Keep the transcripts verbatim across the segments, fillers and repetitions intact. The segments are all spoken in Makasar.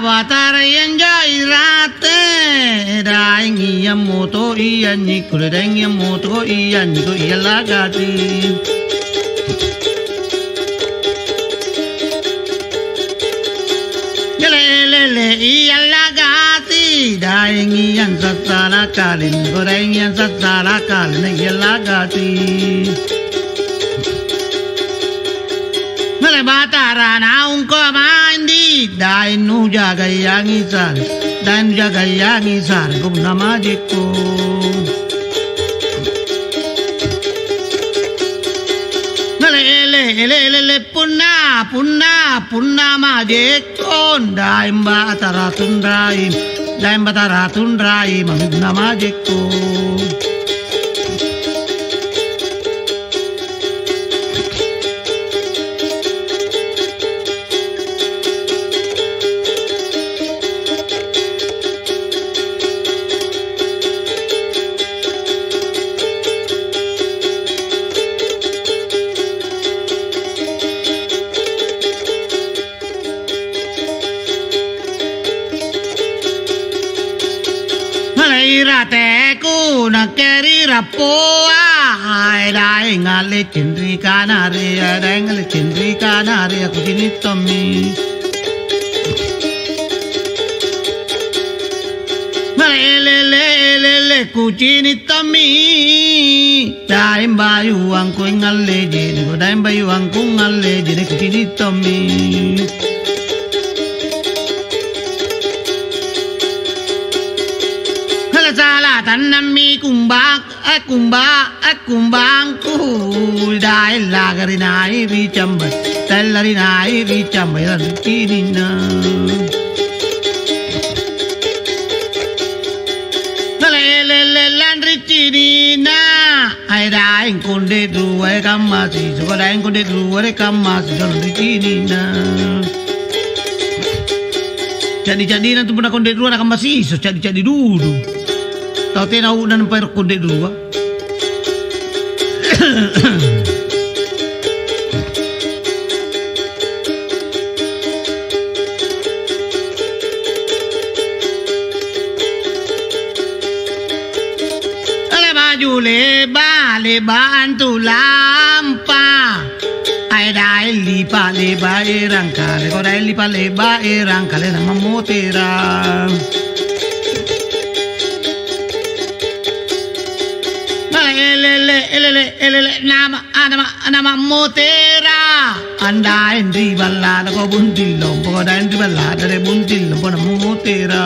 Batara ianjo irate, daeng iammoto ianjiku, daeng iammoto ianjiku, iallagati. Ele-elele iallagati, daeng iang sassala kalenna, daeng iang sassala kalenna iallagati. Mele Batara naungko maeng di, daeng nujagaiangi sare, daeng nujagaiangi sare, punna majekko. Mele ele, ele, ele, ele, punna, punna, punna majekko, daeng Batara tunrai, daeng Batara tunrai, mami punna majekko. Mala irateku nakke ri rappoa, ae daeng alle cindri kanarea, daeng alle cindri kanarea kucini' tommi. Mala elele, elele kucini' tommi. Daeng bayuangko ingalle jeneko, daeng bayuangko ingalle jeneko cini' tommi. Hala sala tannammi kumbak, eh, kumba, eh, kumbangku. Daeng lagari nai ri camba, daeng lari nai ri camba, ya ri cininna. Hala elele lanri cininna. Ae daeng konde rua kamma sisoko, daeng konde rua kamma sisoko ri cininna. Ca'di-ca'dina tu punna konde rua nakamma siso, ca'di-ca'di dudu. Tau tena u'na nampaero konde rua. Leba jule bale bantu lampa. Ae daeng lipa leba erang kale, ko daeng lipa leba erang kale na mammotera. Mala elele, elele, elele, nama, anama, anama motera. Andaeng ri balla'na ko bunting lompo, ko daeng ri balla'na re bunting lompo na motera.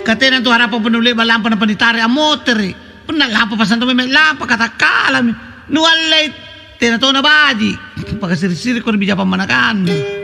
Katena tu harapang penulle balampa na panitare ammotere. Punna lampa pasang tau meme lampa katakkalami. Nuallei tena tona baji'. Pakasiri-siriko ri bija pammanakannu.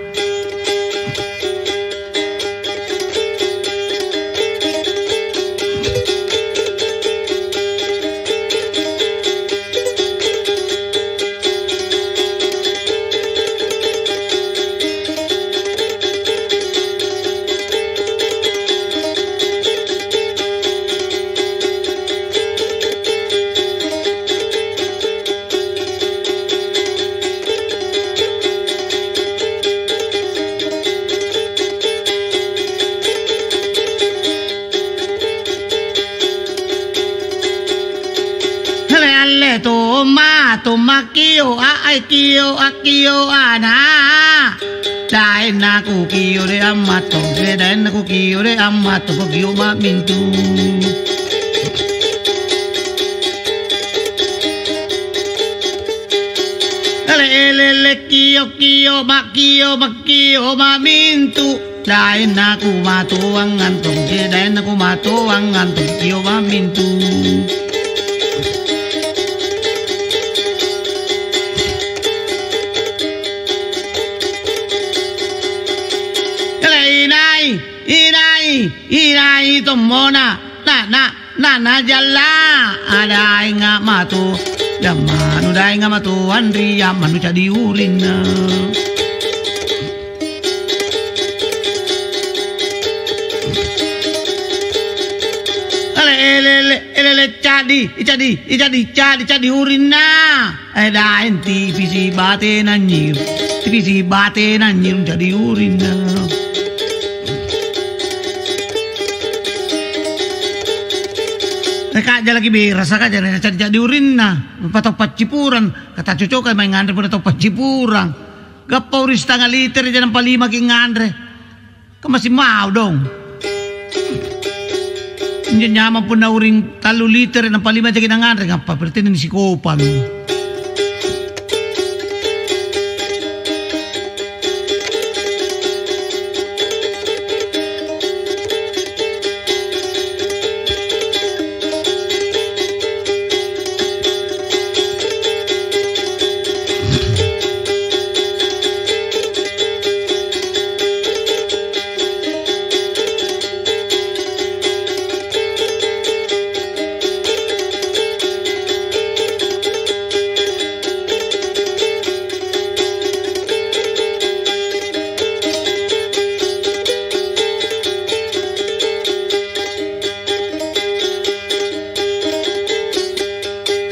Alle-alle tomma, tomma kio, a, ai kio, a, kio, ana. Daenna kukio de ammatto, de daenna kukio de ammatto, kukio ma'mintu. Ele-ele kio-kio, makkio, makkio ma'mintu. Daenna kumatoang antong, de daenna kumatoang antong, kio ma'mintu. Ele inai, inai, inai tommona, na, na, na, najalla, adaenga matu, jammanu daenga matu, anri jammanu cadi urinna. Ele, ele, ele, ele, ele, cadi, icadi, icadi, cadi, cadi urinna. Eh, daeng tipisi bate nanyiru. Bisi batena nyirung jadi urinna. Reka jalaki berasa kaja na jadi urinna. Patau paccipurang, kata cocoka mae nganre punna tau paccipurang. Gappa uring setengah liter ja nampa lima ki nganre. Kan masih mau dong. Injo nyamang punna uring tallu liter nampa lima jaki nanganre, ngappa berarti ini sikopang.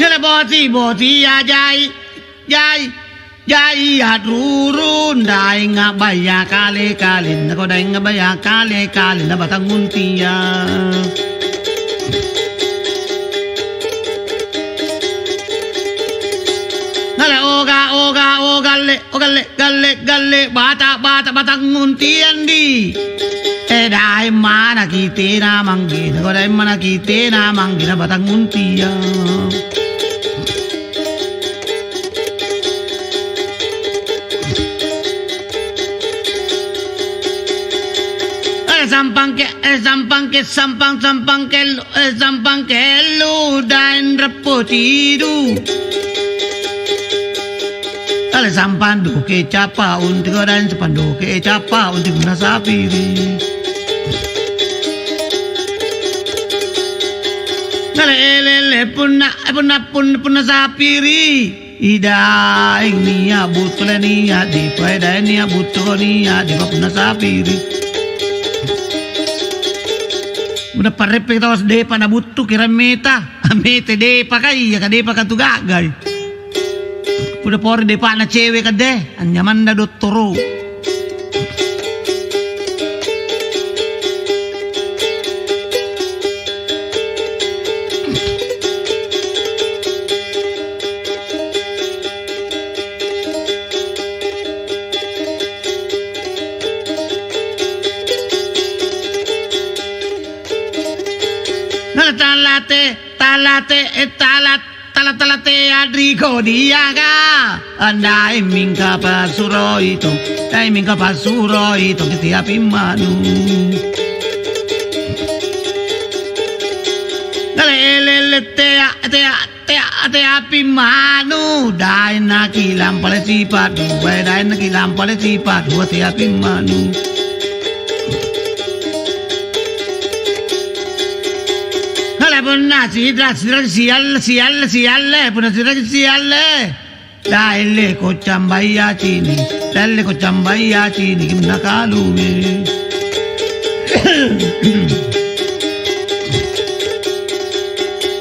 Jere boti-boti ya jai, jai, jai ya rurung, daeng abaya kale-kale, nako daeng abaya kale-kale, na batang untia. Nale oga, oga, ogalle, ogalle, galle, galle, bata, bata, batang untiang di. Eh, daeng manaki tena mangge, nako daeng manaki tena mangge, na batang untia. Eh, sampang ke, eh, sampang ke, sampang, sampang kello, eh, sampang kello, daeng reppo tidu. Tale sampang doke capa unti, ko daeng sampang doke capa unti punna sapiri. Nale elele punna, eh, punna, punna, punna sapiri. Idaeng nia' buttu le nia' dipa, idaeng nia' buttu ko nia' dipa punna sapiri. Punna parreppeki tau depa na buttu kirang meta, mete depa ka iya ka depa ka tu ga'gai. Punna pore depa'na cewe ka de, anyamanna dottoro. Talate, talate, eh, talat. Tala-tala teadri kodiaka, andai mingka passuroi tong, dai mingka passuroi tong kisiapi manu. Dale elele tea, tea, tea, teapi manu, dai nakilampale sipa dua, dai nakilampale sipa dua teapi manu. Nala punna sidra, sidra, sialle, sialle, sialle, punna sidra, sialle. Daelle koccang baya cini, daelle koccang baya cini, punna kalume.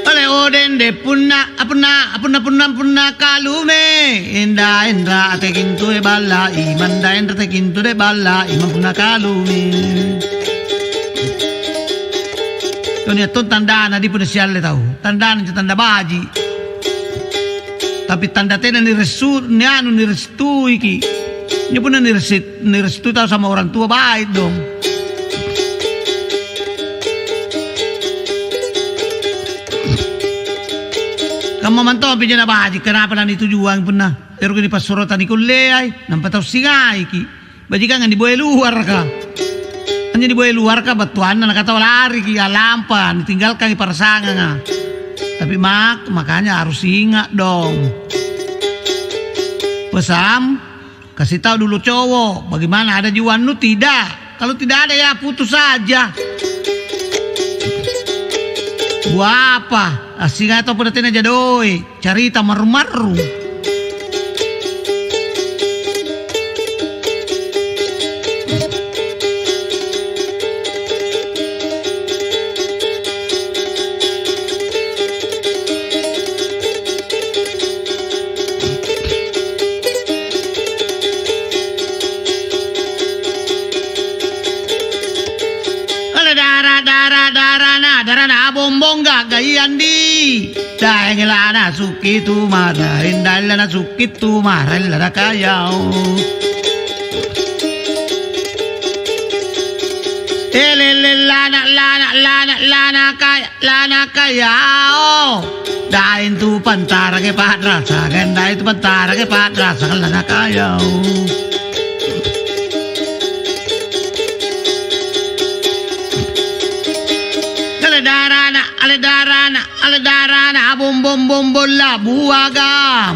Ole odende punna, punna, punna, punna, punna kalume. Inda, inra, ate kintu e balla, iman, da, inra, ate kintu de balla, iman, punna kalume. Tau nia' tong tandana di punna sialle tau. Tandana injo tanda baji'. Tapi tanda tena niressu-, nianu nirestuiki. Injo punna niresi-, nirestui tau sama orang tua baik dong. Kamma mantompi injo na baji', kenapa nanitujuang punna eroki nipassurota nikulleai, nampa tau singaiki. Bajikangang niboya luaraka. Anjo niboya luaraka battuanna nakatau lariki, a'lampa, nitinggalkangi parasanganga. Tapi mak-, makanya harus ingat dong. Pesan, kasih tahu dulu cowok, bagaimana ada juannu tidak? Kalau tidak ada ya putus saja. Buah apa? Asing atau pada tena jadoi. Carita marru-marru. Ana bombong gaggai andi, daeng lana sukki tu maraeng, daeng lana sukki tu maraeng lana kayao. Elele lana, lana, lana, lana kaya, lana kayao. Daeng tu pantarake padrasang, daeng tu pantarake padrasang lana kayao. Ale darana, ale darana, ale darana, bombong-bombong labuaga.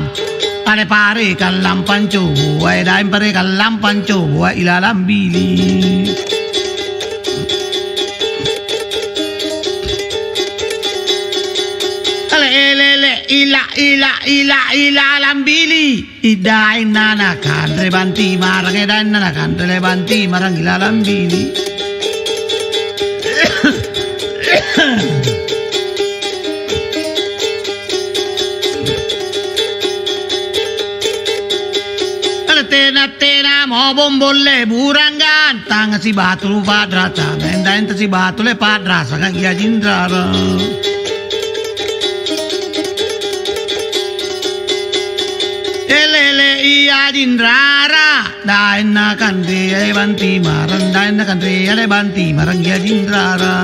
Ale pare kallampang coboa, daeng pare kallampang coboa ilalang bili. Ale elele, ila, ila, ila, ilalang bili. Idaeng nanakanre banti marang, idaeng nanakanre le banti marang ilalang bili. Tena-tena mo bombolle burang gantang sibatu padrata, daeng-daeng sibatu le padrasanga ia jinrara. Elele ia jinrara, daeng nakanreai banti marang, daeng nakanreai banti marang ia jinrara.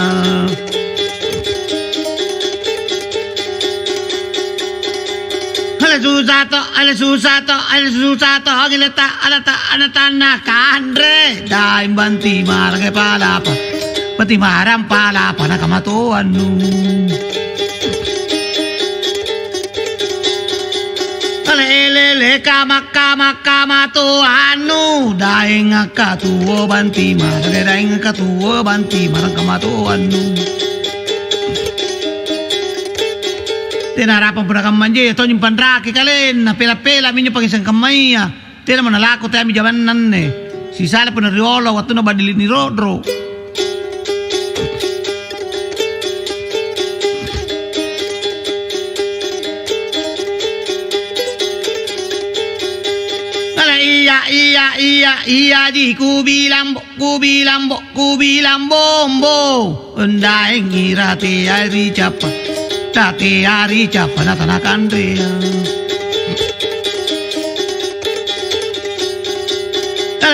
Ale susa to, ale susa to, ale susa to, gileta, alata, anatanna kanre, daeng banti marang palapa, banti marang palapa nakamatoannu. Ale elele kama-kama-kama toannu, daeng akkatuo banti marang, daeng akkatuo banti marang kamatoannu. Tena rapang punna kammanja, tonji panraki kalenna, pela-pela minjo pangiseng kammaya. Tenamo nalaku teami jamanna anne. Sisala punna riolo wattunna badili niro'ro. Ala iya, iya, iya, iya, di kubilang bo-, kubilang bo-, kubilang bombo. Undaengi rateai ri cappa, rateai ri cappa na tanakanrea.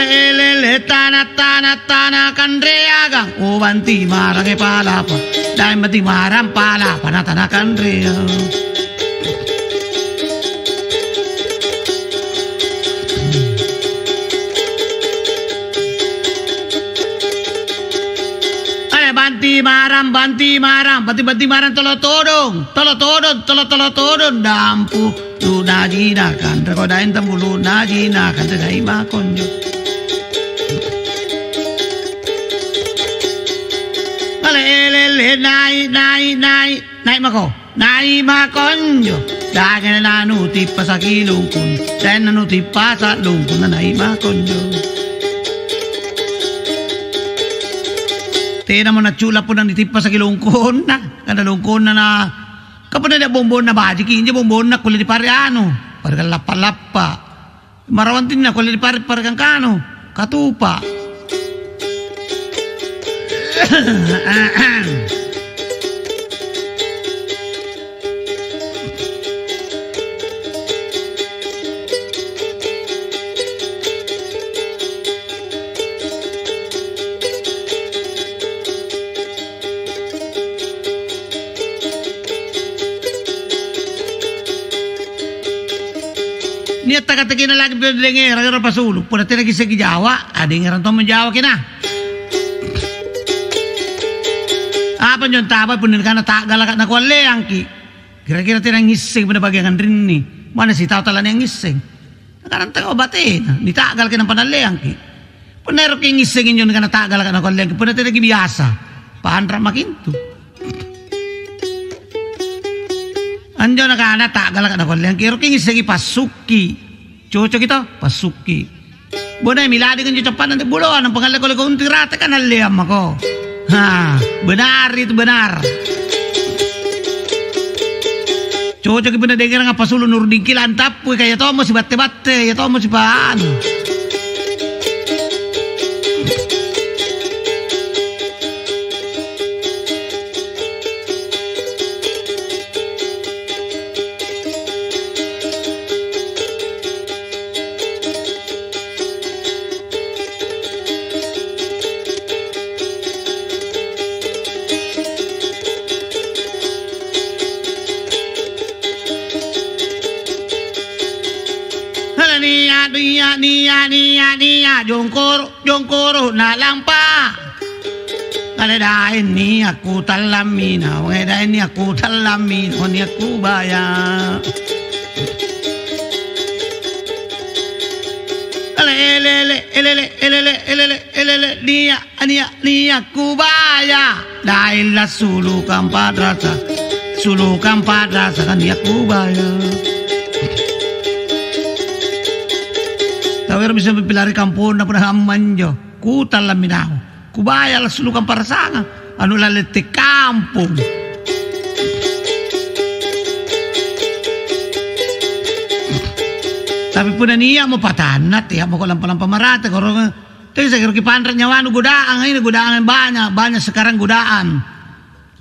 Elele tana, tana, tana kanreagang, o banti marange palapa, daeng banti marang palapa na tanakanrea. Ale banti marang, banti marang, banti, banti marang tolo todong, tolo todong, tolo, tolo todong, dampu, lunaji nakanre ko daeng tambu lunaji nakanre dai makonjo. Ale elele nai, nai, nai, nai mako. Nai' makonjo, dangena nanutippasaki lungkun, dangena nutippasa lungkunna nai' makonjo. Tenamo naccu'la punna nitippasaki lungkunna, kana lungkunna na, ka punna nia' bombonna bajiki, injo bombonna kulle nipare' anu, pare lappa-lappa. Marawantinna kulle nipare'-pare' kangkanu, katupa. Nia' takatakina lagi pila dengerang ero pasulu, punna tena kisseki jawa, adengerang tommo jawa kina. Apa njo antaba punna nikana ta'galaka nakualleangki? Kira-kira tena ngisseng punna bagiang anrinni, mana sitau tala nia' ngisseng? Nakana tau batena, nita'galaki nampa nalleangki. Punna eroki ngissengi injo nikana ta'galaka nakualleangki, punna tenaki biasa, panra' maki intu. Anjo nakana ta'galaka nakualleangki, eroki ngissengi passukki. Cocoki to? Passukki. Bonai milading anjo cappanna antu buloa, nampa ngalle kole untu rate kan nalleang mako. Ha, benar itu, benar. Cocoki punna dengerang appasulu Nurdin Kila antappui, kaya tommo sibatte-batte, iya tommo sipaanu. Nia', nia', nia', nia', jongkoro', jongkoro' nalampa. Kale daeng nia' kutallammi naung, eh, daeng nia' kutallammi naung, nia' kubaya. Ele, ele, ele, ele, ele, ele, ele, ele, ele, nia', nia', nia' kubaya. Daeng lassulukang padrasa, sulukang padrasa kan nia' kubaya. Tau ero' bisa mapilari kamponna punna ammanjo. Kutallammi naung. Kubaya lassulukang parasanga. Anu lalang te kampong. Tapi punna nia'mo patanna, teamoko lampa-lampa marate, korong. Tesa kiro kipanra' nyawanu godaan, ini godaan banyak, banyak sekarang godaan.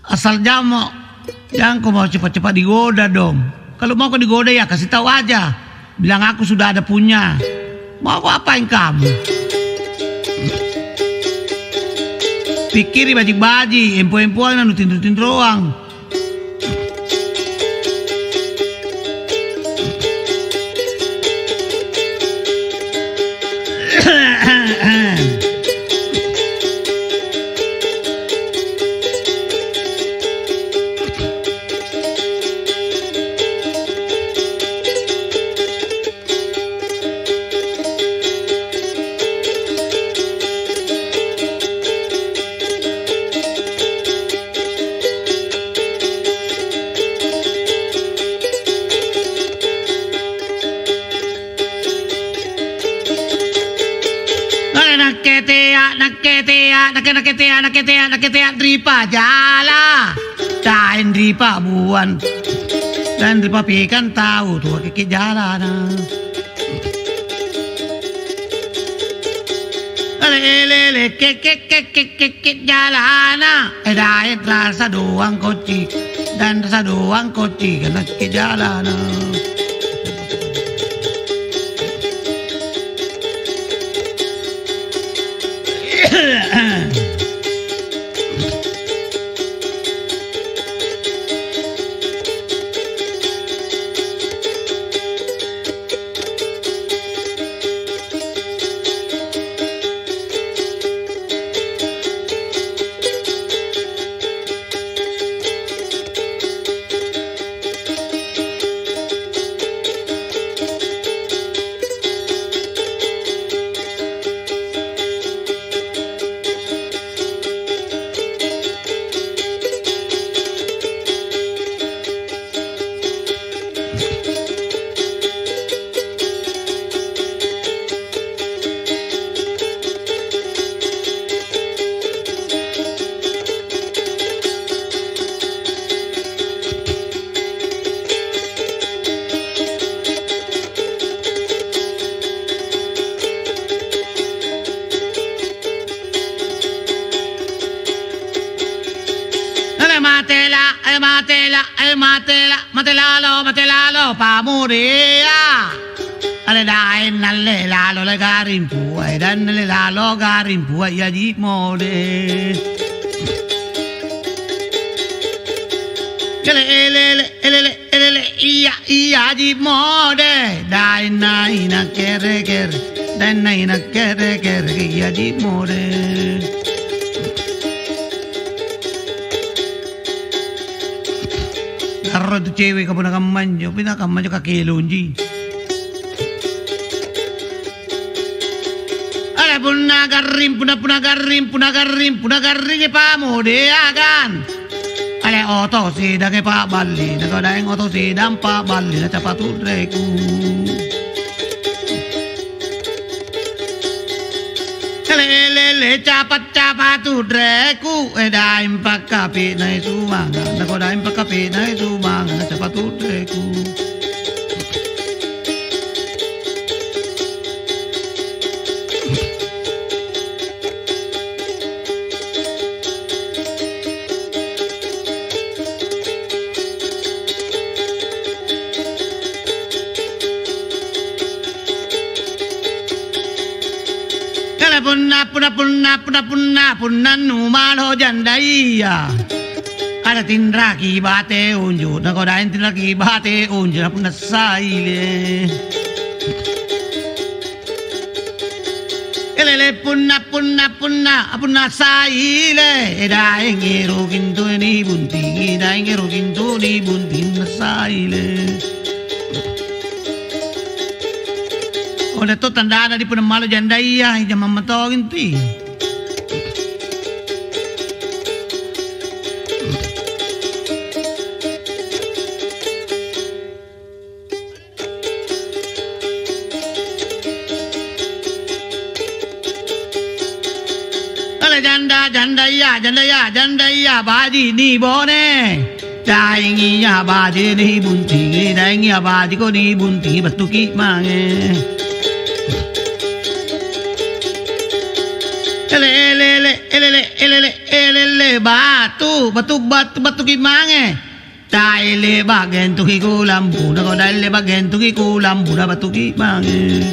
Asal jammo, jangko mau cepat-cepat digoda dong. Kalau mau kau digoda ya kasih tahu aja. Bilang aku sudah ada punya. Mau aku apain kamu? Pikkiri baji'-baji', empo-empoang na nutinro-tinroang. Nakke tea, nakke tea, nakke, nakke tea, nakke tea, nakke tea, ri pajala. Daeng ri pabuan. Dan ri papikang tau tua keke jalana. Ele, ele, ele, kek, kek, kek, kek, kek, kek, jalana. Eh, daeng rasa doang koci. Dan rasa doang koci, kena keke jalana. Ele matela, eh, matela, eh, matela, mate lalo, mate lalo, pamuria. Ale daeng nalle lalo le garing puai, dan nalle lalo garing puai, iaji mode. Ele, ele, ele, ele, ele, ele, ele, ia, iaji mode. Daeng naina kere-kere, daeng naina kere-kere, iaji mode. Garro tu cewek kapunna kammanjo, punna kammanjo kakelongji. Ale punna garring, punna, punna garring, punna garring, punna garringi pamodeagang. Ale oto sidange pa'balli, nakodaeng oto sidang pa'balli, nacapa tudreku. Lelele capa-capa tudreku, eh, daeng pakkapi'nai sumanga, nako daeng pakkapi'nai sumanga, capa tudreku. Kala punna, punna, punna, punna, punna, punna numalo jandaya. Ada tinraki bate unju, nakodaeng tinraki bate unju, na punna saile. Tele punna, punna, punna, punna saile, daeng ero gintu ni buntingi, daeng ero gintu ni bunting saile. Oda to tandana di punna malo jandaya, jamang matongi tu iya. Ale janda, jandaya, jandaya, jandaya, baji ni bone. Daengi iya baji ni buntingi, daengi iya baji ko ni buntingi battuki mange. Ele, ele, ele, ele, ele, ele, ele, ele, batu, batu, batu, battuki mange. Daelle bagentuki kulambu, nako daelle bagentuki kulambu, na battuki mange.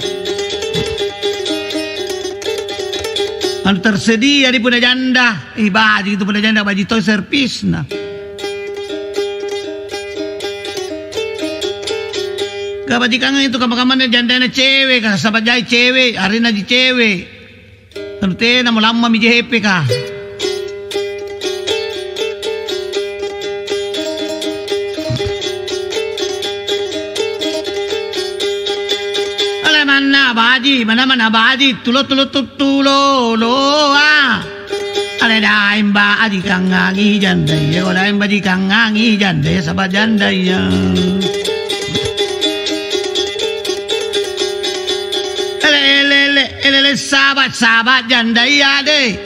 Anu tersedia di punna janda, ih, baji itu punna janda, baji toi servisna. Kabajikanga itu kamma-kammana jandana cewek, ka saba jai cewek, arenna ji cewek. Anu tenamo lammami jepeka. Ale manna baji, manna-manna baji, tulo-tulo tuttulo, loa. Ale daeng baji kangangi jandaya, daeng baji kangangi jandaya, saba jandaya. Ele, ele, ele, ele, ele, saba, saba jandaya de.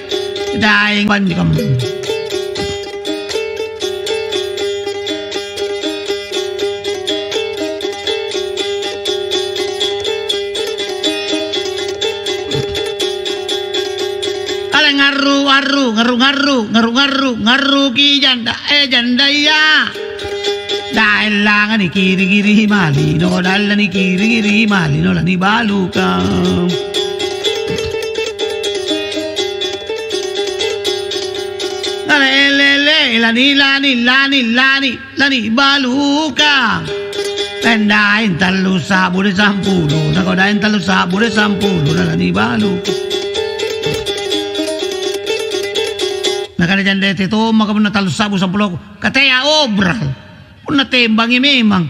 Daeng banjikam. Ale ngarru, arru, ngarru, ngarru, ngarru, ngarru, ngarruki janda, eh, jandaya. Daellanga nikiri-kiri malino, daella nikiri-kiri malino lanibaluka. Nalelele, lani, lani, lani, lani, lanibaluka. Endaeng tallu sa'bu ri sampulo, nakodaeng tallu sa'bu ri sampulo, nalanibaluka. Nakana janda te tommaka punna tallu sa'bu sampuloku, katea obral. Punna tembangi memang.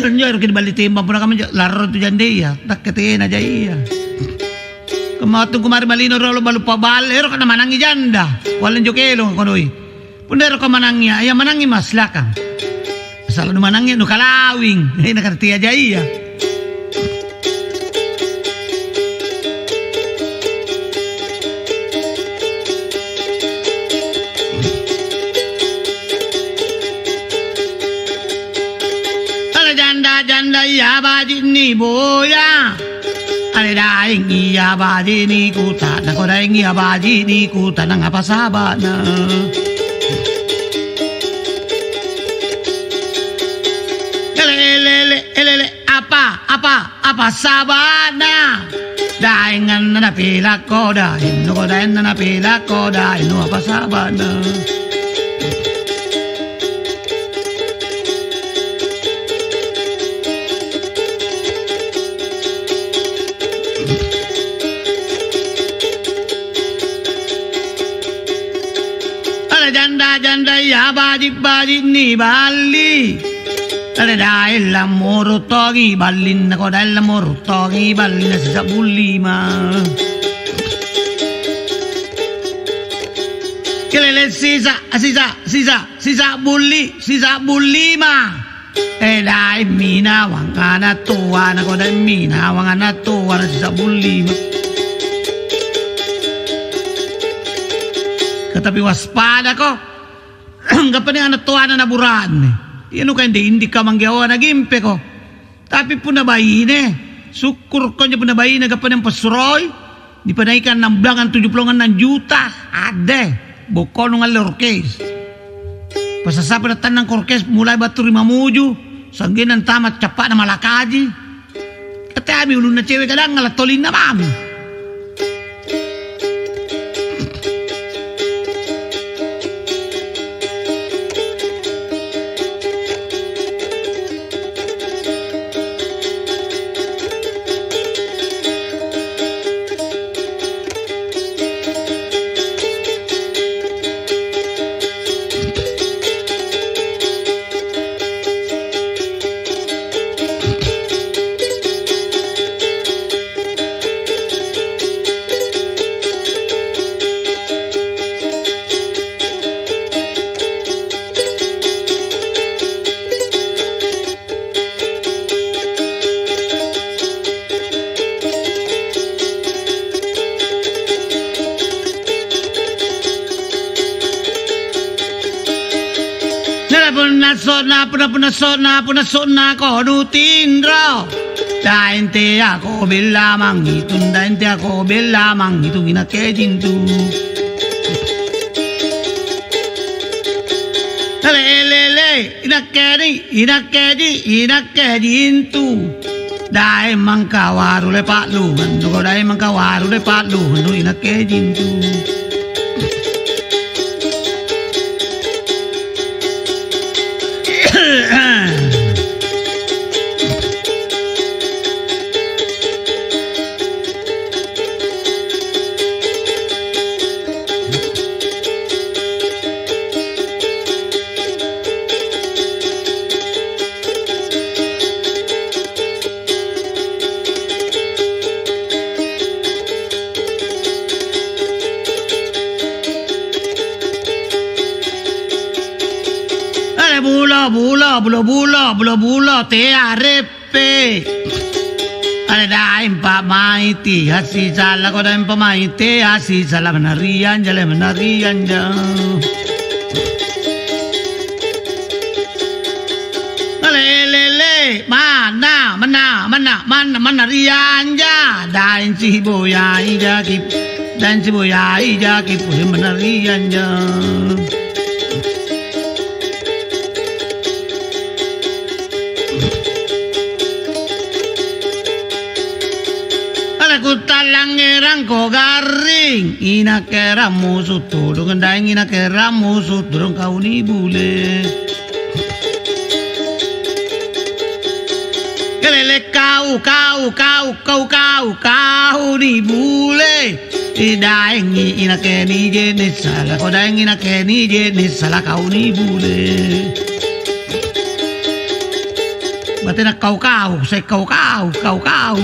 Injo eroki niballi tembang punna kamma injo, larro tu jandea, nakke tena jaia. Kamma wattu kumari malino riolo balu paballe, eroka namanangi janda. Kualle injo kelonga konoi. Punna eroka manangia, iya manangi ma silakang. Asal numanangi nukalawing, eh, nakartia jaia. Ala janda-janda iya baji' niboya. Ale daeng iya baji' nikuta, nakodaeng iya baji' nikuta, nangapa saba'na? Ele, ele, ele, ele, ele, apa, apa, apa saba'na? Daeng anna napilakko daeng, nukodaeng na napilakko daeng, nu apa saba'na? Ada janda-janda iya baji'-baji' niballi. Ada daeng lammoro' tongi ballinna, ko daeng lammoro' tongi ballinna sisa'bu lima. Kelele sisa, sisa, sisa. Sisa'bu li-, sisa'bu lima. Eh, daimmi nawang ana' toa, nako daimmi nawang ana' toa, na sisa'bu lima. Ka tapi waspadako, gappa nia' ana' toana na bura'ne. Iya nukaende-indikka manggeawa nagimpeko. Tapi punna baine, sukkurukko anjo punna baine gappa niampassuroi, nipanaika annang bulangang tuju pulo annang juta, adde, bokkono ngalle orkes. Pasasapa nattannang orkes mulai battu ri Mamuju, sa'genna antama' cappa'na Malakaji. Kateami ulunna cewe kadang ngala' tolinna mami. Punna so'na, punna, punna so'na, punna so'na ko nutinro. Daeng teako bella mangngitung, daeng teako bella mangngitung inakke jintu. Lelele, inakke ni, inakke ji, inakke jintu. Daeng mangka warule pa'lungang, daeng mangka warule pa'lungang, inakke jintu. Are bulo, bulo, bulo, bulo, bulo, bulo, te areppe. Are daeng pa'maiti, asisala ko daeng pa'maiti, asisala menarian jale menarian ja. Lelele, manna, manna, manna, manna, manna rianja, daeng siboyai jaki, daeng siboyai jaki, pole manna rianja. Ala kutallangngerangko garring, inakke rammusu tudung, daeng inakke rammusu tudung kau nibule. Kelele kau, kau, kau, kau, kau, kau nibule. Idaengi inakke nije nissala, kodaengi inakke nije nissala kau nibule. Batena kau-kau, sai kau-kau, kau-kau.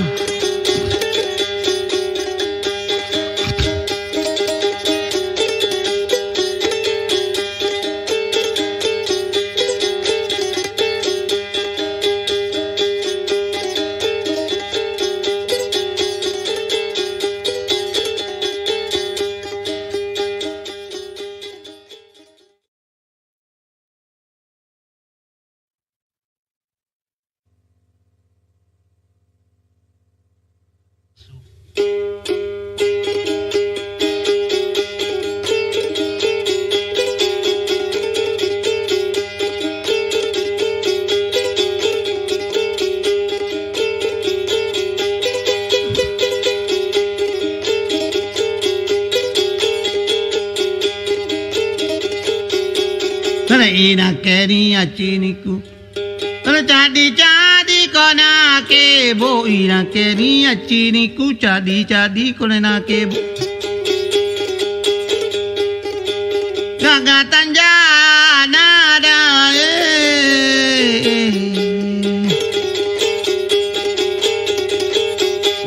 Tena inakke nia' cinikku. Tena ca'di-ca'diko nakebo, inakke nia' cinikku ca'di-ca'diko nakebo. Gaga tanja'na dae.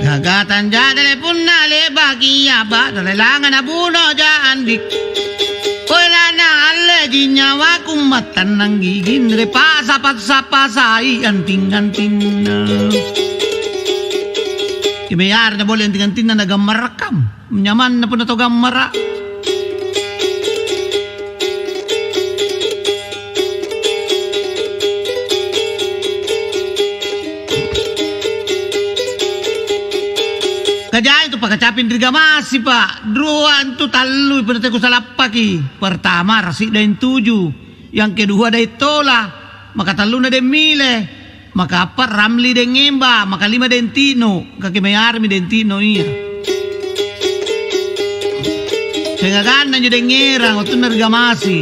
Gaga tanja'na punna le'baki a'ba'dala langana buno ja andi'. Koe lana alleji nyawaku mattannang gigi nre pasa-pasa pasai anting-antinna. Imearna bole anting-antinna nagammarakam. Nyamanna punna tau gammara'. Kajai tu pakacaping ri gamasi, Pa'. Rua antu tallui punna teku salappaki. Pertama, rasi daeng tuju. Yang kedua, daeng tola. Maka talluna daeng mile. Maka appa' Ramli deng Emba, maka lima deng Tino, kaki mayarimi deng Tino iya. Siagang anjo deng Ngerang, wattunna ri Gamasi.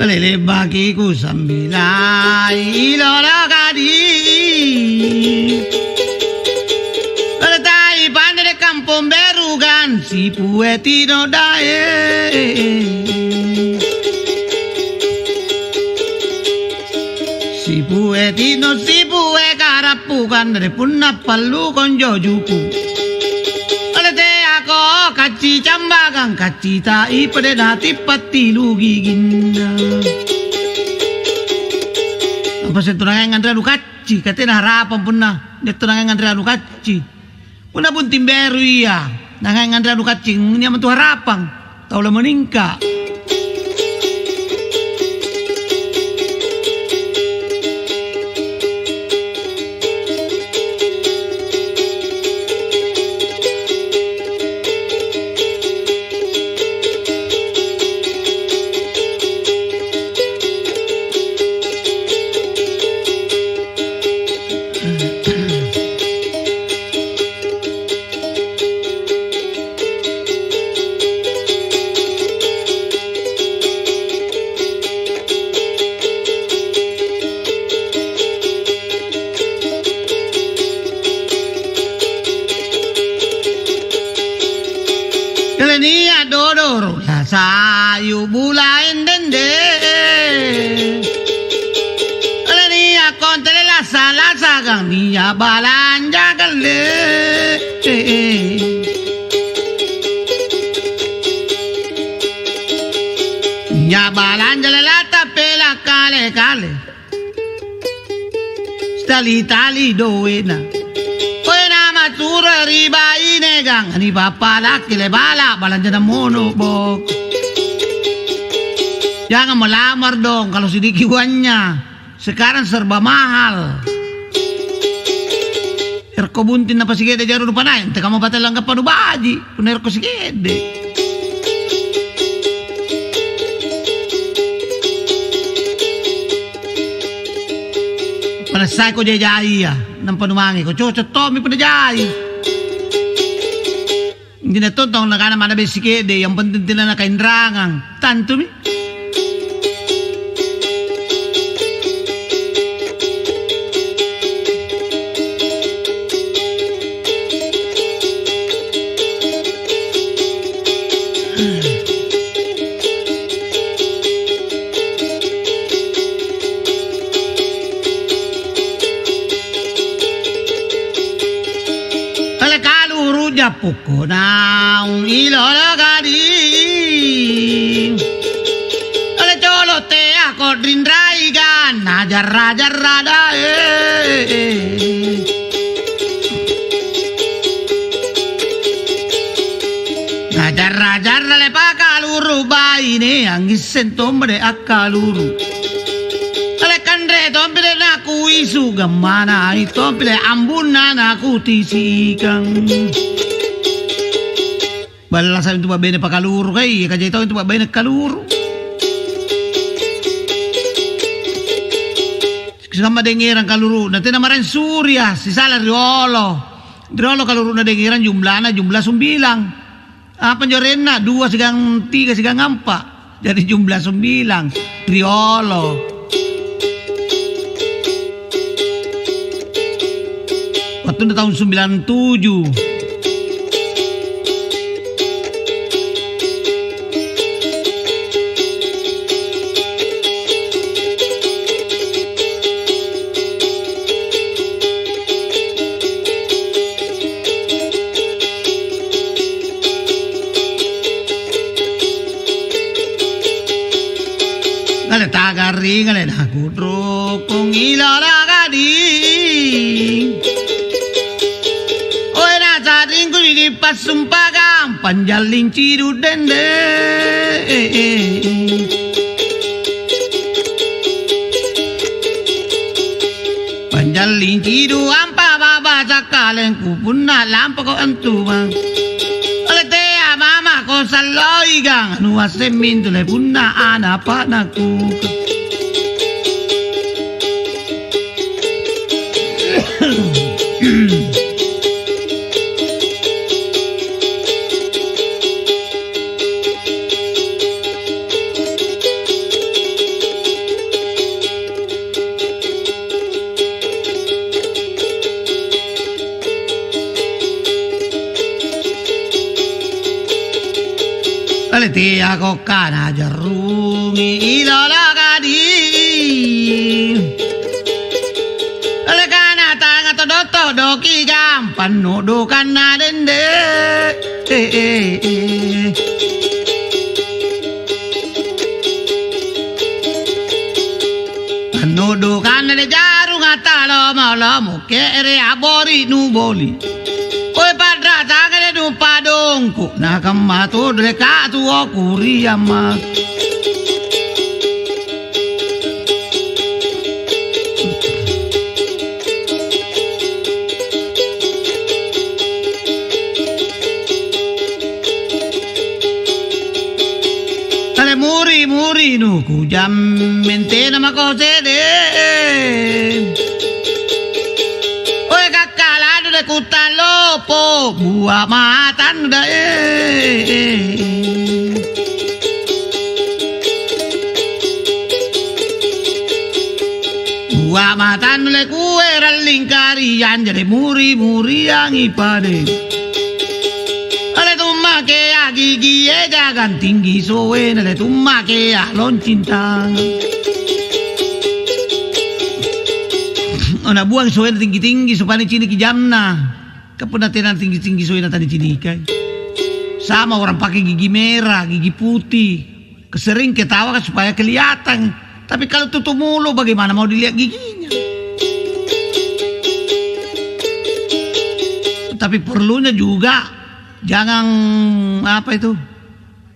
Lele'baki kusambilai ilolo kadi. Letai panre kampong berugan. Sipue tino dae. Sipue tino, sipue karappukang, ri punna pallu konjo juku'. Ole teako kacci cambagang, kacci tai pede natippa tilu giginna. Apa sentunangang anre anu kacci, katena harapang punna dettunangang anre anu kacci. Punna bunting beru ia, nangai nganre anu kaccing, nia' mantu harapang, tau lamaningka. Tala nia' dodoro', la sayu bulaeng dende. Tala nia' kontele lasa-lasa kang nia' balanja galle. Nia' balanja lelata pela kale-kale. Sitali-tali doe'na. Koe namasuro ri baine gang, nipappalaki le bala, balanjana mono boko. Jangan melamar dong kalau sedikit uangnya. Sekarang serba mahal. Erko bunting napasige'de' jaru nupanae, ente kamma batella anggappa nubaji', punna erko sige'de'. Pada saiko jai-jaia, nampa numangeko, cocok tommi punna jai. Injo nia' tontong nakana manna besi ke'de', yang penting tena nakainrangang. Tantumi. Ole kaluru jappuko naung ilolo gading. Ole colo' teako rinraigang najarra-jarra dae. Najarra-jarra le pakaluru baine, angngisseng tommo de' akkaluru. Ale kanre tompi de' nakuisu, gammana ai tompi de' ambunna nakutisikang. Ballasa' intu pa'baine pakaluru kai, kajai tau intu pa'baine kaluru. Sikamma dengerang kaluru'na, tena maraeng surya, sisala riolo. Riolo kaluru'na dengerang jumlana jumla sumbilang. Apa anjo arenna? Dua sigang tiga sigang ampa'. Jadi jumla sumbilang. Riolo. Wattunna taung sumbilang tuju. Ngale tagarring, ngale nakutrukung ilala gading. Oe nasa'ringku dipassumpagang panjalling cidu dende. Panjalling cidu ampa baba sakkalengku punna lampako antumang. Ole tea mamako salloigang, nuasseng mintu le punna ana' pa'naku. Ale teako kana jarrungi ilolo kadi. Ale kana tanga todo-todoki gampang nudukanna dende. Eh, eh, eh. Annudukanna de jarung atalomo-lomo ke're abori nuboli. Koe padratange de nupadongko, nakamma tu deka tuo kuriamma. Tale muri-muri nukujammentena mako sede. Oe kakkalanu de kutallopo, bua matannu dae. Bua matannu le kue ralling kariang jari muri-muriangi pade. Ale tummakea gigie jagang tinggi soena le tummakea loncintang. Ona buang soena tinggi-tinggi supaya niciniki jamna. Ka punna tena tinggi-tinggi soena tanicinikai. Sama orang pakai gigi merah, gigi putih. Sering ketawa kan supaya kelihatan. Tapi kalau tutup mulut bagaimana mau dilihat giginya? Tapi perlunya juga jangan apa itu?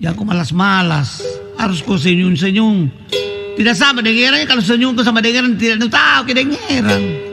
Jangan kau malas-malas. Harus kau senyum-senyum. Tidak sama dengerannya kalau senyum kau sama dengeran tidak tahu kedengeran.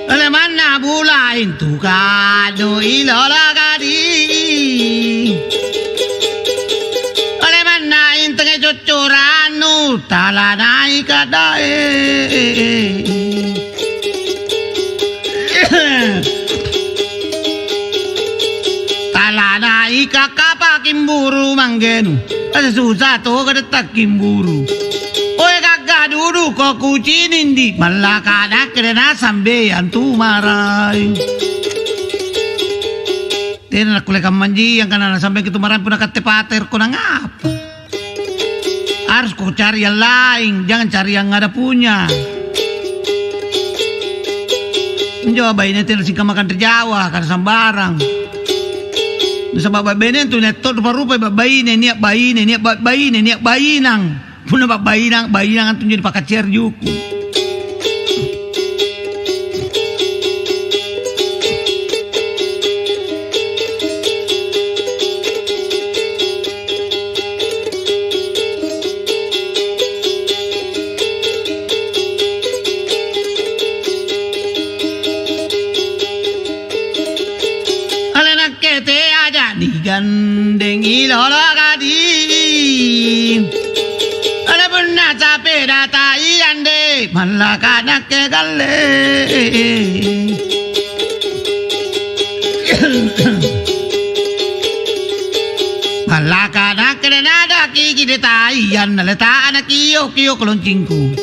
Lemanna bulaeng tuka'nu ilolo kadi. Lemanna intange coccorannu tala naika dae. Tala naika kapa kimburu manggenu. Asa susah toka detta kimburu. Oe gagga dudu ko kucining di mallaka nakke de nasambeang tu maraeng. Tena nakkulle kammanjiang kana nasambeang tu maraeng punna katte pata erko nangapa? Harus ko cari yang lain, jangan cari yang ada punya. Injo baine tena singkamma kanre Jawa, kana sambarang. Nasaba' baine tu nia' to rupa-rupa baine, nia' baine, nia' ba-, baine, nia' bainang. Punna ba-, bainang, bainang antu jadi pakaciar juku. Ale nakke teaja nigandengi lolo kadi. Ale punna capeda taiande mallaka nakke galle. Mallaka nakke de nadaki gide taianna le taana kio-kio koloncingku.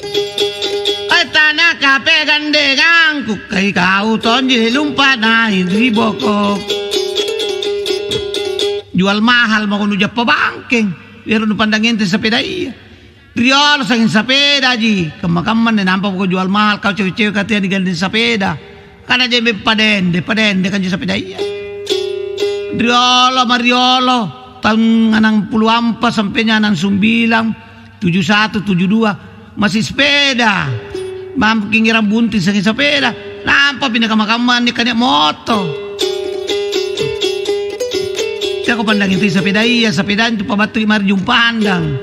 Ai tanaka pegandengangku kai kau tonji lumpa nai ri boko. Jual mahal mako nujappa bangkeng. Biar nupandang ente sepeda iya. Riolo sanging sapedaji, kamma-kamma anne nampa mako jual mahal kau cewe-cewe katea nigandeng sapeda. Kana jembe padende, padende kanjo sapedaya. Riolo mariolo, taung annang pulo ampa sampenya annang sumbilang, tuju satu, tuju dua, masi sepeda. Mampu kingerang bunting sanging sapeda. Nampa pinne kamma-kamma anne kania' moto. Jako pandang itu sepedaya, sepeda itu pabattu mari jumpandang.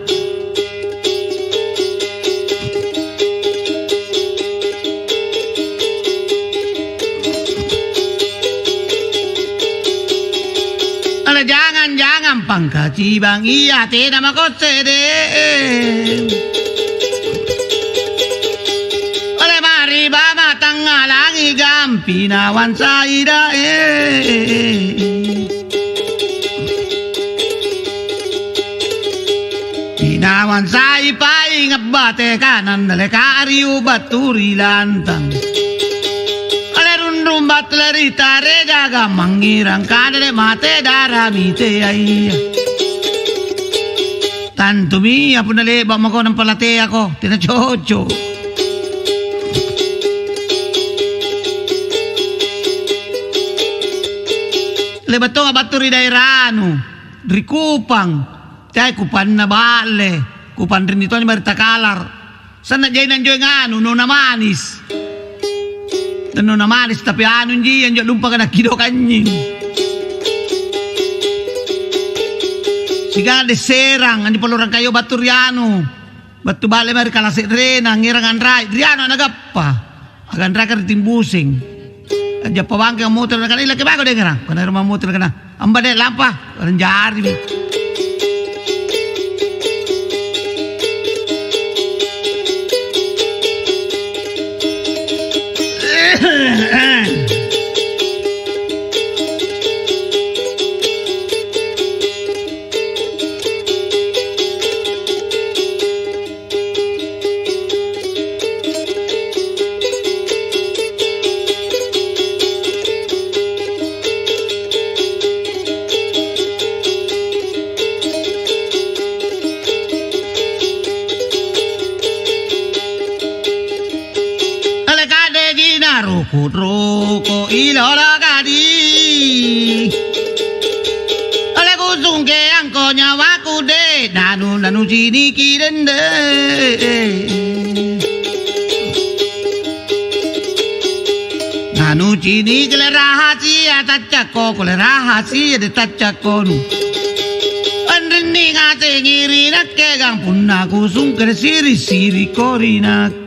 Ala jangang-jangang pangkacibang iya tena mako sede. Langi gampi nawang sai dae. Pinawang sai paing abbate kanang naleka ariu battu ri lantang. Ale runrung battu ri tareja gammang ngirang kadere mate dara mite aiya. Tantumi punna le'ba' mako nampa lateako, tena cocok. Le'ba' tonga battu ri daeranu, ri Kupang. Teai Kupanna Ba'le, Kupang rinni tonji mae ri Takalar. Sanna' jai nanjoeng anu, nona manis. Dan nona manis, tapi anunji anjo lumpaka nakido kanynying. Siagang desserang, anjo palorang kayu battu ri anu, battu bale mae ri kalase'rena, ngerang anrai, ri anu nagappa. Aganraka ri timbuseng. A'jappa bangkeng ammotere' nakana, "Ilaki bako dengerang." Kana ero' mammotere' nakana, "Amba de' lampa." Barang jarimi. Aleka'deji naruku'-ruku' ilolo kadi. Alekusungkeangko nyawaku de', nanu-, nanuciniki dende. Nanuciniki le rahasia taccakko, kule rahasia de' taccakko nu. Anrinni ngasengi ri nakke gang punna kusungke siri-siriko ri nak-,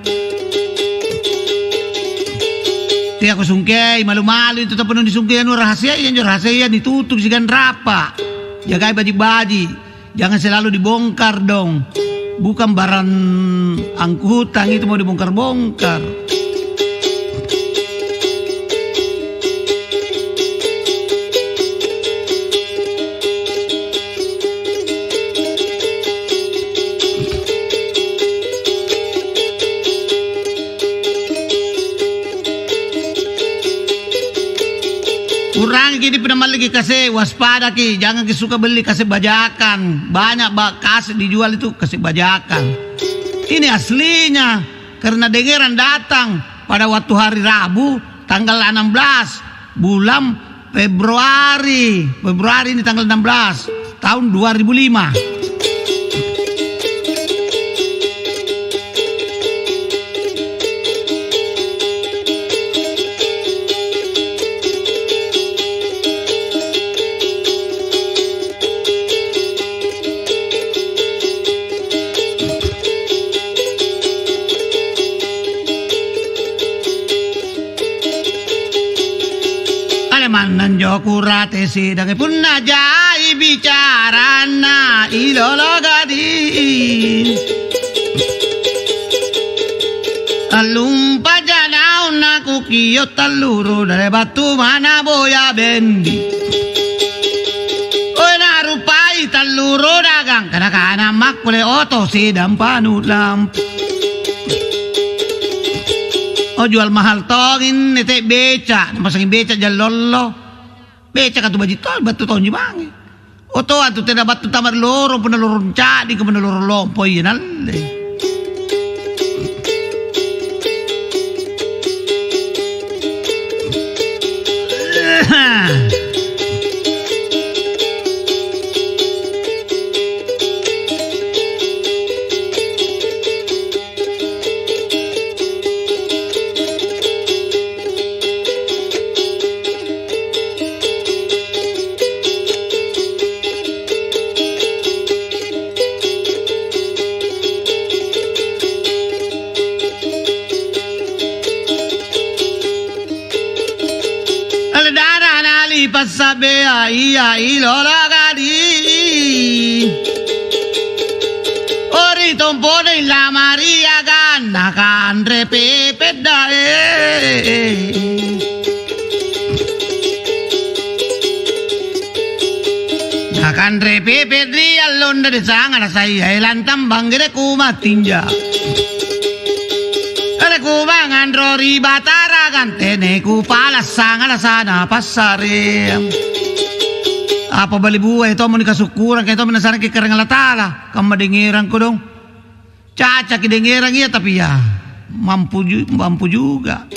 Teako sungkei, malu-malu itu tappa nunisungkei anu rahasiaya, anjo rahasiaya nitutuki siagang rapa'. Jagai baji'-baji', jangang selalu dibongkar dong. Bukang barang angkutang itu mau dibongkar-bongkar. Urangiki punna malliki kase', waspadaki, jangangki suka belli kase' bajakang. Banyak ba-, kase' dijual itu kase' bajakang. Ini aslinya, karena dengerang datang pada waktu hari Rabu, tanggal enam belas bulan Februari. Februari ini tanggal enam belas tahun dua ribu lima. Ale mannanjo kurate sidangi punna jai bicaranna ilolo gading. Allumpa janaunna kukio' talluru dare battu mana boya bendi. Oe narupai talluru dagang kana-kana makkule oto sidang panu lampu. Oh, jual mahal tongin nete beca, napasangi beca jallollo. Becaka tu baji' tong, battu tonji mange. Otoa tu tena battu tama ri lorong, punna lorong ca'diko, punna lorong lompo, iya nalle. Ledara nali passabea ia ilolo gading. Ori tompone lamariagang. Nakanre pepe' dae. Nakanre pepe' ri allonna desanga nasaya, eh, lantang bangngereku matinja. Ereku manganro ri Batara gantene kupala' sanga nasana passare. Apa bali buah tommo nikasukkurang, kayak tommo nasareki Karaeng Allata'ala, kamma dengerangko dong. Cacaki dengerang iya, tapi ya mampu ju-, mampu juga.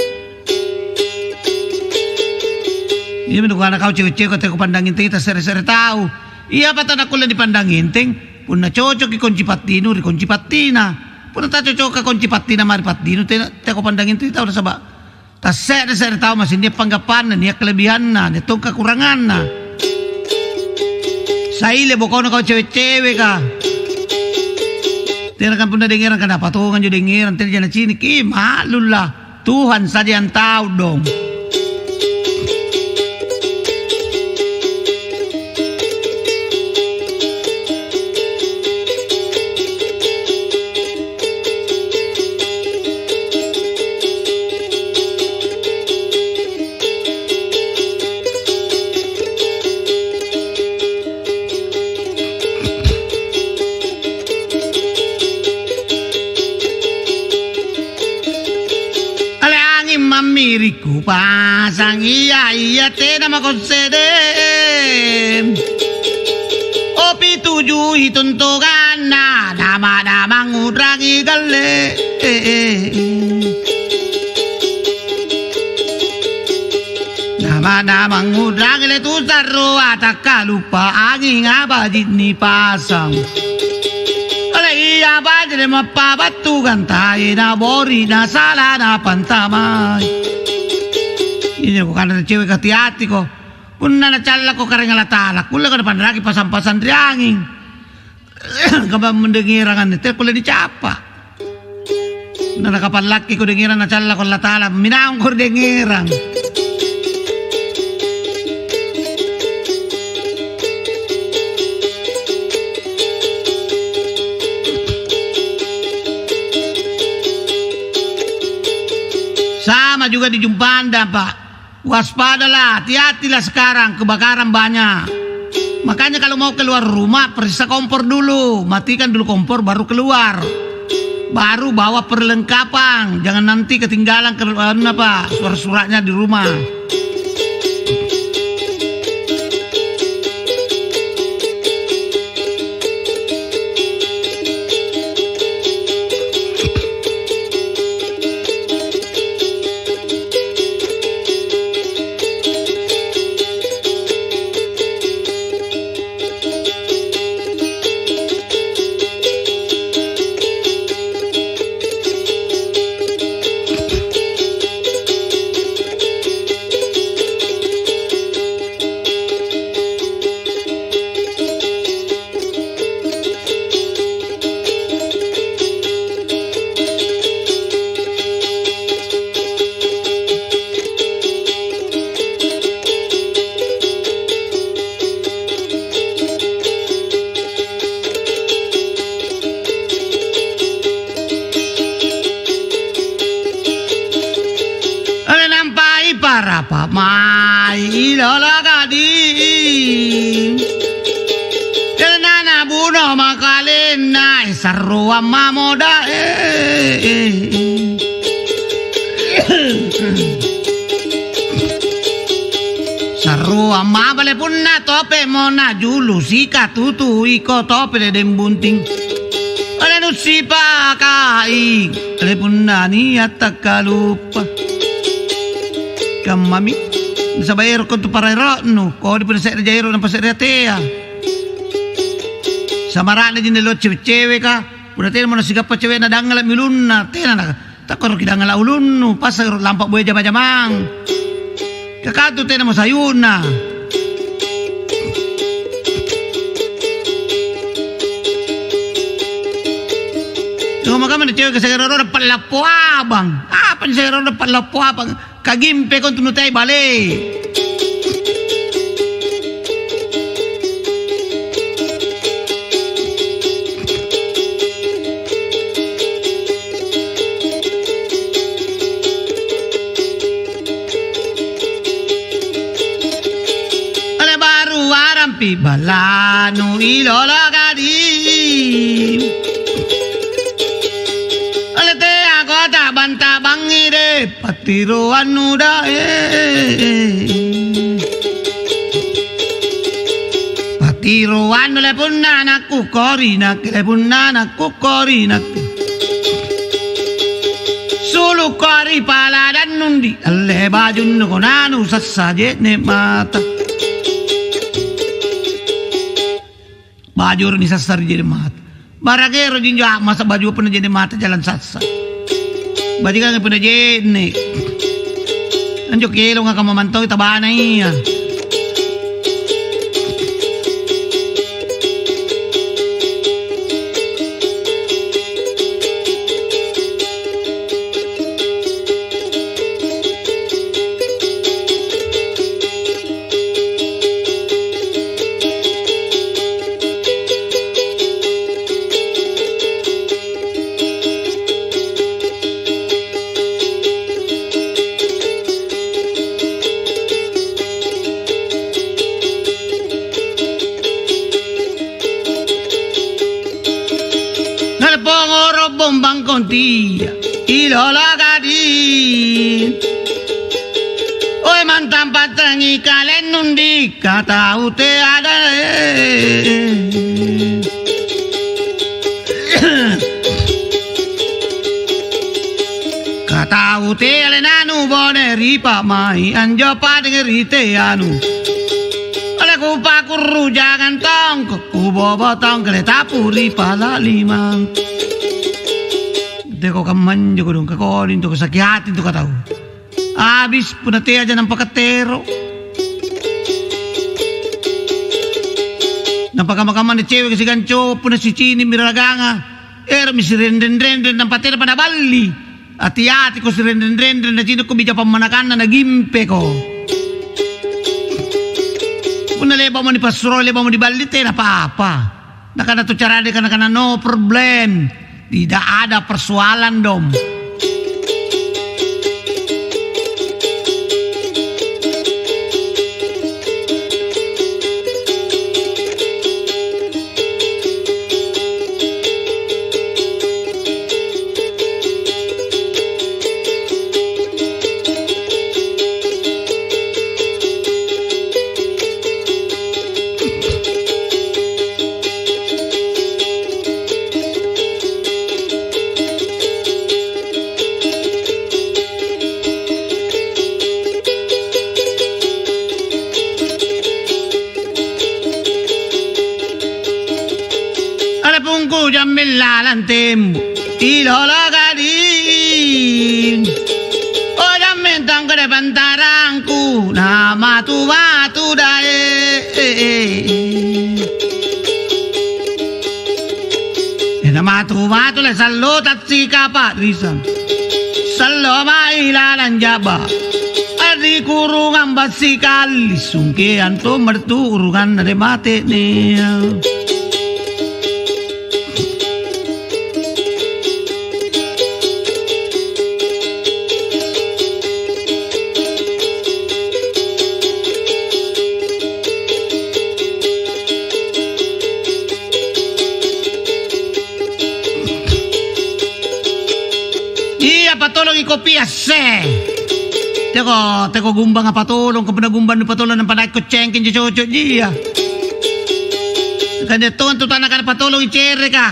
Iya mintu kuana kau cewek-cewek teko pandang inti tasere-sere tau. Iya apa tanakulle dipandang enteng? Punna cocoki konci pattinu ri konci pattina. Punna tacocoka konci pattina mari pattinu tena teko pandang inti tau nasaba' Tasse're-se're tau massing nia' panggappanna, nia' kalebihanna, nia' tong kakuranganna. Saile bokona kau cewe'-ceweka. Tenaka punna dengerang kanapa tonganjo dengerang, tenaja naciniki, ma'lumlah. Tuhan saja yang tahu dong. Ale anging mammiri' kupasang, iya, iya, tena mako se'de. Opi tujui tuntunganna, nama-nama ngu'rangi galle. Nama-nama ngu'rangi le tusarroa takkaluppa anging abaji' nipasang. Ole iya baji' le mappabattu gantae nabori nasala napantamai. Injo kukana ri cewek hati-hatiko. Punna nacallako Karaeng Allata'ala, kulleko napanraki pasang-pasang ri anging. Kamma mendengerang anne, tena kulle nicapa. Na nakapallakkiko dengerang nacallako Allata'ala, minaungko ri dengerang. Sama juga di Jumpanda, Pak. Waspadalah, hati-hatilah sekarang, kebakaran banyak. Makanya kalau mau keluar rumah, periksa kompor dulu. Matikan dulu kompor, baru keluar. Baru bawa perlengkapan. Jangan nanti ketinggalan ke-, anu apa, surat-suratnya di rumah. Nampai parapa mai ilolo gading. Tena nabuno makalenna, eh, sarroang mamo dae. Sarroang mabale punna topemo najulu sikatutu iko tope ledeng bunting. Ole nusipakai, ole punna nia' takkaluppa. Kammami, nasaba' ero' kontu para ero'nu, kodi punna se're jaero nampa se're atea. Samara'na jinne lo cewe'-ceweka, punna tenamo nasigappa cewe'na dangngala'mi ulunna, tena na-, takkoroki dangnga' ulunnu, passai ero' lampa boya jama-jamang. Kakatu tenamo sayu'na. Kamma-kamma na cewe' kasengero-rona pallappo abang. Apa nisengero-rona pallappo abang? Kagimpeko untu' nuteai bale. Pi balla'nu ilolo gading. Letea kota banta bangngi de, pattiroannu dae. Pattiroannu le punna nakkukori nakke, le punna nakkukori nakke. Sulukko ri pala dannundi, alle bajunnu konanu sassa je'ne' mata. Baju ero nisassa ri je'ne' mata. Barang ero jinjo ammasa baju punna je'ne' mata jalang sassa. Bajikangi punna je'ne'. Anjo kelonga kamma mantoi tabana iya. Nalpongoro' bombang kontia, ilolo gading. Oe mantang pattangi kalennu ndikka tau teadae. Katau te alenanu bone ri pa'mai anjo padeng ri teanu. Ole kupakurru jangang tongko, kubobo tongkele tapu ri pala limang. Teko kammanjo kodong kakoding toko saki hati toko tau. Abis punna teaja nampa kattero. Nampa kamma-kamma anne ceweka siganco punna sicini'mi raganga. Ero'mi sirenreng-renreng nampa tena pada balli. Ati-atiko sirenreng-renreng nacinokko bija pammanakanna nagimpeko. Punna le'ba'mo nipassuroi, le'ba'mo niballi, tena apa-apa. Nakana tu carana kana-kana, "No problem. Tidak ada persoalan dong." Ada pungku jammeng lalang tembo, ilolo gading. Oh, jammeng tangkede pantarangku, na matu-matu dae. Eh, na matu-matu le sallo tassika pa'risang. Sallo mai lalang ja'ba. Ri kurungang bassikalli, sungkeang to mertu'rungang nare mate'nea. Iya, patolongi kopi asse. Teko, teko gumbanga patolong, ko punna gumbang nupatolong nampa naikko cengkeng je cocok jia. Kan dia tongan tu tanah kan patolongi cereka.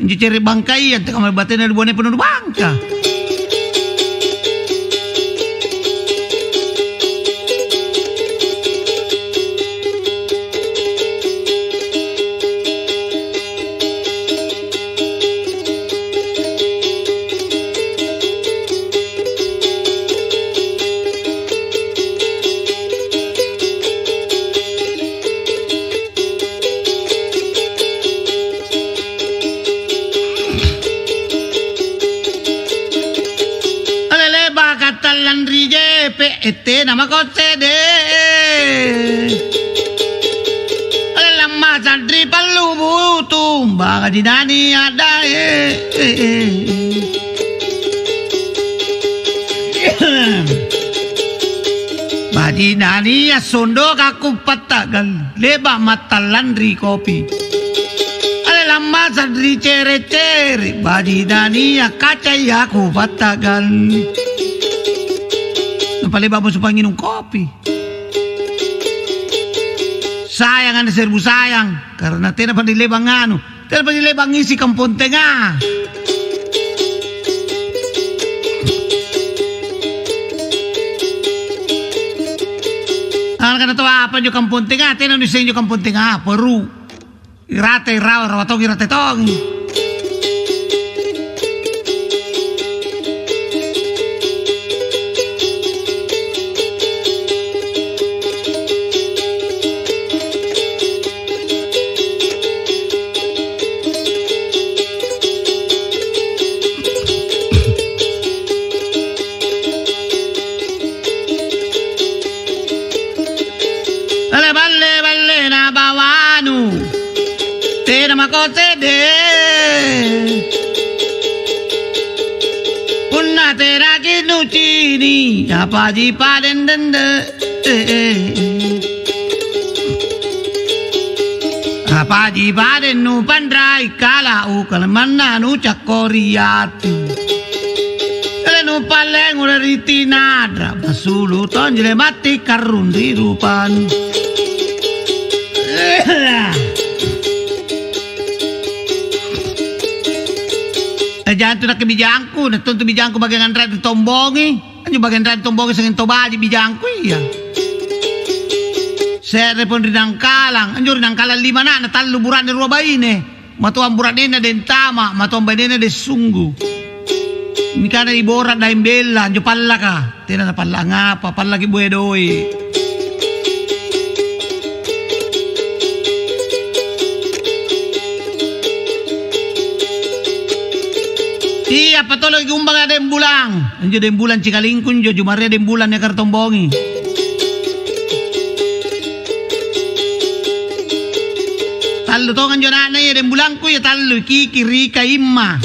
Injo cere bangkaya, teka mae batena ri buane punna nu bangka. Leleba katallang ri jepe, ettena mako sede. Lamma sanri pallu butung, banga jinani adae. Baji' nania' sondokakku patta'galli, le'ba' mattallang ri kopi. Ale lammasang ri cere'-cere', baji' nania' kacayya kupatta'galli. Nampa le'ba'mo supangnginung kopi. Sayang anne serbu sayang, karena tenapa nile'ba' nganu. Tenapa nile'ba' ngisi kampong tenga. Ana' kana tau apa anjo kampong tenga? Tena nuisseng anjo kampong tenga, peru. Irate rawa, rawa tongi, irate tongi. Ale balle-ballena bawanu, tena mako se're. Punna tenaki' nucini', apaji padeng dende. Eh, eh, eh. Apaji padeng nupanrai kala'u, kalemanna nucakkori ati. Ele nupalleng ure ri tinadra, passulu' tonji le matti karrung ri rupang. Eh, jantu nakke bijangku, nattuntu bijangku bagiang anre' ri tombongi. Anjo bagian raeng tombongi sanging tau baji' bijangku iya. Se're pong ri Nangkalang, anjo ri Nangkalang lima ana'na, tallu bura'ne rua baine. Matoang bura'nenna deng tama, matoang bainenna deng sunggu. Nikana ibora' daeng bella anjo pallaka, tena napalla' angngapa, pallaki boya doe'. Iya, patoloki umbanga deng bulang. Anjo deng bulang cikalingku njo, jumarea deng bulang niaka ri tombongi. Tallu tong anjo ana'na iya deng bulangku iya tallu, Kiki, Rika, Imma.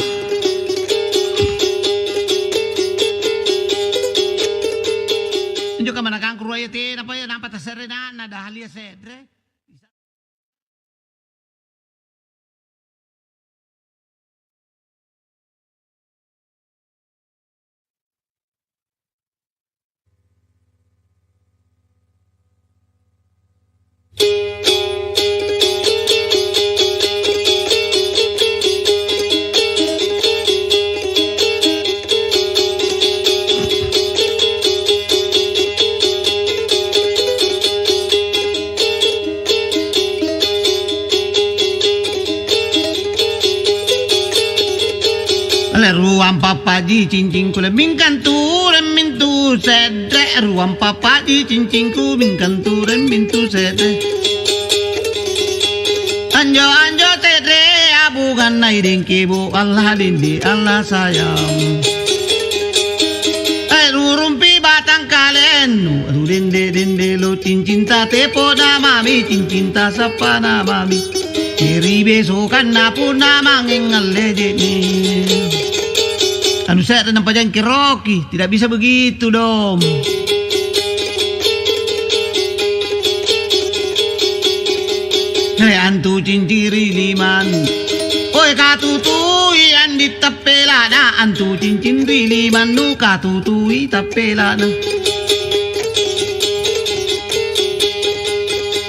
Anjo kamanakangku ruaya tenapa iya nampa tasse're ana'na, Dahlia se're. Alle ruang pappaji cincingku le mingkang tureng mintu se're, ruang pappaji cincingku mingkang tureng mintu se're. Anjo-anjo se'rea bukanna ideng kebo', Allah dende, Allah sayang. Eh, rurumpi batang kalennu, ru dende-dende lo cincinta tepona mami, cincinta sappana mami. Jari besokanna punna mange ngalle je'ne'. Anu se're nampa jangke roki. Tidak bisa begitu dong. He, antu cincin ri limannu. Oi, katutui andi' tappela'na, antu cincin ri limannu, katutui tappela'na.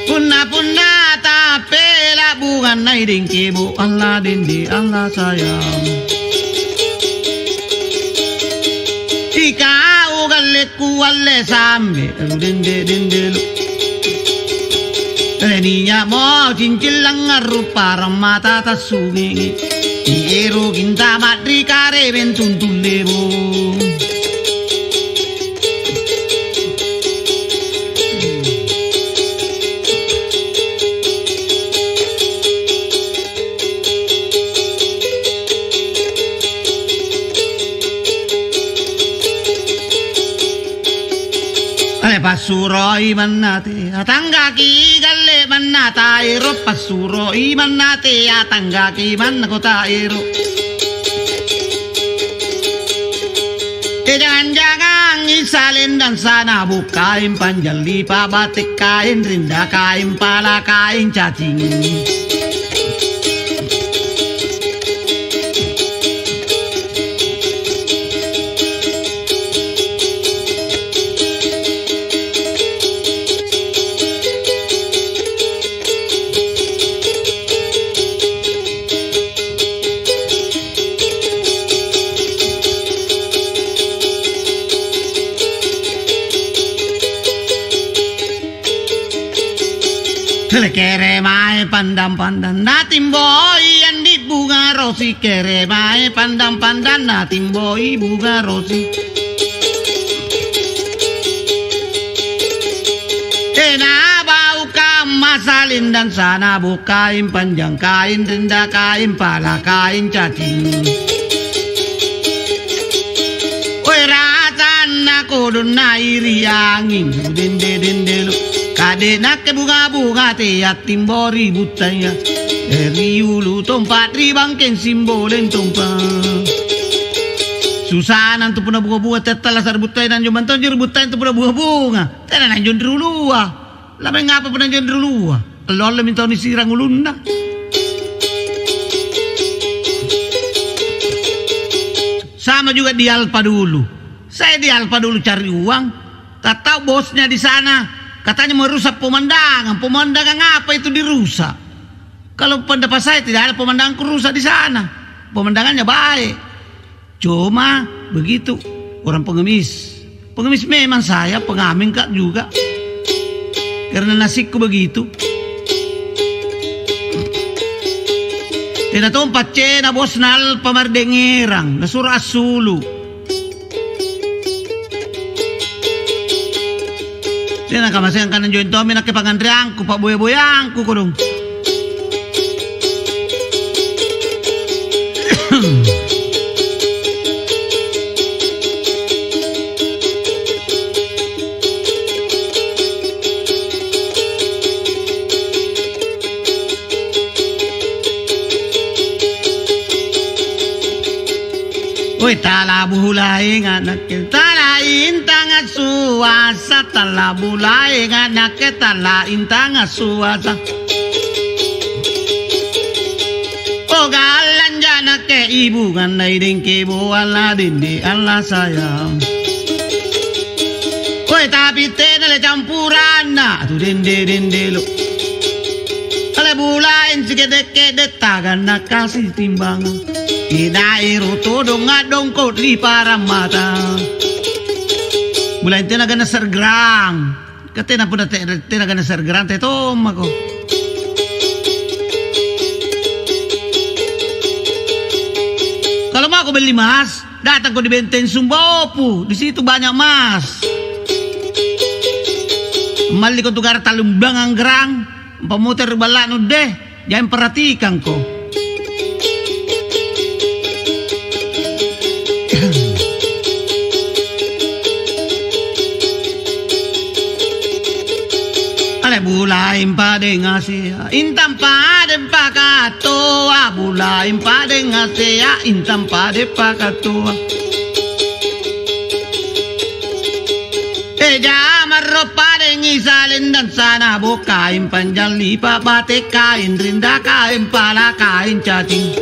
Punna-punna tappela' bunganna ideng kebo', Allah dende, Allah sayang. Ikau gallekku alle sambe, dende-dende lo. Eh, nia'mo cincin langngarru' parang mata tassungi. Ieroki antama' ri karebe tuntung lebo. Eh, passuroi manna te, atanggaki galle manna taero', passuroi manna te, atanggaki manna ko taero'. Eh, jangang-jangang Salendang sana bukaeng panjalli pabatek kaeng rinda kaeng pala kaeng cacing. Kere mae pandang-pandang, natimboi andi bunga rosi, kere mae pandang-pandang, natimboi bunga rosi. Tena bau kamma salendang sana bukaeng panjang kaeng rinda kaeng pala kaeng cacing. Oi, rasanna kodong nairi anging, dende-dendelo. Kade nakke bunga-bunga tea timbori buttaya. Eh, ri ulu tompa, ri bangkeng simboleng tompa. Susana antu punna bunga-bunga tea tallasara buttaya nanjo mantong juru buttaya antu punna bunga-bunga. Tena nanjo ri ulua. Lamengngapa punna nanjo ri ulua? Allo-allo mintau nisirang ulunna. Sama juga di Alpa dulu. Saya di Alpa dulu cari uang, tattau bosnya di sana katanya merusak pemandangan. Pemandangan apa itu dirusak? Kalau pendapat saya tidak ada pemandangan kurusak di sana. Pemandangannya baik. Cuma begitu orang pengemis. Pengemis memang saya, pengamen ka juga. Karena nasibku begitu. Tena tong paccena bosna Alpa Mardengerang, nasuro assulu. Tena kamaseang kana joeng tommi nakke panganreangku, pa'boya-boyangku kodong. Oi, tala bulaenga nakke, tala intanga suasa, tala bulaenga nakke, tala intanga suasa. O gallanja nakke ibu ngannai dengke boala dende Allah sayang. Oi, tapi tena le campuranna tu dende-dendelo. Ale bulaeng sikede-kede taganna kasi timbangang. Inaero todong ngadongko ri parammata. Bulaeng tena ganna sergerang. Ka tena punna te-, tena ganna sergerang te tommako. Kalau mako beli emas, datangko di Benteng Sumbawa Opu, di situ banyak emas. Malliko tu gara tallumbang anggerang, ampammotere balla'nu deh, jang perhatikangko. Ale bulaeng padeng asea, intang padeng pakattoa, bulaeng padeng asea, intang padeng pakattoa. Eja marro padengi salendang sana bokaeng panjalli pa'bate kaeng rinda kaeng pala kaeng cacing.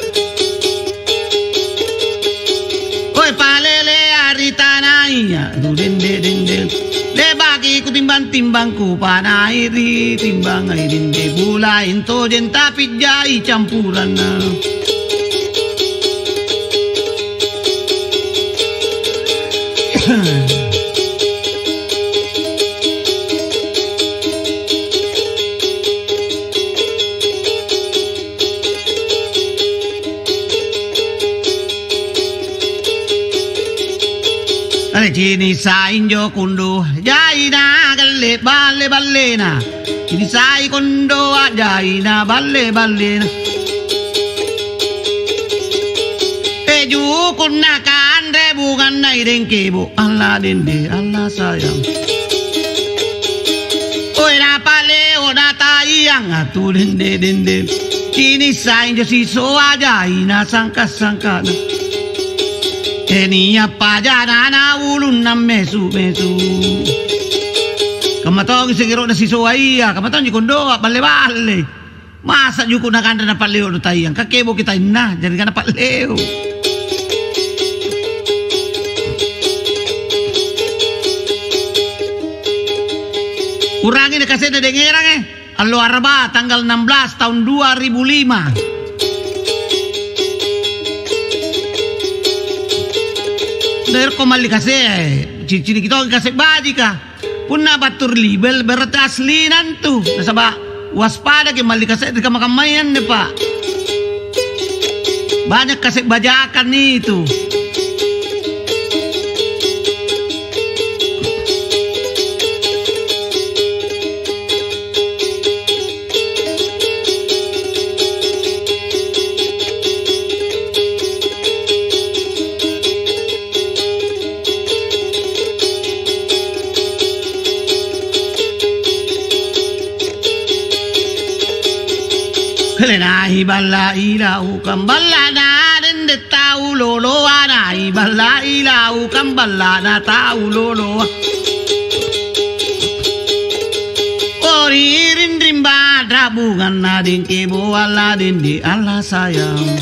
Oi palelea ri tanaya tu dende-dende. Le'baki kutimbang-timbang kupanai ri timbangai dende bulaeng tojeng tapijjai campuranna. Are cini sainjo kundu jaina galle balle-ballena. Cini sai kondoa jaina balle-ballena. Ejukunna kanre bunganna ireng kebo, Allah dende, Allah sayang. Oe napaleo nataiang atu dende-dende. Cini sainjo sisoa jaina sangka-sangkana. Tenia pajanana ulunna mesu-mesu. Kamma tongi segero'na sisoaya, kamma tonji kondoa balle-balle. Masa juku' nakanre napa'leo' nu tayang, kakeboki tainna, jari kana pa'leo'. Urangi deh kase'na dengerange, allo Araba tanggal enam belas tahun dua ribu lima. Derko malli kase', cicini' kitong kase' bajika. Punna battu ri libel, berarti aslina antu. Nasaba' waspadaki malli kase' ri kamma-kammaya anne, Pa'. Banyak kase' bajakan itu. Hele nai balla' ilaukang balla'na dende tau loloa, nai balla' ilaukang balla'na tau loloa. Ori rinring ba'ra bunganna dengke boalla dende Allah sayang.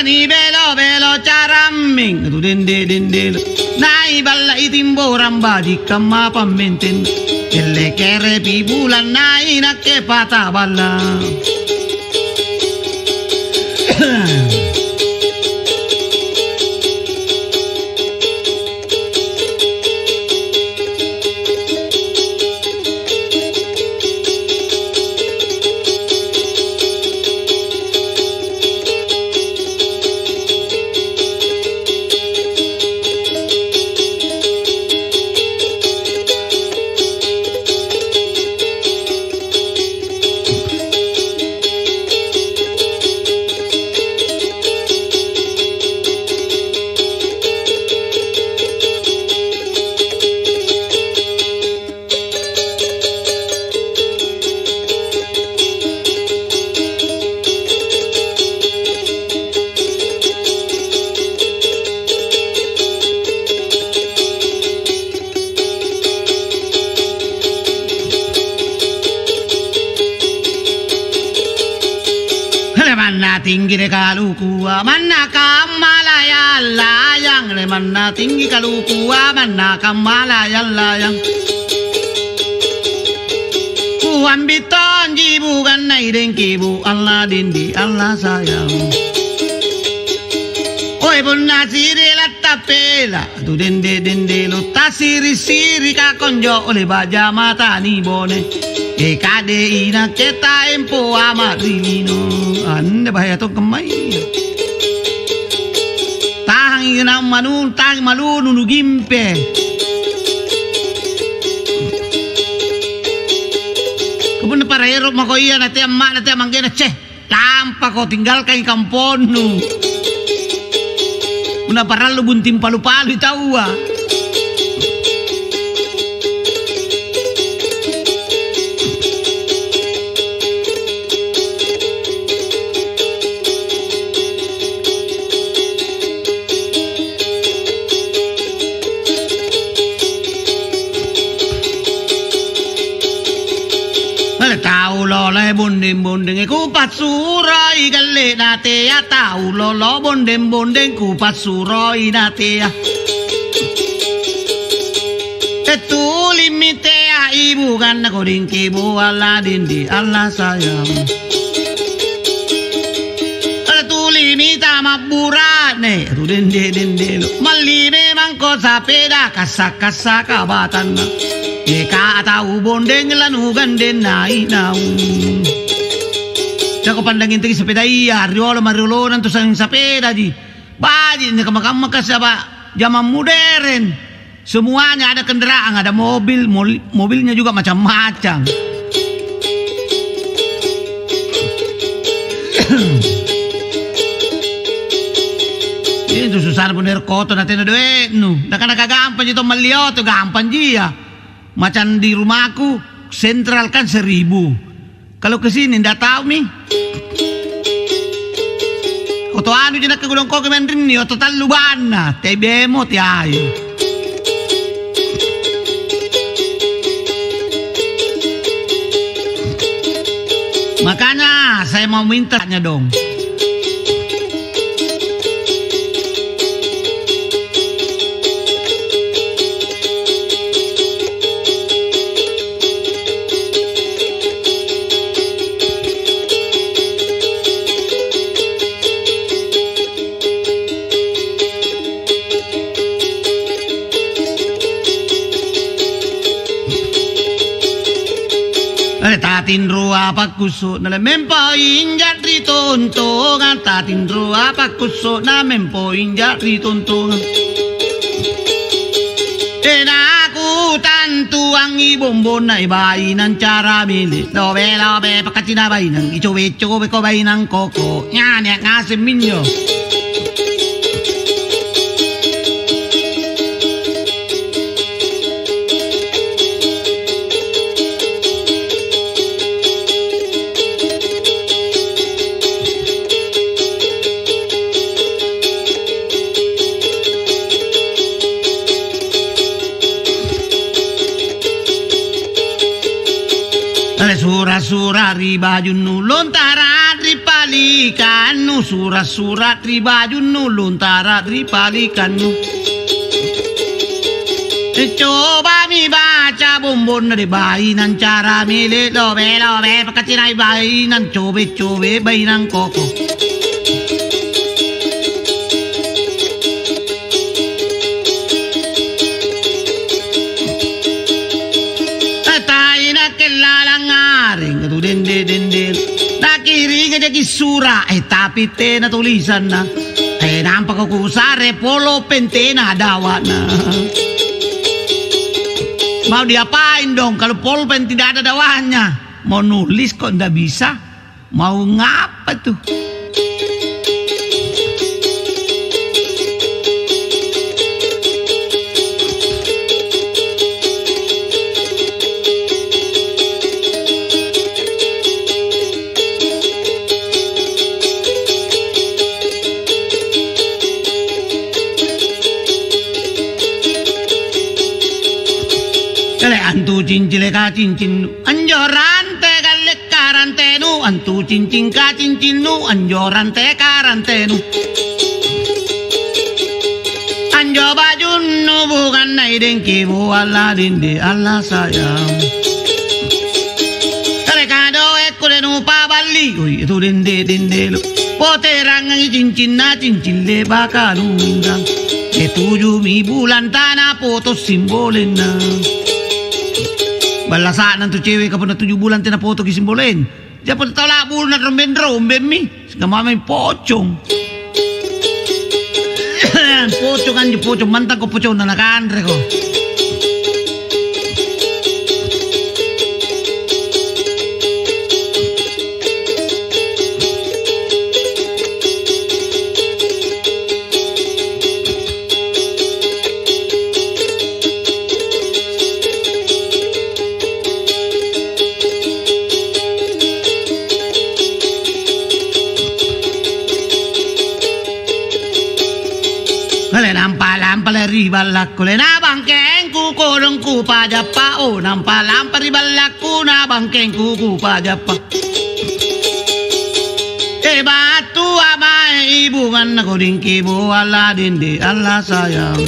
Ni belo-belo carammeng tu dende-dende. Nai balla'i timborang baji' kamma pammenteng. Kelle kerepi bulang nai nakke pata balla'. Lemanna tinggi de kalukua, manna kammalayang-layang. Lemanna tinggi kalukua, manna kammalayang-layang. Kuambi tonji bukanna idengki bu Allah dindi Allah sayang. Oi punna siri lattapela. Tu dende-dende lo tasiri-siri kakonjo ole baja mata ni bone. E kade ina keta empo ama ri lino. Ande bahaya to kemmai. Tahangi na manu, tahangi malunu nu gimpe. Kapunna para ero mako iya na te amma na te manggena ceh. Lampako tinggalkangi kamponnu. Punna parallu bunting palu-palui taua. Tau loloe bondeng-bondengnge kupassuroi galle'na tea, tau lolo bondeng-bondeng kupassuroi na tea. Tettulimmi tea ibu ganna kodingki boala dindi Allah sayang. Tuli mita mabbura'ne, tu dende-dende lo. Malli memangko sapeda kassa-kassa kabatanna. Eka tau bondeng lanu gandeng nai-naung. Cako pandang intu sepeda iya, riolo mariolona tu sang sepeda ji. Baji ni kamma-kamma kasi apa jamang modern. Semuanya ada kendaraan, ada mobil, mol-, mobilnya juga macam-macam. Itu susah bener koto na tena doe'nu. Nakana kagampang ji to malli oto, gampang ji ya. Macam di rumahku, sentral kan seribu. Kalau ke sini ndak tahu mi. Oto anuji nakke kudongkoki mae anrinni, oto tallu banna, teai bemo, teai. Makanya saya mau minta dong. Eh, tatinroa pakkusso', na lemmempo inja' ri tontongang, tatinroa pakkusso', na mempo inja' ri tontongang. Tena kutantuangi bombonna, eh, bainang cara mili. Lobe-lobe pakkacina bainang, icobe-cobeko bainang koko. Nyanya' ngaseng minjo. Sura-sura ri bajunnu, lontara' ri palikannu, sura-sura ri bajunnu, lontara' ri palikannu. Cobami baca bombonna, de' bainang cara mili, lobe-lobe pakkacinai bainang, cobe-cobe bainang koko. Eh, tai nakke lalang ngareng tu dende-dende. Nakiringa jaki sura', eh, tapi tena tulisanna. Eh, nampako kusare polpen tena dawa'na. Mau diapain dong kalau polpen tidak ada dawanya? Mau nulis kok ndak bisa? Mau ngapa tuh? Kale antu cincileka cincin. Anjo rante kallekka rantenu, antu cincingka cincinnu, anjo ranteka rantenu. Anjo bajunnu bukanna idengki bu alla dende alla sayang. Kale kadoekku de nupaballi, oi, itu dende-dende lo. Poterangangi cincinna, cincin lebaka lurang. Ketujumi bulang tana poto simbolenna. Ballasa'na antu ceweka punna tuju bulang tena potoki simbolen. Japa tau la'buna rombeng-rombemmi, sikamamami pocong. Pocong anjo, pocong mantangko poconna nakanreko. Kale nampa-lampa le ri ballakku, le nabangkengku kodong kupajappa, oh, nampa-lampa ri ballakku, nabangkengku kupajappa. E battua mae ibunganna kodingki bo alla dende, alla sayang.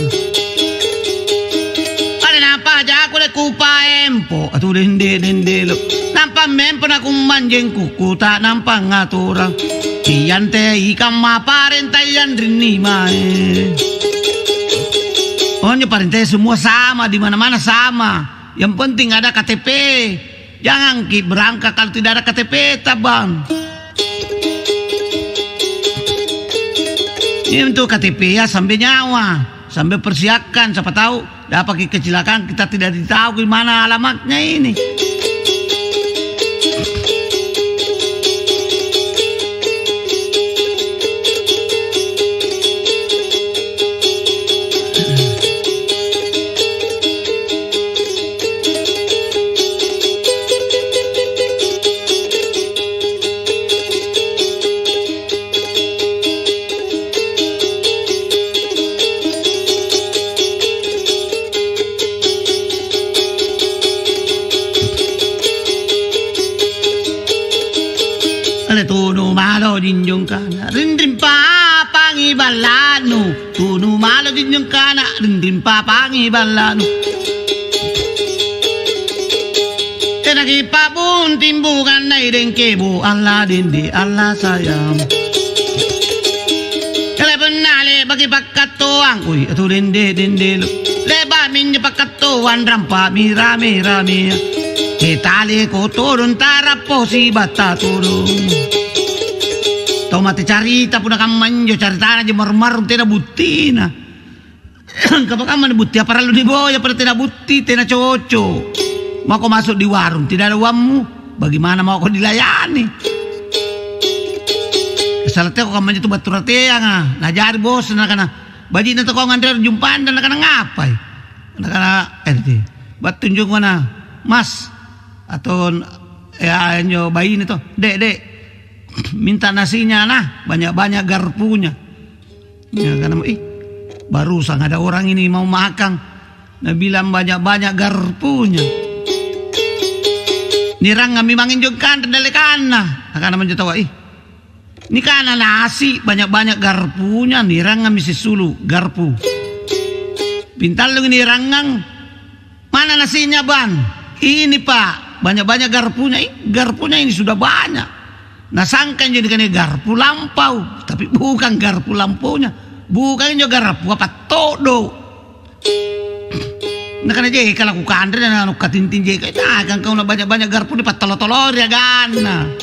Kale napajaku le kupaempo, atu dende, dende lo. Nampa mempo nakummanjeng kukkuta, nampa ngaturang. Iyante ikamma parenta ianrinni mae. Onjo parentaya semua sama, di mana-mana sama. Yang penting ada K T P. Jangangki berangkat kalau tidak ada K T P-ta, Bang. Ini untuk K T P ya, sambil nyawa, sambil persiapkan, siapa tahu dapatki kecelakaan, kita tidak ditahu di mana alamatnya ini. Tunu malo jinjung kana, rinring papangi balla'nu. Tunu malo jinjung kana, rinring papangi balla'nu. Tenaki pa'bunting bukanna idengkebu, Allah dende, Allah sayang. Kale punna le'baki pakkattoang, ui, atu dende, dende lu. Le'ba' minjo pakkattoang, rampa'mi rame-rame. Kitaleko todong, tarappo sibatta todong. Tau mate carita punna kamma anjo caritana je maru-maru tena buttina. Kamma-kamma nibutti apa parallu niboya pada tena butti, tena cocok. Mako masuk di warung, tidak ada uammu, bagaimana mako dilayani? Sala teko kamma anjo tu battu rateanga, najari bosna nakana, "Baji'na toko nganre jumpanda," nakana, "Ngapai?" Nakana, "Eh, di, battu anjo mana, Mas?" Atau, ya, anjo baine to, "Dek, dek, minta nasinya nah, banyak-banyak garpunya." Ya, karena, "Ih, barusan ada orang ini mau makan, nabilang banyak-banyak garpunya." Nirangammi mangeng jong kanre dallekanna. Nakana manjo taua, "Ih, nikana nasi banyak-banyak garpunya, nirangammi sissulu garpu." Pintallungi nirangang, "Mana nasinya, Bang?" "Ini, Pak, banyak-banyak garpunya." "Ih, garpunya ini sudah banyak." Nasangka injo nikanaya garpu lampau, tapi bukan garpu lampaunya. Bukan injo garpu apa todo. Nakana, "Jeka lakukanre dan anu katinting jeka." "Nah, kan kau na banyak-banyak garpu dipattolo-tolori aganna."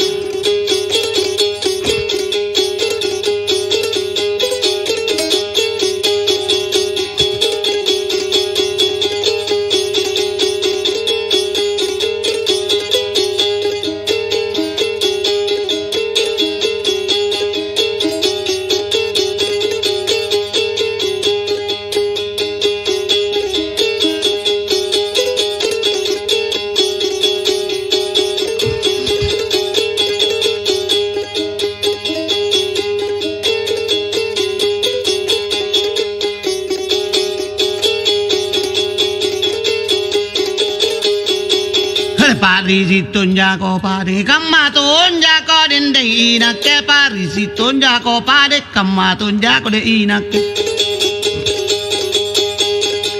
He, pa'risi' tonjako padeng, kamma tonjako dendeng inakke, pa'risi' tonjako padeng, kamma tonjako de' inakke.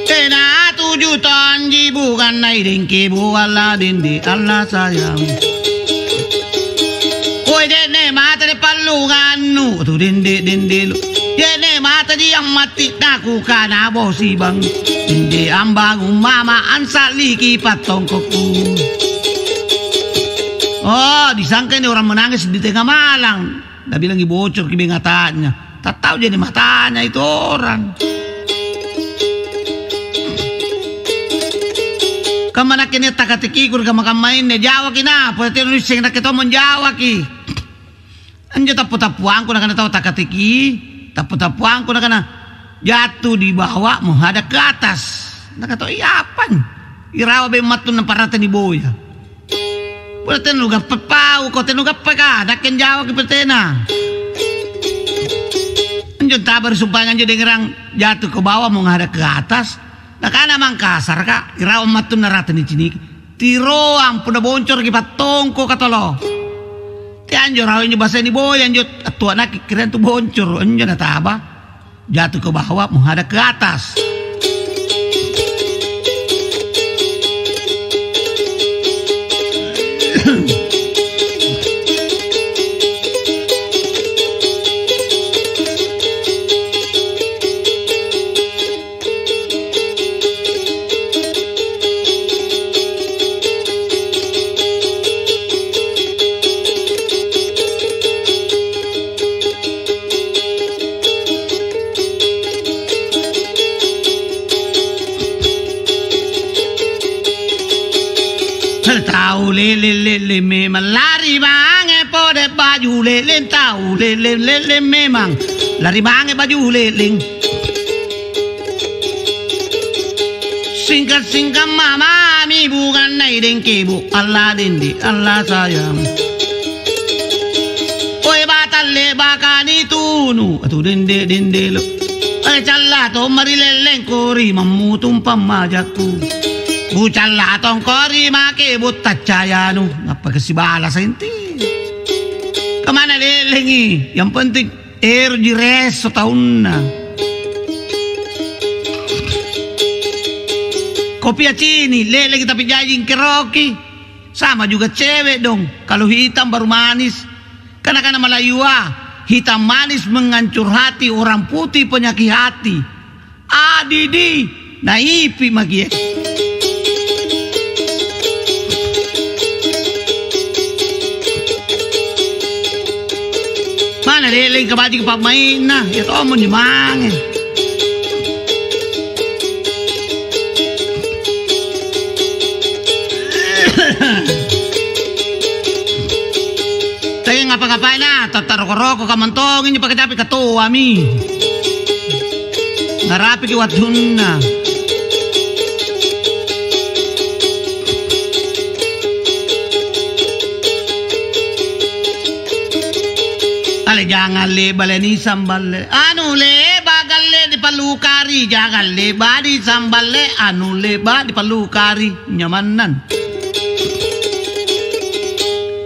Tena tuju tonji bukanna idengki bu Allah dende Allah sayang. Woi, je'ne' mata ri pallungannu, tu dende-dende lu. Je'ne' mata ri ammatti' nakukana bosi bang. Dende ambangung mama ansa'liki pattongkokku. Oh, disangkai ni orang menangis di tengah malam. Nabilangi bocorki beng ata'nya. Tattau jadi matanya itu orang. Kamma nakke nia' takatekiku ri kamma-kamma inne, jawaki na, pole tena nuisseng nakke tommo jawaki. Anjo tappu-tappuangku nakana tau takateki, tappu-tappuangku nakana, "Jatuh di bawah menghadap ke atas." Nakana tau, "Iya apang?" "Irawa beng mattunna parata niboya." Pole tena nugappa pau, ko tena nugappaka, nakke njawaki pole tena. Anjo taba ri sumpanga anjo dengerang, "Jatuh ke bawah menghadap ke atas." Nakana Mangkasaraka, "Irawa mattunna rata niciniki." Tiroang punna boncoroki pattongko katolo. Te anjo rawa injo basa niboya anjo attuanaki kiriang tu boncoro, anjo nataba. Jatuh ke bawah, menghadap ke atas. Tau lele-lele memang lari mange pode baju leleng, tau lele-lele memang lari mange baju leleng. Singkat-singkat mamami bukanna idengkebu, Allah dende, Allah sayang. Oe batalle baka nitunu, atu dende-dende lo. Oe calla tomma ri lellengku ri mammutung pammajakku. Bucalla tongko ri make buttaccayanu, ngappaka sibalasa inti. Kamana le'lengi, yang penting ero'ji resso taunna. Kopia cini', le'lengi tapi jaji ingkeroki. Sama juga cewek dong, kalau hitam baru manis. Kana-kana Malayua, hitam manis mengancur hati, orang putih penyakit hati. Adidi, naipi' maki, eh. Mana leleng kabaji pa'mai'na, iya tommo njo mange. Taya ngapa-ngapaina, tatta roko-roko kamantong injo pakacapi katoami. Narapiki wattunna. Ale jangang le'ba' le nisamballe, anu le'ba' galle dipallukari, jangang le'ba' disamballe, anu le'ba' dipallukari, nyamannan.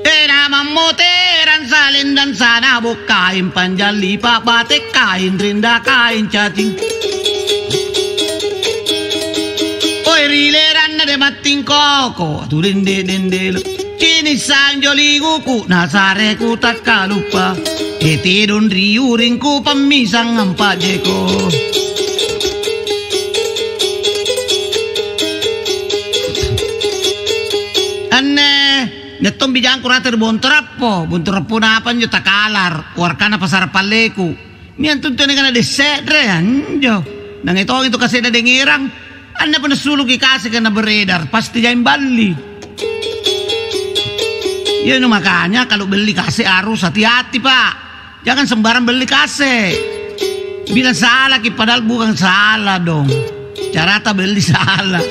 Tena mammoterang salendang sana bokkaing panjalli pa'bate kaing renda kaing cacing. Oi ri leranna de matting koko, tu dende-dendelo. Cini' sanjo liguku, nasareku takkaluppa. Tete don ri uringku pammisang ampa'jeko. Anne, nia' tommi jangku rate ri Bontorappo. Bontorappona apa anjo takalar, warkana pasara palleku. Nia' tuntu nikana de' se're anjo. Nangai tongi tu kase'na dengerang. Anne punna suluki kaseka na beredar, pasti jaing balli. Iya nu makanya kalau beli kase' harus hati-hati, Pak. Jangan sembarang beli kase'. Bilang salaki padahal bukan salah dong. Carata beli salah.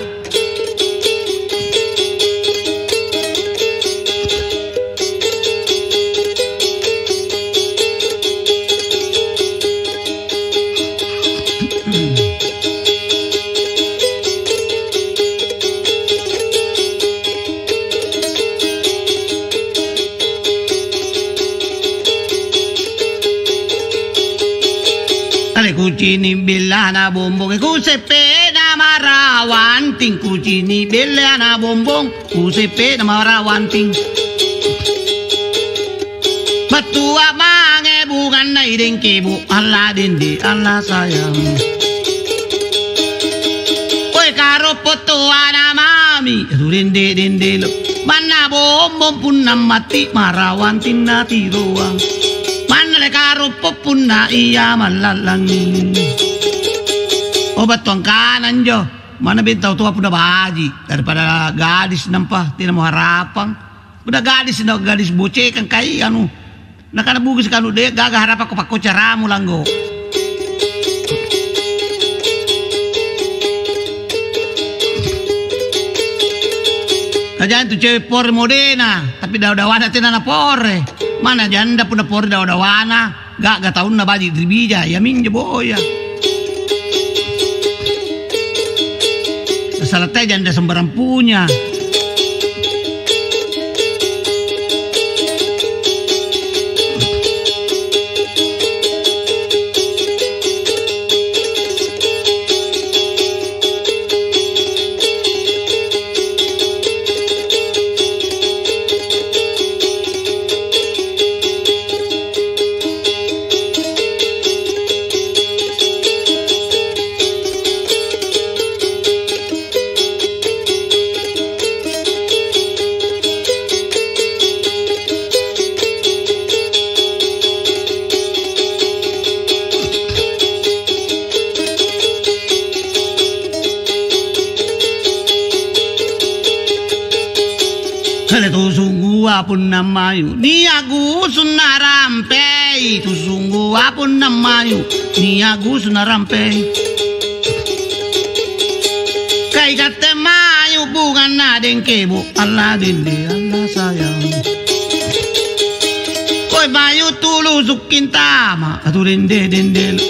Ale kucini' bellana bombonge, kuseppena marawanting, kucini' bellana bombong. Kuseppena marawanting. Battua mange bunganna idengkebu, Allah dende, Allah sayang. Koe karoppo toana mami, tu dende-dendelo. Manna bombong punna matti marawantinna tiroang. Manna le karoppo punna ia mallallangi. Oh, battuang kananjo. Manna bentau toa punna baji', daripada gadis nampa tena muharapang. Punna gadis na gadis bocekang kai anu, nakana bugis kanu de' gaga harapakko pakko caramu langgo. Najantu cewe' pore modena, tapi dawa-dawana tena napore. Mana janda punna pore dawa-dawana? Ga'ga taunna baji' ri bija, iaminjo boya. Nasala te janda sembarang punya. Hele tusungua punna mayu, nia' gusung narampei, tusungua punna mayu, nia' gusung narampei. Ka ikatte mayu bunganna dengkebu, Allah dende, Allah sayang. Koi mayu tulusu' kintama, atu dende-dendelo.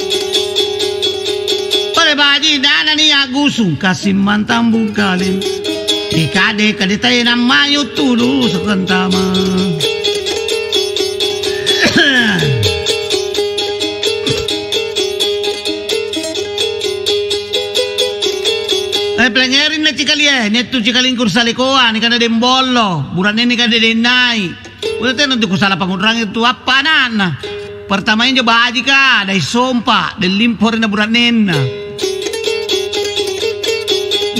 Pare baji' nana nia' gusung, kasi' mantang bungkaleng. Deka-deka ditena mayu tulusu' kintama. Pelengngerinna cikalie, nettu cikalingku ri salekoa, nikana Dembollo, bura'nenni kade Dennai. Punna tena tu kusala pangngu'rangi tu appa ana'na. Pertama injo bajika, Dai Sompa, Dellimpo ri na bura'nenna.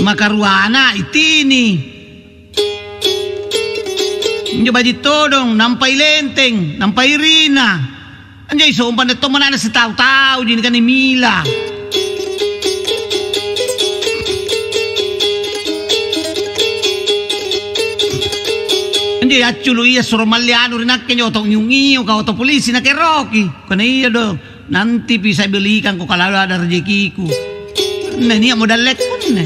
Makaruana Itini. Injo baji' todong, nampai Lenteng, nampai Rina. Anjo Isompa anne tommo nana sitau-tauji, nikana Mila. Anjo acculu' iya suro malli anu ri nakke anjo oto ngiu-ngiuka, oto polisi nakeroki. Kana iya do. Nantipi saya belikanko kalala ada rejekiku. Anne nia'mo dallekku anne.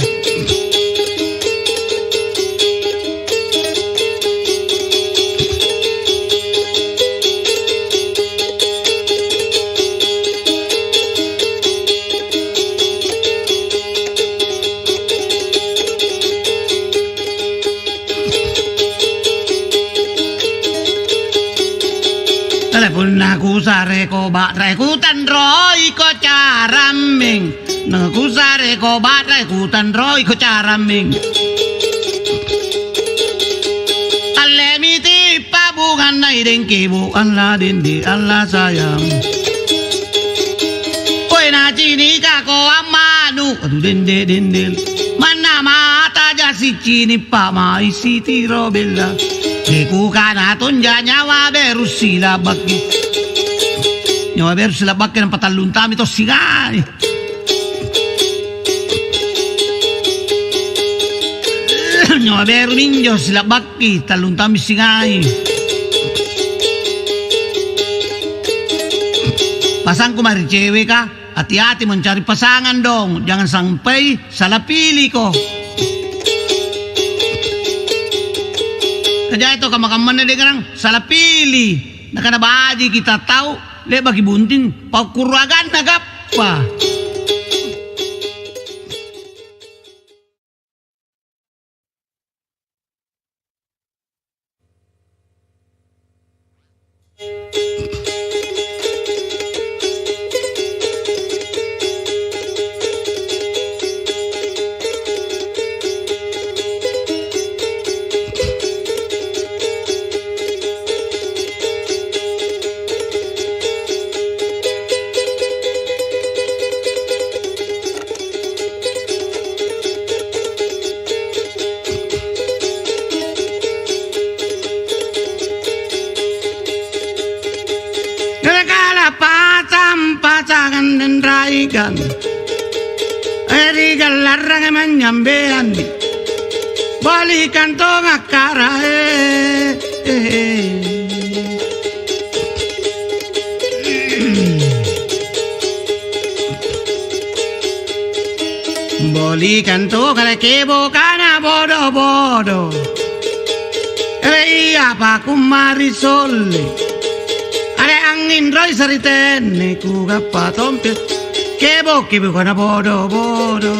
Tala punna kusareko ba'rae kutanroiko carammeng. Na kusareko ba'rae kutanroiko carammeng. Allemi tippa bunganna idengke bu alla dende alla sayang. Koe nacinikako ammanu, atu dende-dende. Manna mata jasi cini' pa'mai sitiro bella. Kekukana tonja nyawa beru silabakki. Nyawa beru silabakki nampa talluntami to singai. Nyawa beru minjo silabakki, talluntami singai. Pasangku mae ri ceweka, hati-hati mencari pasangan dong, jangan sampai salah pilih ko. Kajai to kamma-kammanna dengarang, salah pilih. Nakana bajiki tattau, le'baki bunting, pakkuro aganna gappa. Gala-gala pacang-pacangang denraikan. Eri gallarranga manyambeanni. Bali kantong akkarae. Boli kantong kale kebo kana bodo-bodo. Ere iya pakummari solle. Are anging roi saritenne kugappa tompe. Kebo-kebo kana bodo-bodo.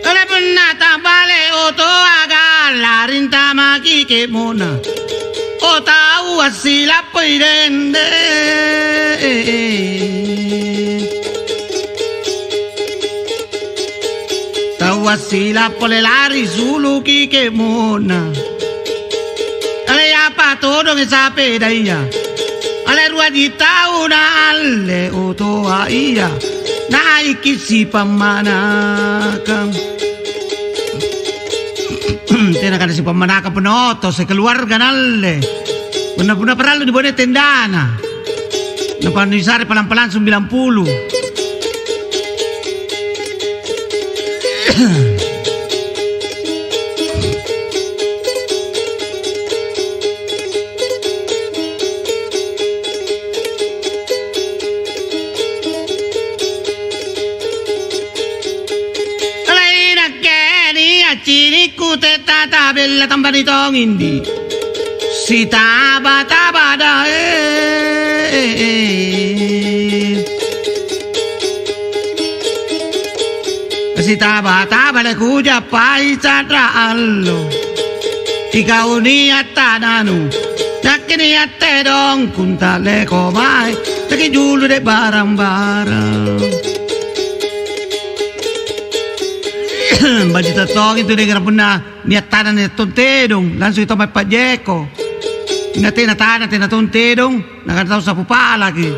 Ere punna tabale otoa galla rintamaki ke'mona. O taua silappoi dende. Taua silappo le lari suluki ke'mona. Ale apa todong sapedaya. Ale ruaji tau naalle otoa iya. Naiki sipammanakang. Tena kada sipammanakang punna oto, sekeluarga naalle. Punna-punna parallu nibone tendana. Napanu isare palang-palang sembilan puluh. Bella tambani tongi ndi. Sitaba-taba dae. Sitaba-taba le kujappai sa'ra allo. Ikau nia' tananu, nakke nia' tedong, kuntaleko mae, laki julu de' barang-barang. Baji' tottongi tu dengera punna nia' tana nia' tong tedong, langsung tau mae pa'jeko. Punna tena tana tena tong tedong, nakana tau sapu palaki.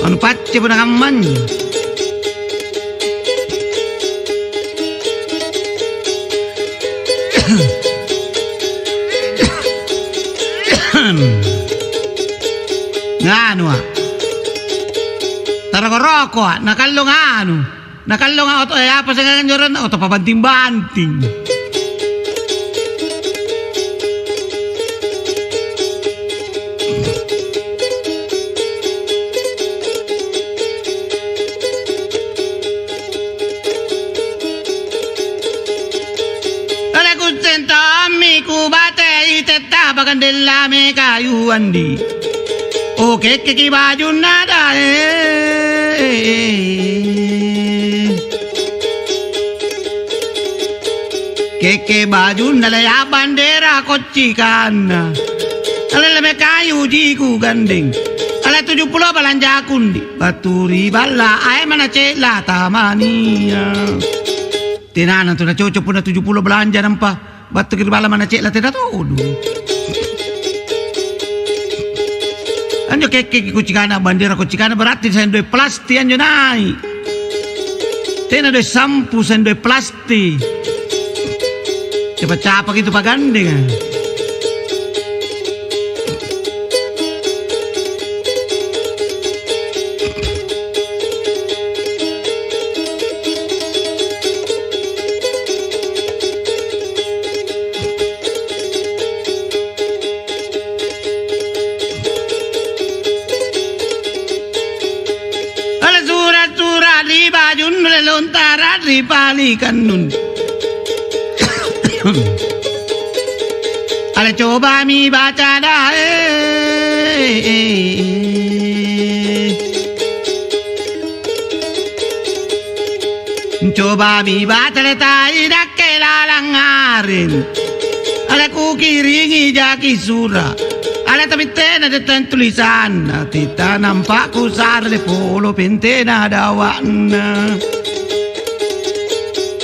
Anu pacce punna kammanji. Nganua. Taroko-rokoa, nakallo nganu. Nakallonga oto, eh, apa siagang anjoranna? Oto pabanting-banting. Tala kusseng tommi kubatei tetta bagandella me kayu andi. O kekkeki bajunna dae. Kekke bajunna lea bandera koccikanna. Alelleme kayu jiku gandeng. Ale tuju pulo balanjaku ndi. Battu ri balla ae mana ce'la tamania. Tenana tu nacoco punna tuju pulo balanja nampa. Battuki ri balla mana ce'la tena todong. Anjo kekkeki kucikana bandera kucikana berarti seng doe' plastik anjo nai'. Tena doe' sampu seng doe' plastik. Capa-capaki tu pagandenga. Ala sura'-sura' ri bajunnu, lontara' ri palikannun. Ale cobami baca dae. Cobami baca le tai nakke lalang ngareng. Ale kukiringi jaki sura'. Ale tapi tena detang tulisanna, tita nampa kusare polo pentena dawa'na.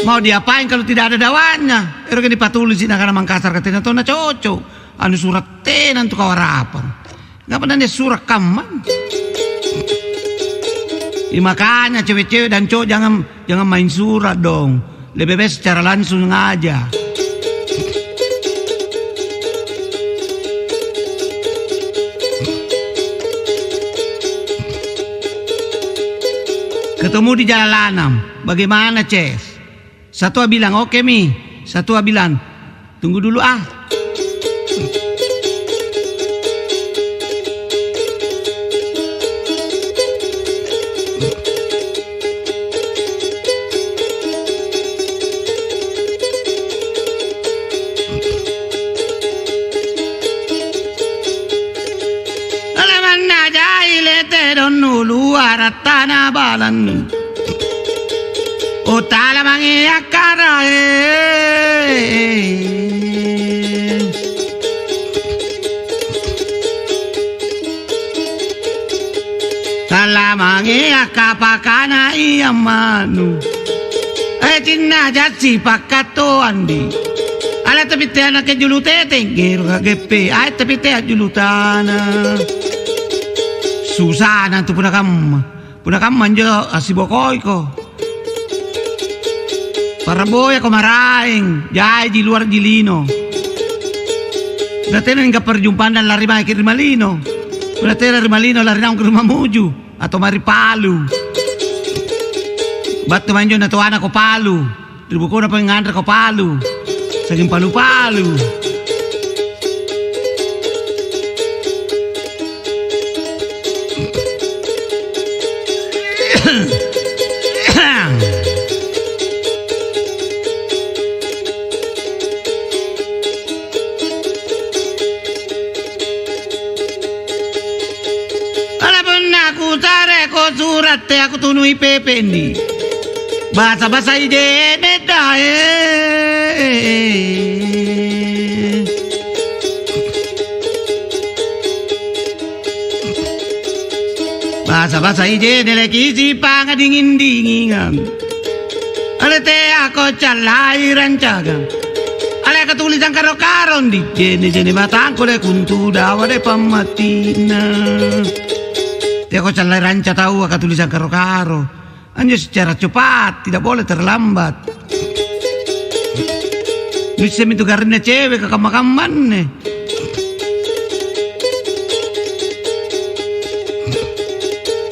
Mau diapain kalau tidak ada dawa'nya? Ero' kan dipatulisi' nakana Mangkasara tena tona cocok. Anu sura' tena antu kawarapang. Ngapa nania' sura' kamma? Ih, makanya cewe'-cewe' dan cowok jangang, jangang maeng sura' dong. Lebe bae secara langsung aja. Ketemu di jalanan, bagaimana, Ces? Satua bilang, "Oke mi." Satua bilang, "Tunggu dulu ah." Alamanna jai lete donnu luara tana balannu. O tala mange akkarae. Tala mange akkapakana iammanu. Eh, cinna jassi pakkattoang di. Ala tapi te anake julu teteng, gero kageppe, ae tapi te ajjulu tana. Susana tu punna kamma. Punna kamma anjo assibokoiko. Paraboyako maraeng, jaiji luara'ji lino. Punna tena ningka perjumpangna lari maeki ri malino. Punna tena ri malino lari naung ri mamuju atau mae ri palu. Battu mae anjo natoanako palu. Ri bukona pole nganreko palu, sanging palu-palu. Ratte aku tunui pepe'ndi. Basa-basai je'ne' dae. Basa-basai je'ne' leki sipanga dinging-dingingang. Ale teako callai rancaka. Ale katulisang karo-karo ndi. Je'ne'-je'ne' matangku le kuntu dawa de pammatina. Teako callai ranca taua katulisang karo-karo. Anjo secara cepat, tidak boleh terlambat. Nuissemi tu garrinna ceweka kamma-kamma anne.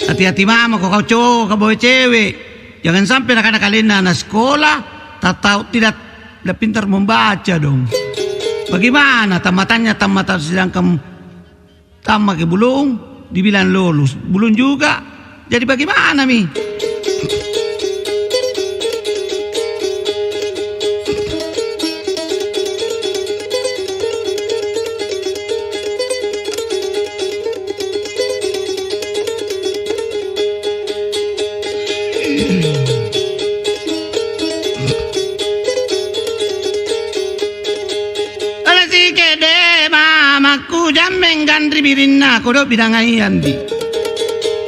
Hati-hati mamako kau cowok, kau boe cewek. Jangan sampai nakana kalenna anak sekolah, tattau tidak, tidak pintar membaca dong. Bagaimana tammatannya tammata sedangkan tammaki bulung, dibilang lulus. Bulung juga, jadi bagimana mi? Ala sike'de' mamakku jammeng ganri birinna kodo' bidangayandi.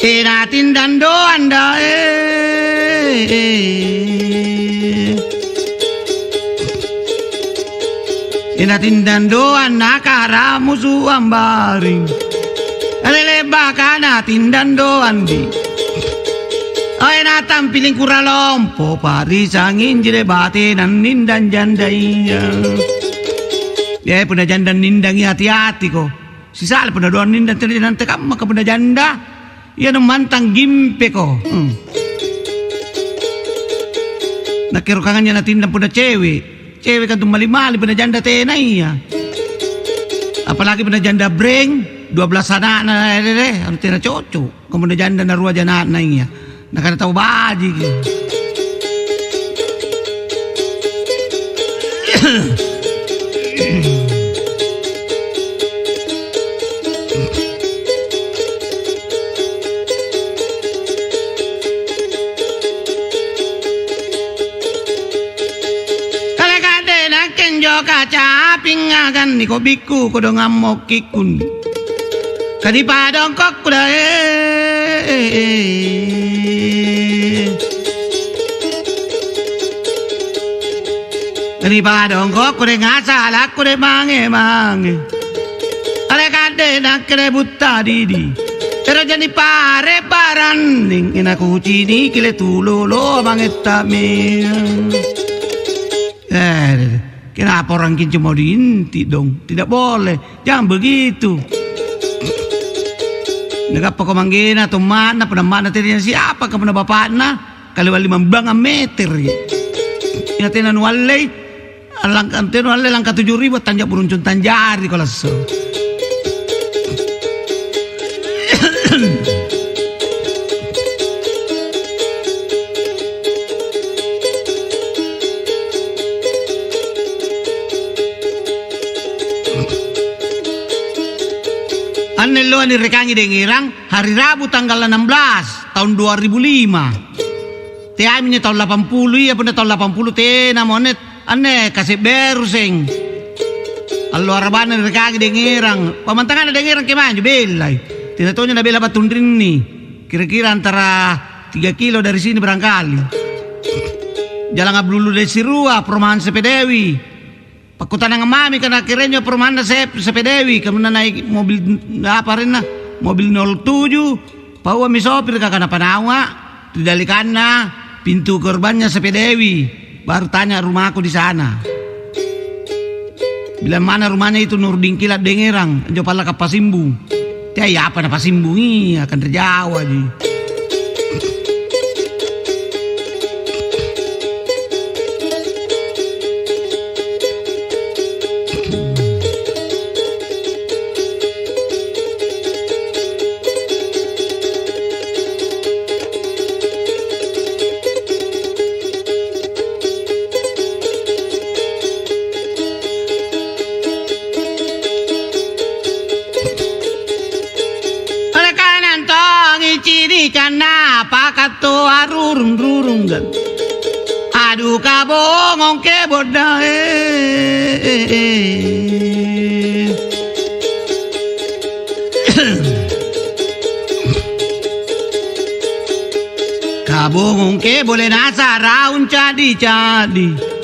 Tena tindang doang dae. Tena tindang doang nakara musuang baring. Lele bakana tindang doang di. Oe natampiling kura lompo, pa'risang injile bate nannindang janda iya. Eh, punna janda nindangi hati-hatiko. Sisa'la punna doang nindang tena nante kamma ka punna janda. Iya nu mantang gimpeko. Hmm. Nakke rokanganya natindang punna cewe'. Cewe' kan tu mali-mali punna janda tena iya. Apalagi punna janda breng, dua belas ana'na, eh, eh, eh, anu tena cocok. Kamunna janda narua jana'na iya. Nakana tau bajiki. Kale kande nakke njo kaca apinga ganni kobikku kodong ammokkikkun. Kanipadongkokku dae. Kanipadongkokku de ngasalakku de mange-mange. Ale kande nakke de butta didi. Ero jani pare baranning ina kuciniki le tulolo mange tame. Eh, kenapa orang kincing mau diinti dong? Tidak boleh. Jangan begitu. Nagappako manggena, tomma'na, penamma'na tena siapa kapunna bapa'na? Kalewa limang bang ammeteri. Iya tena nuallei, allang-, tena nuallei langka tuju ribu tanja burung cuntang jari kolasso. Anne alloa nirekangi dengerang, hari Rabu tanggal enam belas tahun dua ribu lima. Teaminjo taung lapan puluh, iya punna taung lapan puluh tenamo anne, anne kase'beruseng. Allo arabana nirekangi dengerang, pammantanganna dengerang kemae anjo bellai. Tena tonjo nabella battu rinni, kira-kira antara tiga kilo dari sini barangkali. Jalang Ablulu Desirua, perumahan Sepedewi. Pakkutanang mami kana kerenjo perumahanna Sep-, Sepedewi, kamunna naik mobil, apa arenna? Mobil nol tujuh, pauami sopir ka kana panaua, ri dalikanna pintu gerbangnya Sepedewi, baru tanya rumahku di sana. Bilang mana rumahnya itu Nurdin Kilat dengerang, anjo pallaka pasimbung. Teai apa napasimbungi, akan ri Jawaji. Oleh kanang tongi cini Ikanna pakatto arurung-rurung gal. Adu kabongong keboddae. Kabongong kebole nasa raung cadi-cadi.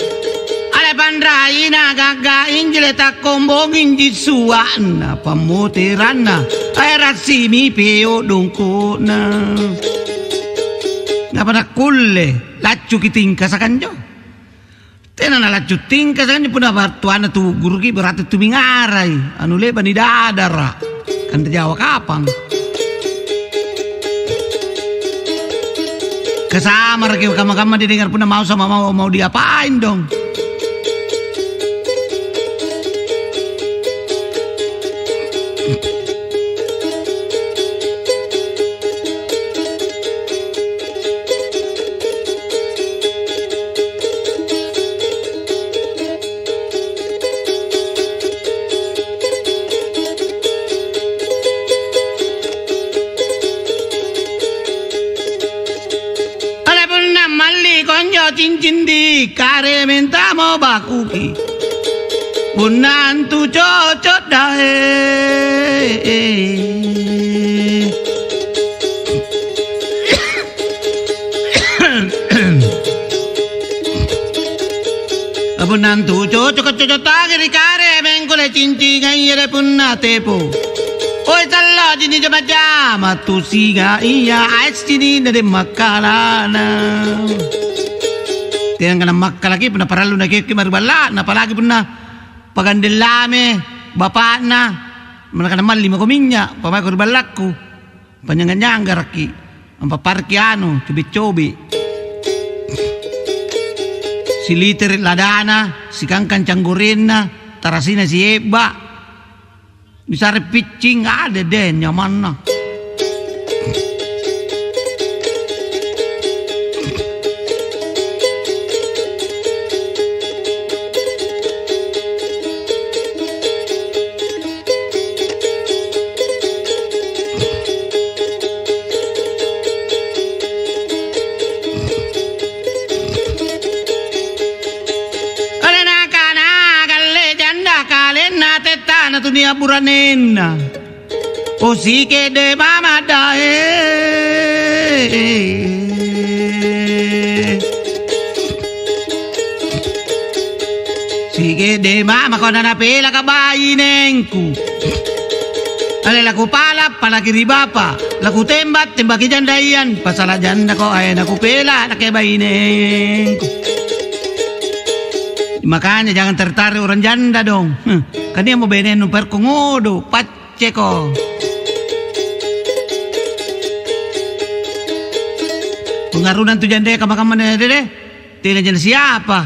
Ale panraina gagga injile takkombongi inji sua'na pammoteranna. Ae rassimi peo dongko'na. Napa nakkulle laccuki tingkasaka anjo? Tena nalaccu tingkasaka anjo punna battuanna tu guruki berarti tu mingarai. Anu le'ba nidadara. Kan jawa kapang. Kasamaraki kamma-kamma didengar punna mau sama mau, mau diapain dong? Punna malli konjo cincin di kare mentamo bakuki. Punna antu cocok dae. Punna antu cocok-cocok tangi ri kare mengkole cincingai ere punna tepo. Oi tallo jini jama-jama tu singa iya aes cini na de makkalana. Tenang kana makkalaki punna parallu na kekki mari balla, apalagi punna pagandeng lame bapakna. Mana kana malli mako minnya, pamaiko ri ballakku. Panynyangga-nyanggarakki, ampappareki anu, cobe-cobe. Silitere' ladana, sikangkang canggorenna, tarasina siebba. Nisare piccing, ade deh nyamanna. Kale nakana galle janda kalenna tettana tunia buranenna. O sike'de' mama dae. Sike'de' mama kona napelaka bainengku. Ale lakupala, palaki ri bapa, lakutemba, tembaki jandaian, pasala jandako ae nakupela nake bainengku. Makanya jangan tertarik orang janda dong. Huh, kan dia mau baineng numperko ngodo, pac- Ceko. Pengarunan tu jandaya kamma-kamma nene dede, tena jana siapa.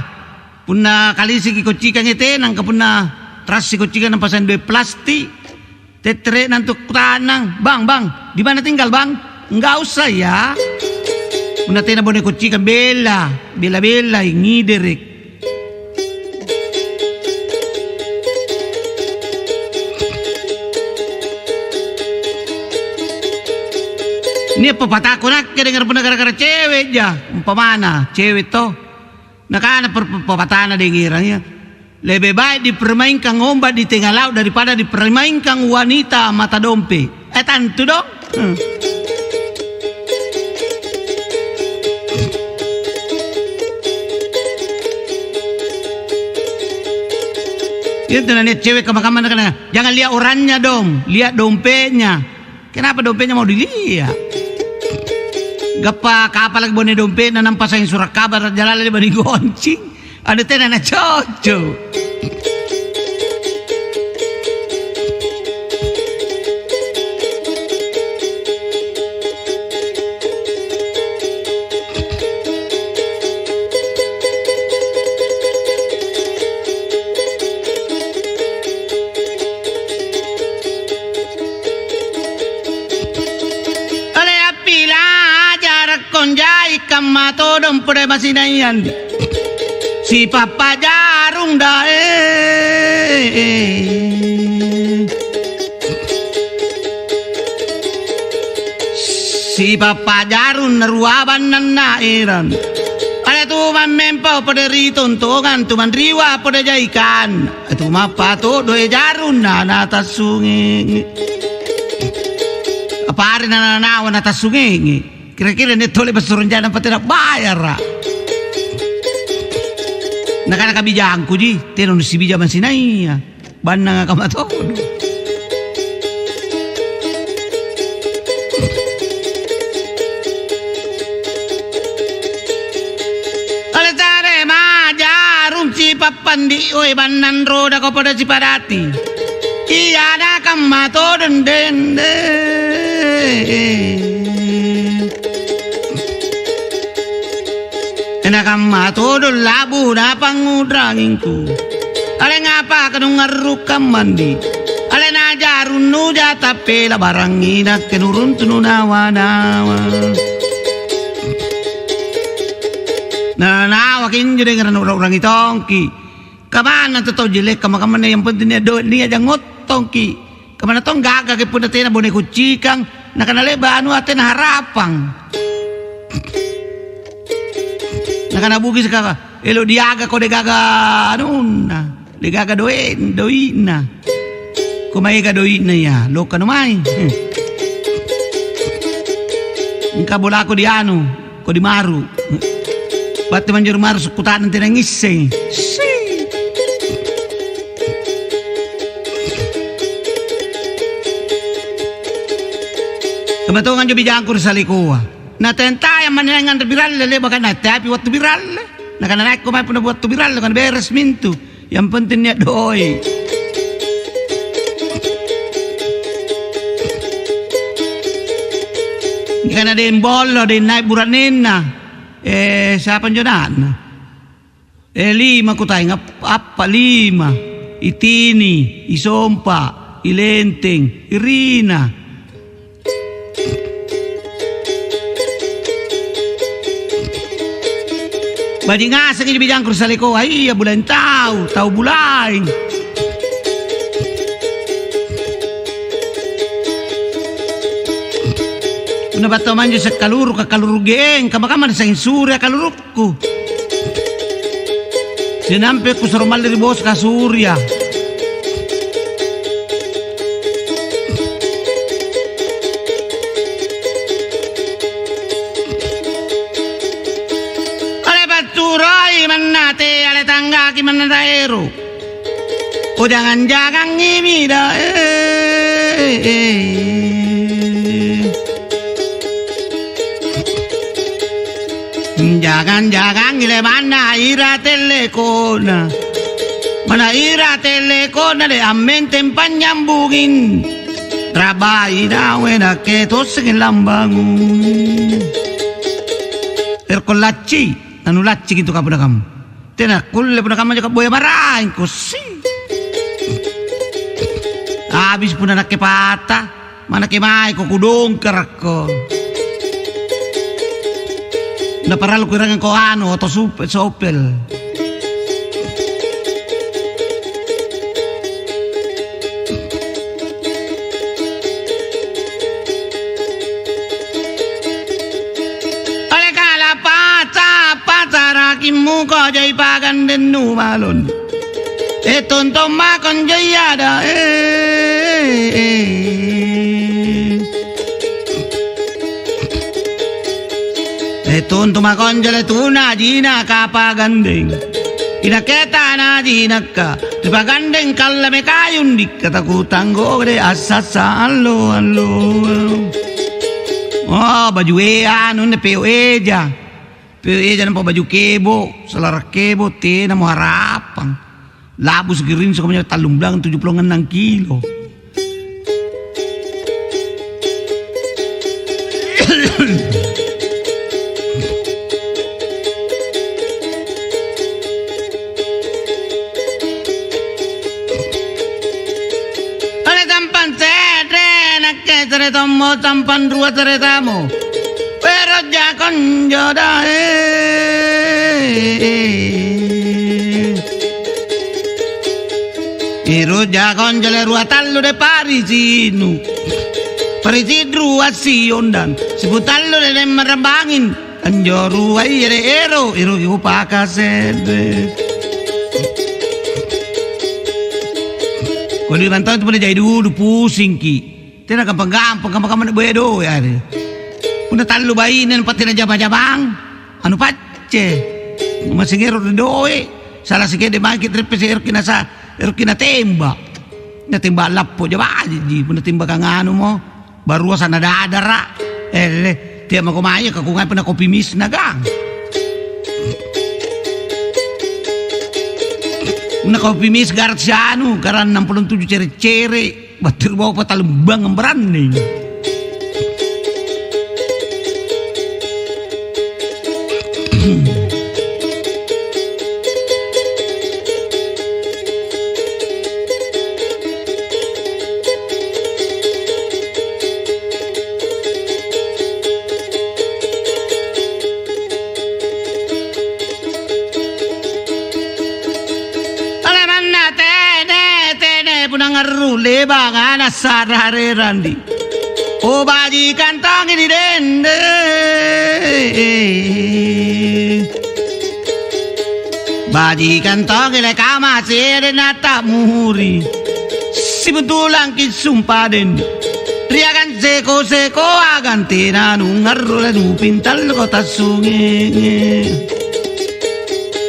Punna kalisiki koccikangi tenang, ka punna rassi koccikang nampasang doe' plastik, tettere'na antu kuta'nang, "Bang, bang, di mana tinggal, Bang?" "Enggak usah ya." Punna tena bone koccikang, bela, bela-belai, ngidere'. Nia' papatako nakke dengar punna gara-gara cewe'ja, umpamana cewe' to. Nakana per-, papatana dengerang iya, "Lebe baik dipermainkan ombak di tengah laut daripada dipermainkan wanita mata dompe'." Eh, tantu dong. Hmm. Iya, tena nia' cewe' kamma-kamma nakana, "Jangan lihat orangnya dong, lihat dompetnya." Kenapa dompetnya mau dilihat? Gappa kapalaki bone dompe'na nampa saing surat kabar jalalai bani goncing. Anu tena nacocco. Ole appilajarakko jai kamma todong pole masinaian. Sipappajarung dae. Sipappa jarung narua bannanna erang. Ada tu mammempo pada ri tontongang, tu manriwa pada jaikan. Tu mappa todoe jarung na natassungi. Apa are na nanawa natassungi. Kira-kira nia' tole passurung jana patena bayara. Nakana kabijangku ji, tena nusibija masinaia. Bannanga kamma todo. Tale-tale majarung sipappandi, oi, bannang rodako pada sipadati. Ia nakamma todong dende. Nakamma todong labu napangngudrangingku. Alengapa kadungngarrukkang mandi? Alena jarung nuja tappela barangi nakke nuruntu nunawa-nawa. Nanawaki injo dengerang ura-urangi tongki. Kamana tu tau jelekka makamanna yang penting nia' doe' nia' jangottongki. Kamana tong gagaki punna tena bone kucikang, nakana le'ba anu atena harapang. Nakana buki saka, elo' diaga ko degaga anunna, degaga doe', doi'na. Ko maega doi'na ya, lokka numai. Engka bolaku di anu, ko di maru. Battu manjuru maru sukkuta'nang tena ngisseng. Si. Kamma tonganjo bijangku ri Salikoa. Natentayang manne anre biralle le'baka nateapi wattu biralle. Nakana naikko mae punna wattu biralle kan beres mintu. Yang penting nia' doe'. Nikana deng bollo, deng nai' bura'nenna. Eh, siapa anjo ana'na? Eh, lima kutaeng, ap-, appa', lima. Itini, Isompa, Ilenteng, Irina. Baji' ngaseng injo bijangku ri Salikoa, iya bulaeng tau, tau bulaeng. Punna battu manjo sia kaluru', ka kaluru' geng, kamma-kamma niseng suri kaluru'. Ku. Sinampe kusuro malli ri boska Surya. Ale patturoi manna te, ale tanggaki manna taero. Ujangang-jangangi mida, eh, eh, eh. Jangang-jangangi lemanna ira tellekona. Mana ira tellekona de ammenteng panyambungin. Rabai nawe nakke tosseng lambangung. Erko lacci, anu lacci gitu kapuna kamu. Tena kulle punna kamma jako boya maraengko, si. Abis punna nakke pata, manake maeko kudongkarakko. Naparallu kuerangko anu, oto supe-, sopel. Oleh kala pata-, patarakimmuko jai pagandennu malon. E tontong makonjo iada, eh, eh. E tuntu makonjo le tuna jina kapagandeng. Inaketa na jinakka, ripagandeng kallame kayung dikka takutanggo de assassa allo-allo. Oh, bajue anu nne peo eja. Peo eja nampa baju kebo, salara kebo, tenamo harapang. Labu sikiring sukamanya tallung blang tuju pulo annang kilo. Pada tampang se're, nakke se're tommo, tampang rua se're tamo. Pero jakonjo dae. Iru jakonjo le rua tallu de parisinu. Paricidru assi ondang, siputallu dede marambangin, anjo ruai ere-ero, eroki kupaka se're. Kodi mantong tu pada jai dulu pusingki. Tena gampang-gampang kamma-kamma boya doe are. Punna tallu baine pasti na jama-jamang, anu pacce. Masing ero ri doe, salah sikede maki treppe se eroki nasa, eroki natemba. Natemba lappo ja bajiji, punna temba kanganumo. Barua sana dadara. Eh, le, tia mako mae ka kungai punna kopi mis nagang. Punna kopi mis garak sianu, garak enam puluh tujuh cere-cere, battu ri bawah patalembang beranning. Alamanna tene, tene punangarru lebang ana' sa'ra harerandi. O bajikang tongi ri dende. Bajikang tongi le kama sere na ta'muri. Sibutulangki' sumpaden. Riagang seko-seko agang tena nungarro le nupintalluko tassunge.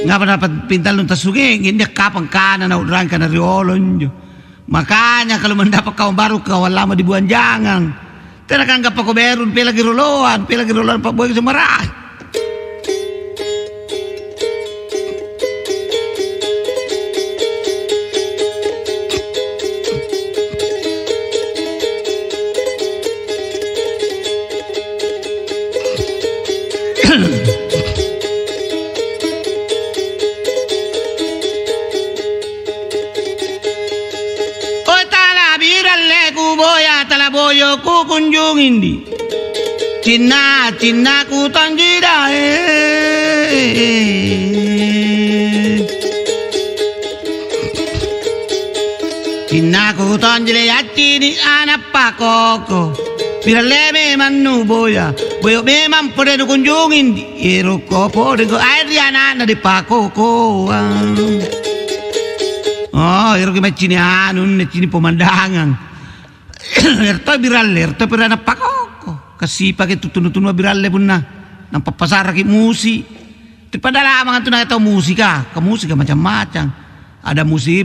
Ngapa dapat pintallu tassunge? India kapang kana na u'rangka na riolo injo. Makanya kalau mendapat kawan baru, kawan lama dibuang jangang. Tena kanggappako beru, pelaki roloan, pelaki roloan pa'boyaki sumarahi. Oi, tala biralle kuboya, tala boyo kukunjungi ndi. Cinna, cinnaku tonji dae. Cinnaku tonji le accini' ana' pakoko. Piralle memang nuboya, boyo memang pole nukunjungi ndi. Ero' ko podengko ae ri ana'na dipakokoang. Oh, eroki maccini anu, anne cini pemandangang. Ero' to biralle, ero' to pirana pakoko. Kasipaki tutunu-tunua biralle punna nampa pasaraki musi'. Ri padalamang antu na tau musika, ka musika macam-macam. Ada musik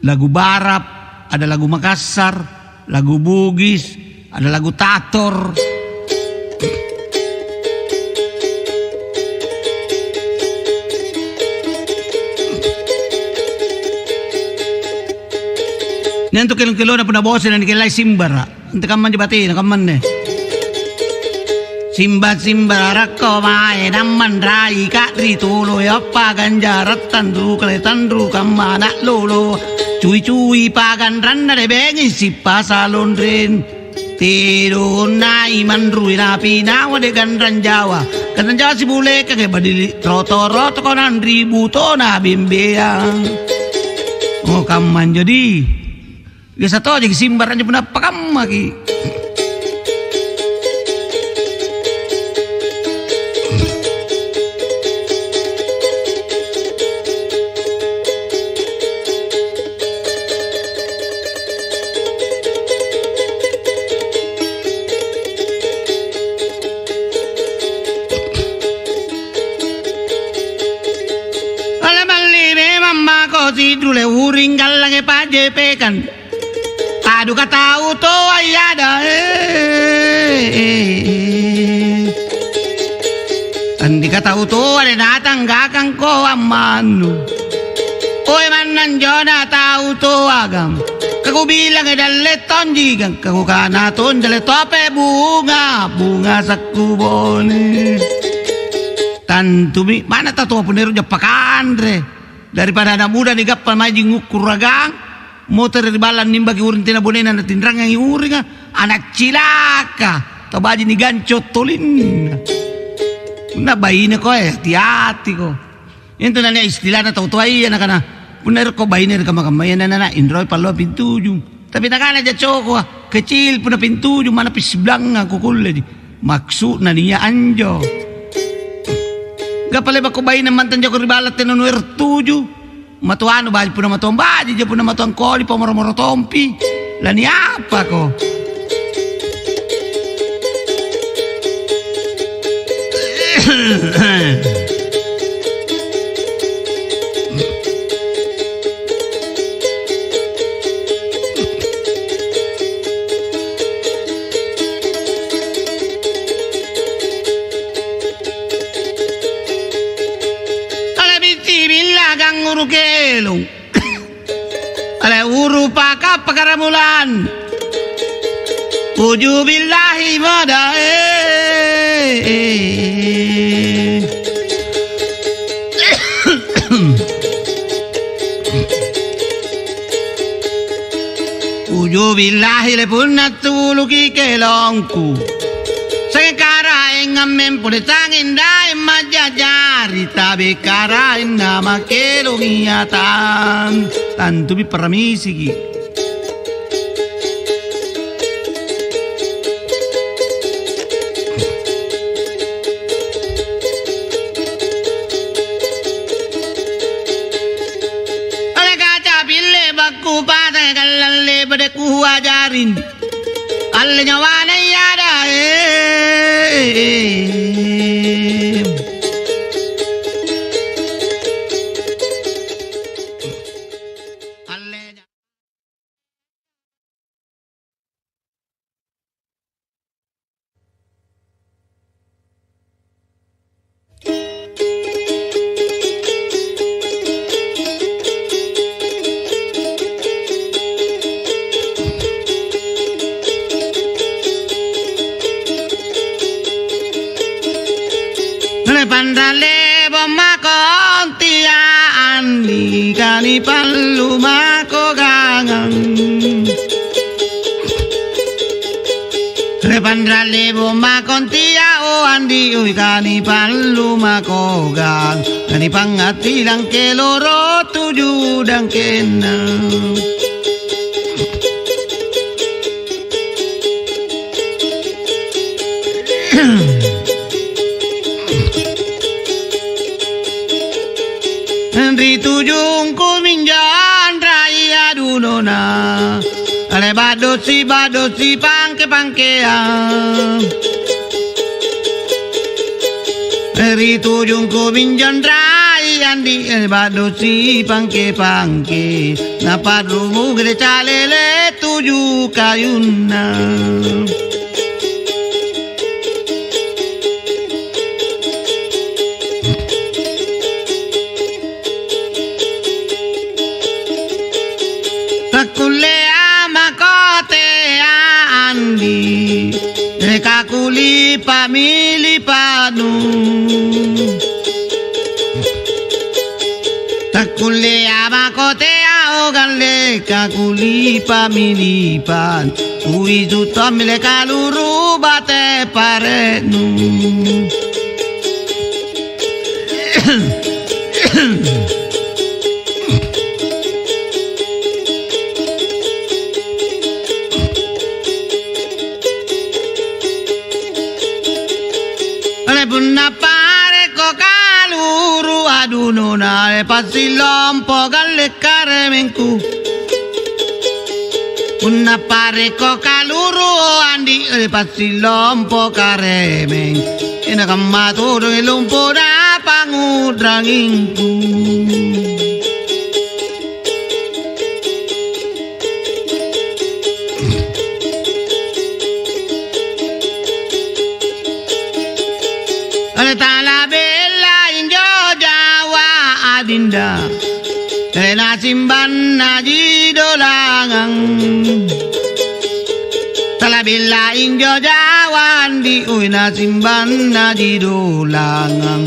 lagu Barat, ada lagu Makassar, lagu Bugis, ada lagu Tator. Nia' antu kelong-kelongna punna bosi na nikellai simbara'. Antekamma anjo batena kammanne. Simba-simba rakko mae nammanrai ka'ri tolo, eappa ganjara tanru kale tanru kamma ana' lolo. Cui-cui paganranna rebengi sipasa lonreng. Tidunna imanrui napi nawa de ganrang jawa. Ganrang jawa sibulekang badili roto-roto konang ri butona bembeang. Oh, kammanjo di. Biasa tojaki simbara' anjo punna appakammaki. Alamalli memang mako sidule uring gallange pajepekang. Aduka tau toa iada, eh. Andika tau toa de natanggakangko ammannu. Oe mannanjona tau toagang. Kakubilangi dalle tonjigang, kakukana tonjale tope bunga, bunga sakkubone. Tantumi, mana tau toa punna ero' jappa kanre. Daripada ana' muda nigappa maji ngukkuragang, motere' ri balla' nimbaki uring tena bonena natinrangangi uringa, ana' cilaka, tau baji' niganco' tolinna. Punna baineko, eh, hati-hatiko. Intu nania' istilana tau toaya nakana, "Punna ero'ko baine ri kamma-kammaya, nana, inroi palloa pintujung." Tapi nakana ja cokoa, Kecil punna pintuju, mana pisiblanga kukulleji. Maksudna nia' anjo. Gappa le'bako baine mantang jako ri balla' tena nuero' tuju. Matoanu baji' punna matoang baji' ja punna matoang koli pamoro-moro tompi. Laniapako? Ala bitti billa gangnguru kelong. Ale uru paka pakaramulan. Ujubillahi madae. Ujubillahi le punna tuluki kelongku. Sengkaraeng ammempo le tangeng daeng majjajari tabe karaeng namakelongi atang. Tantumi paramisiki. Ole kaca pille bakku pata kallalle pada kuajarin. Alle nyawana iya dae. Alle nya- Lepanrale bommako tia andi kani pallu mako gangang. Lepanrale bommako tia o andi ui kani pallu mako gang. Kani pangngati dangke loro tuju dangkenna. Ri tujungku minjo anrai adunona, ale baddosi-baddosi pangke-pangkea. Ri tujungku minjo anrai andi, eh, baddosi pangke-pangke, naparrumu gere calele tuju kayunna. Takkullea mako tea andi, eka kulipa'mi-lipa'nu. Takkullea mako tea o galle kakulipa'mi-lipa'nu. Uisu tommi le kaluru bate pare'nu. Ale punna pareko kaluru adunona, ale passilompo galle karemengku. Punna pareko kaluru andi, eh, passilompo karemeng. Ina kamma todong lompona pangudrangingku. Ale talabella injo jawa adinda. Tena simbanna jidolangang. Talabella injo jawang di uina simbanna jidolangang.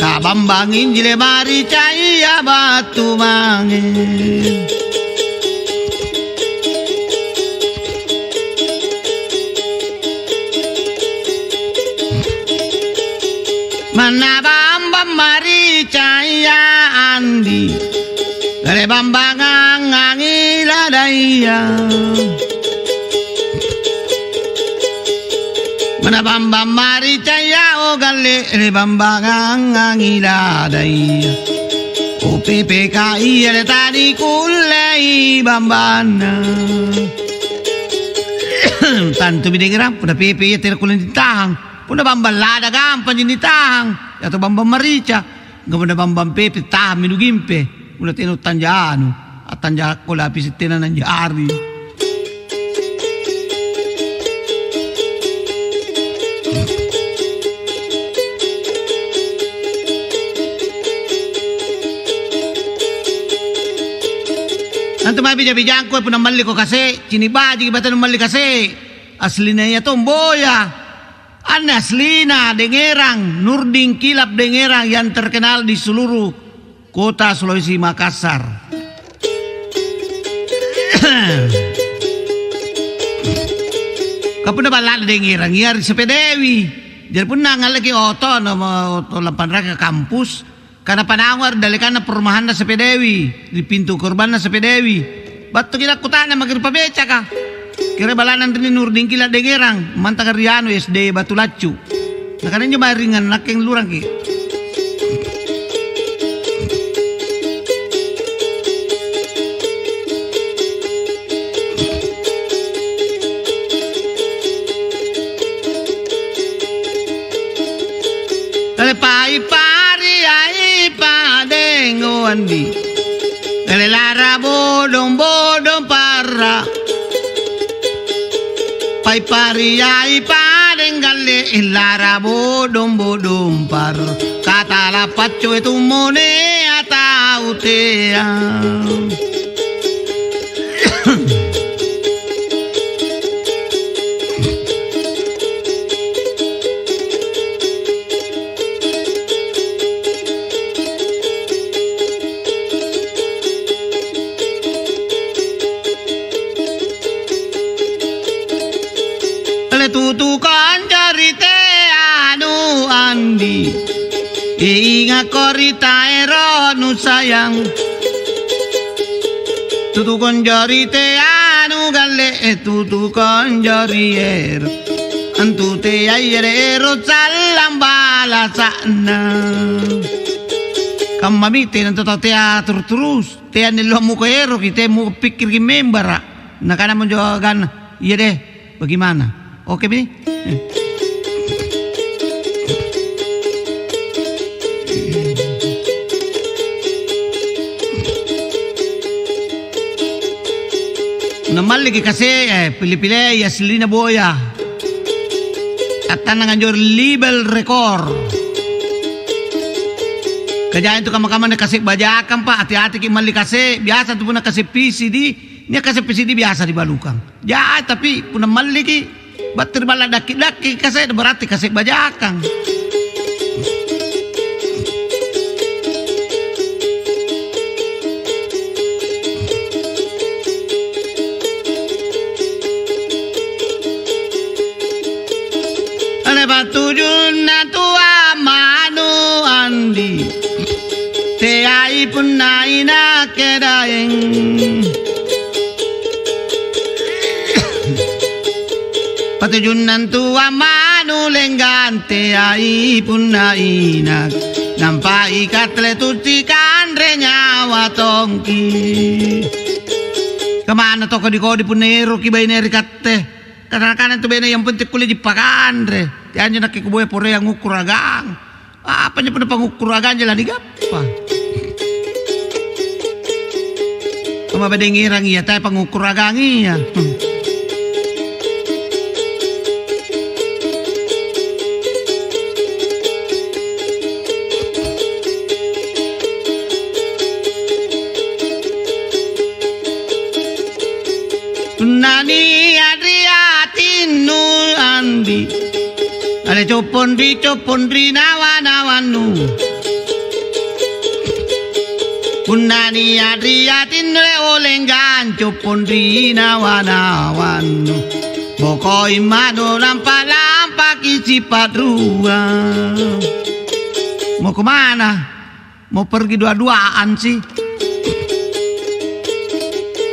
Kabambang injile maricaya battu mange. Manna bambang maricaya andi, gare bambangang angi ladaya. Bambang maricaya, o galle, ri bambangangangi ladaya. O P P K I, le tadi kullei bambanna. Tantumi dengerang, punna P P iya tena kulle nitahang. Punna bambang lada gampangji nitahang. Atau bambang marica. Punna bambang P P tahammi nugimpe. Punna tena uttanja anu, attanjakko lapisi tena nanjari. Antu mae bija-bijangku punna malliko kase', cini' bajiki batenu malli kase'. Aslina iya tomboya. Anne aslina Dengerang, Nurdin Kilap Dengerang yang terkenal di seluruh kota Sulawesi Makassar. Ka punna balla'na Dengerang ia ri Sepedewi. Jari punna angngalleki oto, na oto lampanraka kampus, kana panaunga ri dallekanna perumahanna Sepedewi, ri pintu gerbangna Sepedewi. Battuki nakkuta'nang maki ri pabecaka. Kere balana anrinni Nurdin Kila Dengerang, mantanga ri anu S D Batu Laccu. Nakana injo mae ringang nakke nglurangki. Talepai pari ai padeng oandi. Talelara bodong-bodong parra. Pai pari ai padeng galle lara bodong-bodong parra. Katala paccoe tummone atau tea. Letutu konjo ri te anu andi, ingakko ri taero nusayang. Tutu konjo ri te anu galle, tutu konjo ri ero. Antu teai ero-ero sallang balasa'na. Kammami tena antu tau tea terus-terus. Teanne loa muko eroki, tea muko pikkiriki membara. Nakana monjo aganna, "Iya deh, bagaimana? Oke mi?" Namalliki kase, eh, pile-pilei aslina boya. Tattannang anjo Libel Rekor. Kajai antu kamma-kamma na kase' bajakang, Pa, ati-atiki malli kase'. Biasa antu punna kase' P C D, nia' kase' P C D biasa nibalukang. Jai, tapi punna malliki, battu ri balla' dakki-dakki kase', berarti kase' bajakang. Ana patujunna tua manu andi, teai punna inakke daeng. Patujunna tua manu lenggang, teai punna inak, nampa ikatte tutti kanre nyawa tongki. Kamana toko di kodi punna eroki baine ri katte? Kadang-kadang tu bene yang penting kulle ji pakanre. Te anjo nakke kuboya poreang ngukkuru agang. Apa njo pada pangukkuru agang je laligappa. Ama badengerang iya tae pangukkuru agang iya. Hmm. Punna nia' ri atinnu andi, ale coppong ri, coppong ri nawa-nawannu. Punna nia' ri atinnu le olenggang coppong ri nawa-nawannu. Bokoi mado lampa-lampaki sipa'rua. Mau kemana? Mau pergi dua-duaan sih.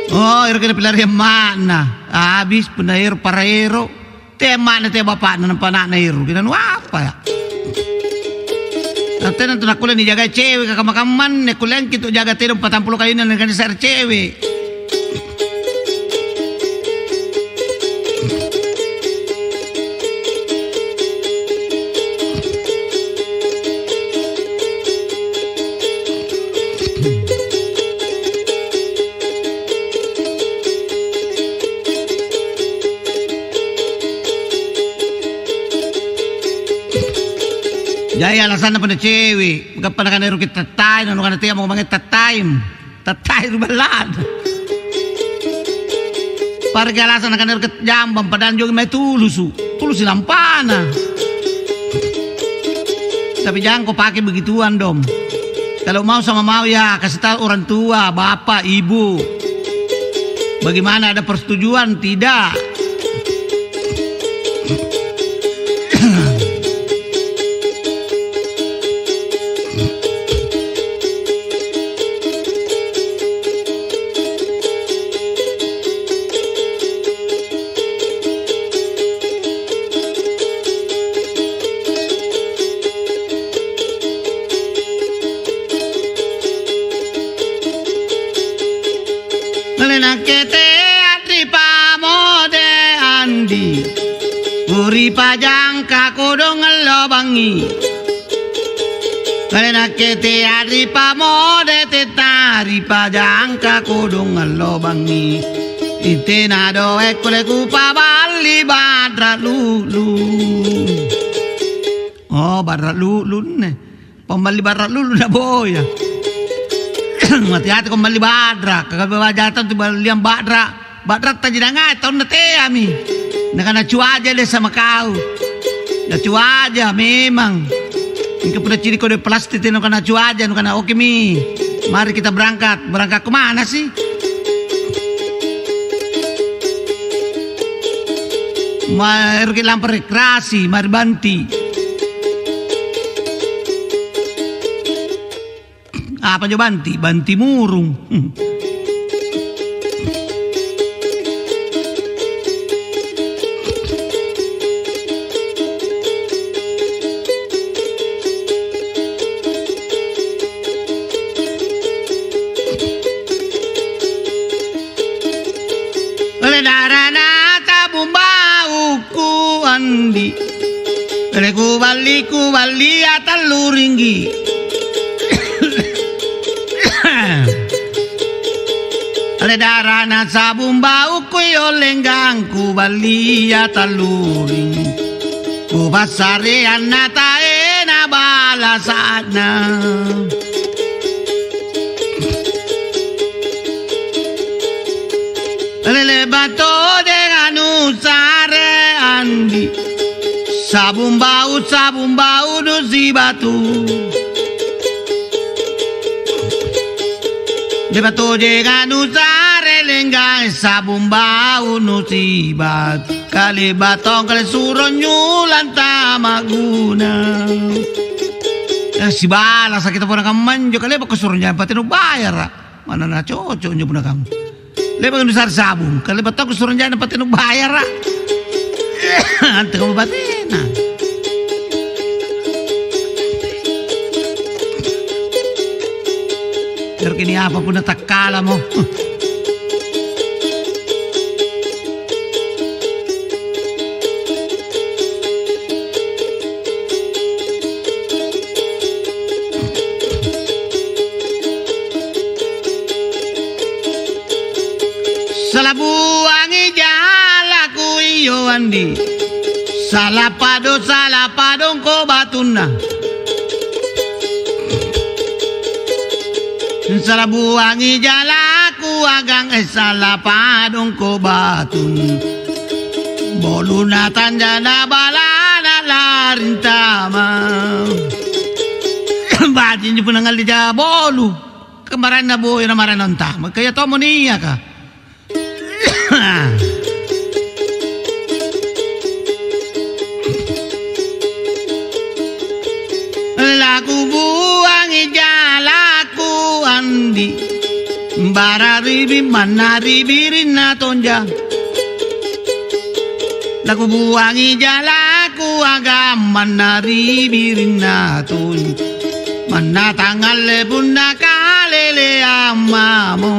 Oh, ero kena pelari ma'na. Habis punna ero para ero. Tea amma'na, tea bapa'na, nampa ana'na ero', kinanu apa ya? Na tena tu nakkulle nijagai ceweka kamma-kamma anne, kulleangki tu jaga tedong patampulu kayunna nanikana se're cewe'. Jai alasanna punna cewe', gappa nakana ero' ki tattaim, nakana teamo mange tattaim. Tattaim ri balla'na. Pareki alasang nakana ero' ki jambang, padahal joki mae tulusu'. Tulusu' lampana. Tapi jangko pake begituan dong. Kalau mau sama mau ya kasih tahu orang tua, bapak, ibu. Bagaimana ada persetujuan? Tidak. Nakke teai ri pamode andi', ri pajangka kodong allo bangngi. Nakke teai ri pamode tetta ri pajangka kodong allo bangngi. Tena doe' kulle kupaballi ba'ra lu'lu. Oh, ba'ra lu'lunne. Pammalli ba'ra lu'lu naboya. Hati-hati ko malli ba'ra, kagaba jatang tu balliang ba'ra. Ba'ratta ji nangai taunna teami. Nakana cuaja deh sama kau. Na cuaja memang. Mingka punna cini kode plastik teno kana cuaja, nukana oke mi. Mari kita berangkat. Berangkat ke mana sih? Ma-, eroki lampa rekreasi, mari banti. Apa jo banti? Banti murung. Ledarana tabung bauku andi'. Lekuballi-kuballia tallu ringgi'. Ledarana sabung bauku yo lenggangku ballia tallu ringgi'. Kupassareanna taena balasa'na. Lele'ba' tojeng anu sare andi'. Sabung bau, sabung bau nu sibatu. Le'ba' tojeng anu sare lenggang sabung bau nu sibatu. Kale'ba' tong kale suro nyulang tamaguna. Eh, sibalasa' kita pora kammanjo, kale'ba' kusuro nyampa tena bayara'. Mana nacoco' injo punna kamma. Le'baki nusare sabung, ka le'ba' toko suro jai napatenu bayara'. Antekammo batena. Eroki niapa punna takkalamo. Salabuangi jalaku iyo andi'. Sala padong, sala padongko batunna. Salabuangi jalaku agang, eh, sala padongko batun. Boluna tanjana balana larintama. Baji' injo punna ngalli ja bolu. Kemaranna boya na maraeng antama. Kaya tommo niaka. Lakubuangi jalaku andi', bara ribi manna ri birinna tonja. Lakubuangi jalaku agang manna ri birinna tonji, manna tangngalle punna kaleleang mamo.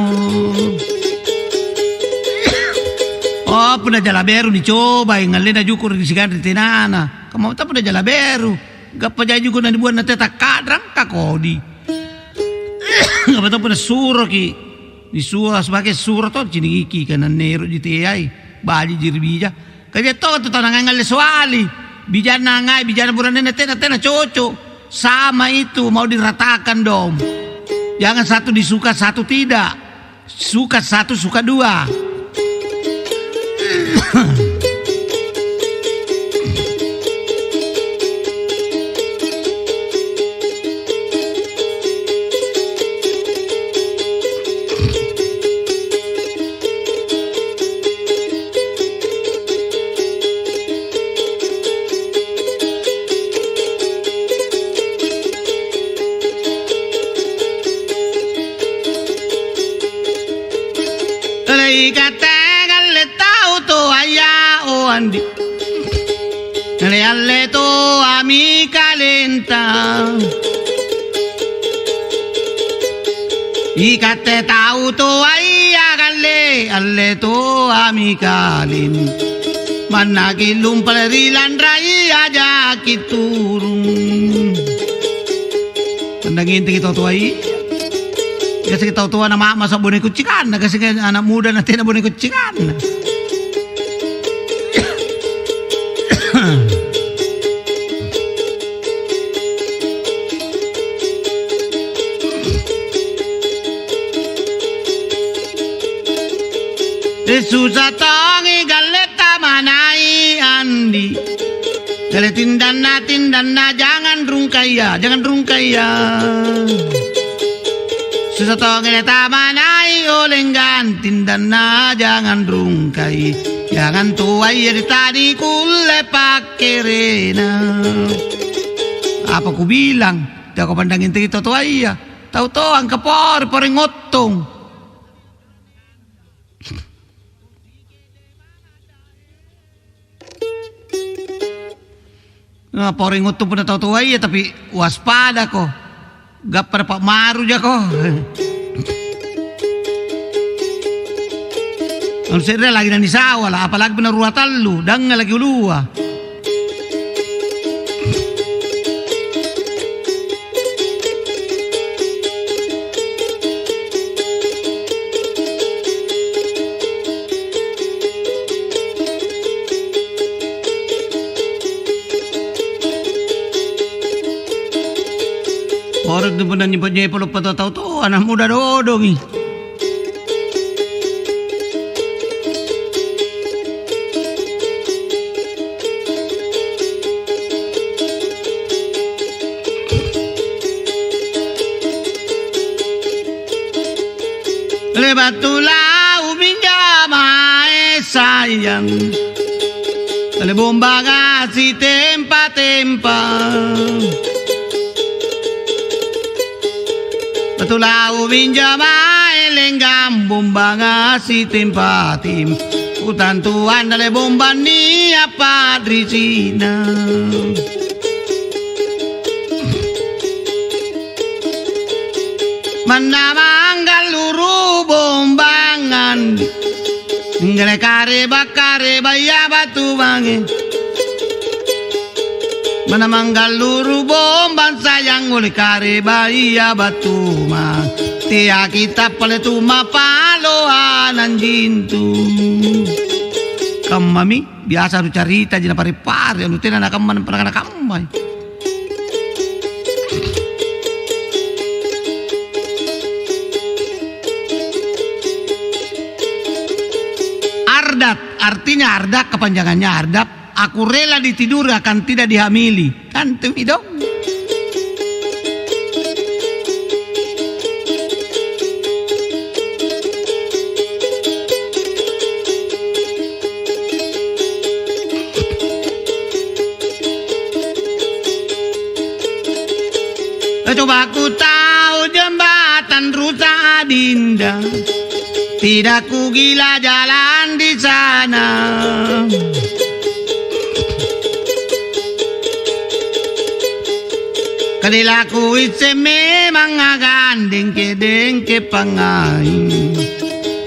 Oh, punna jala beru nicobai, ngallena juku' ri siganri tenana. Kamma punna jala beru, gappa jai juku' nanibuanna teta kadrang kakodi. Apa tau punna suroki, nisuro sebagai suro tonji niki kanannero'ji teai, baji'ji ri bija. Kaja tong tu tau nangai ngalle soali, bijanna ngai, bijanna burannena tena, tena cocok. Sama itu mau diratakan dong. Jangan satu disuka, satu tidak. Suka satu, suka dua. Ikatte ngalle tau toaya, o Andi. Ngalle alle toami kalenta. Ikatte tau toaya ngalle alle toami kalenta. Manna kilumpa ri lanrai aja kiturung. Tandang intiki tau toai. Biasaki tau toa nama'masa' bone kuccinganna, gassing ana' muda natena bone kuccinganna. Susa tongi galletta manai Andi. Gale tindanna, tindanna jangan rungkaya, jangan rungkaya. Susa tongi le tamanai olenggang, tindanna jangan rungkai. Jangan tuai ri tadi kulle pakkerena. Apa kubilang, jako pandang intei tau toaya. Tau toa angka pore, pore ngottong. Nah, pore nguttu punna tau toaya, tapi waspadako. Gappa napa'maru jako. Anu se're lagi nanisawala', apalagi punna rua tallu, dangnga lagi ulua. Poro tu punna nyepo-nyepo loppo tau-tau toa, ana' muda dodongi. Le'ba' tulau minjo mae sayang, le bombanga sitempa-tempa. Batulau minjo mae lenggang bombanga sitempa-tempa. Kutantuang dale bombang nia' pa'risina. Manna manggalluru bombangan, nggale kareba-kareba ia batu mange. Manna manggalluru bombang sayang, ole kareba ia batu ma. Teaki tappale tu mapaloa nanjintu. Kammami, biasa nucaritaji napare-pare, anu tena nakamma, nampa nakammai. Ardat, artinya ardat, kepanjangannya ardat, aku rela ditiduri akan tidak dihamili. Kan tumi dong. Coba ku tahu jembatan rusak adinda, tidak kugila jalan di sana. Rilaku isse memang agandeng-kedeng kepangai.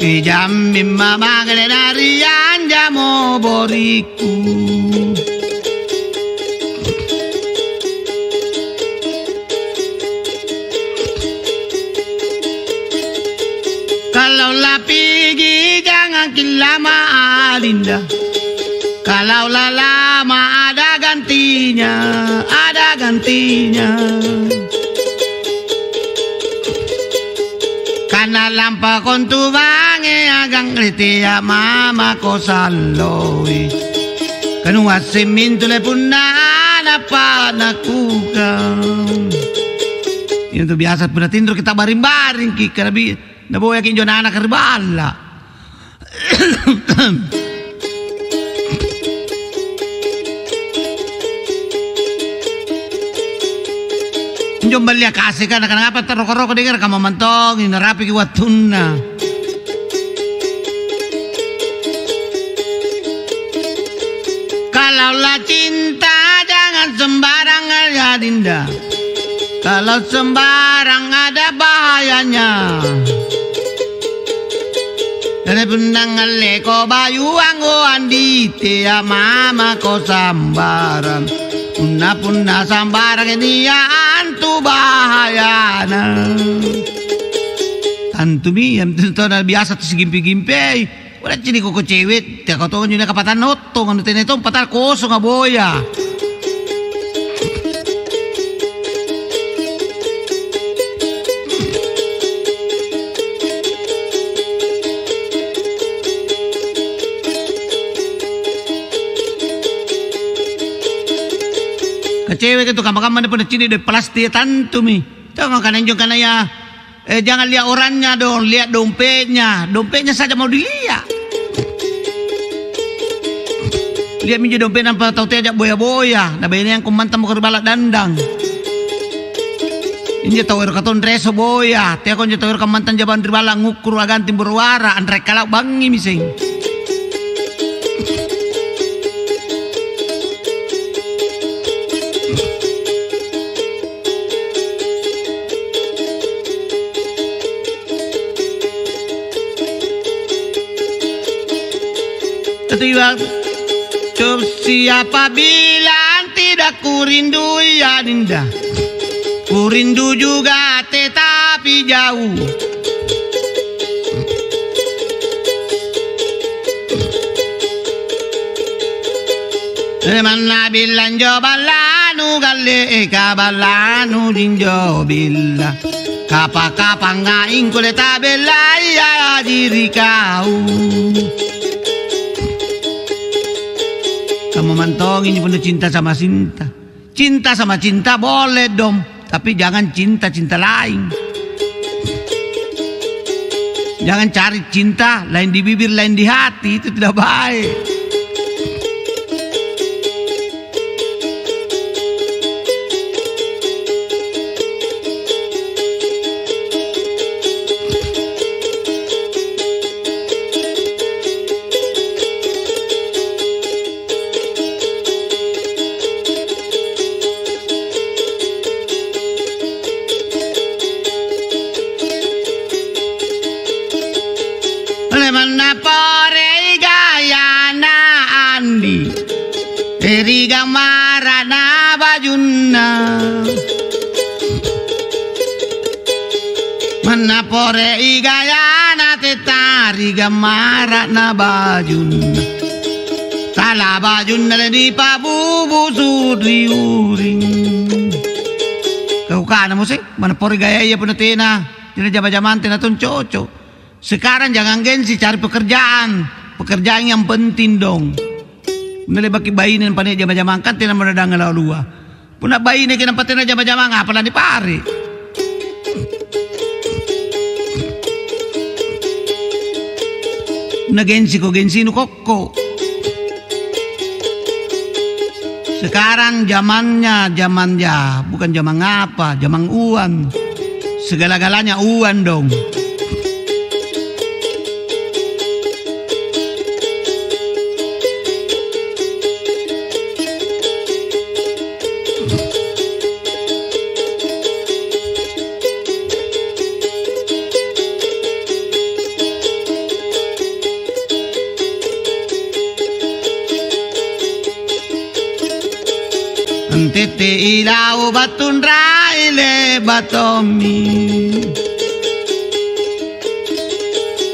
Ijammi mamagale narianjamo boriku. Kalau lapigi jangan kilama adinda. Kalau lalama ada gantinya, ada gantinya. Kana lampa kontu mange agang ritea mama ko salloi. Kanu assemmintu le punna anapa nakukang. Itu biasa punna tinro kita baring-baring ki karabi. Naboyaki injo ana'-anaka ri balla'. Injo ballia kaseka, nakana apa taroko-roko dengeraka mamang tongi, narapiki wattunna. Kalau la cinta jangan sembarang aja dinda. Kalau sembarang ada bahayanya. Jari punna ngalleko bayu anggo anditea mamako sambarang. Punna-punna sambarang nia antu bahayana. Tantumi, iami tau na biasa tu sigimpe-gimpei. Punna cini koko cewe, teko tonganjo nia kapatanna ottong, anu tena tong patara kosonga boya. Kaceweka tu kamma-kamma punna cini doe' palastik tantumi. Tau mangkana injo kanaya Eh, jangan lia' orangnya dong, lia' dompetnya. Dompetnya saja mau dilia'. Lia' minjo dompetna nampa tau teaja boya-boya, nabainea angkong mantang mako ri balla' dandang. Injo tau eroka tong reso boya, teako injo tau eroka mantang jabang ri balla' ngukkuru' aganting boro' wara', anre' kalau' bangngi miseng. Ketiga, siapa bilang tidak kurindui adinda? Kurindu juga tetapi jauh. Manna billanjo ballanu galle eka ballanu jinjo billa. Kapa-kapanga ingkule tabellai aji ri kau. Kamma mantongi punna cinta sama cinta. Cinta sama cinta boleh dong, tapi jangan cinta-cinta lain. Jangan cari cinta lain di bibir, lain di hati, itu tidak baik. Manna porei gayana Andi, ri gammara'na bajunna. Manna porei gayana tetta ri gammara'na bajunna. Tala bajunna le nipabubusu ri uring. Kau kana mo se, manna porei gayaya punna tena, tena jama-jamang tena tong cocok. Sekarang jangan gengsi, cari pekerjaan. Pekerjaan yang penting dong. Punna le'baki baine nampa nia' jama-jamang, kan tena modadanga lawa-lua. Punna baineki nampa tena jama-jamang, apa lanipare'? Punna gensiko, gensinu kokko. Sekarang zamannya zaman, ya, bukan zaman apa, zaman uang. Segala-galanya uang dong. Antettei lao battunrai le'ba' tommi.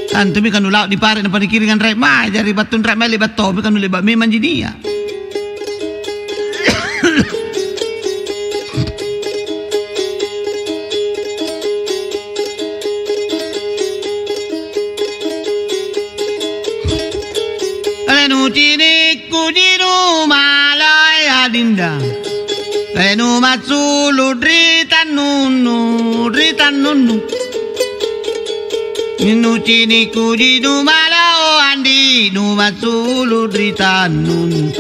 Tantumi kanu lao nipare' napanikiring anrai mae, jari battunrai mae le'ba' tommi, kanu le'ba' memang ji nia'. Nucinikku ji numalai adinda, numassulu' ri tannunnu, ri tannunnu. Nucinikku ji numalao andi', numassulu' ri tannunnu.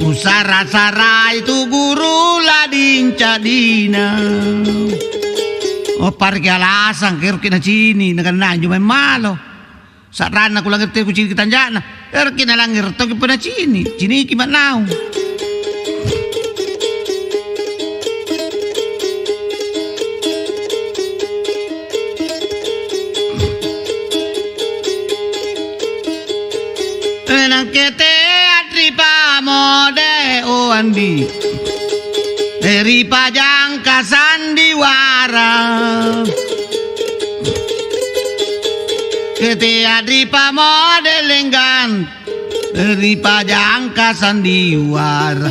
Usara-sarai tu guru lading ca'dina. Oh, pareki alasang, kaeroki nacini', nakanna anjo mae malo. Sa'ranna kulangngere' tena kuciniki tanja'na, eroki nalangngere' toki punna cini', ciniki ma'naung. Nakke teat ri pamode, o andi', ri pajangka sandiwara. Ketea ri pamode lenggang, ri pajangka sandiwara.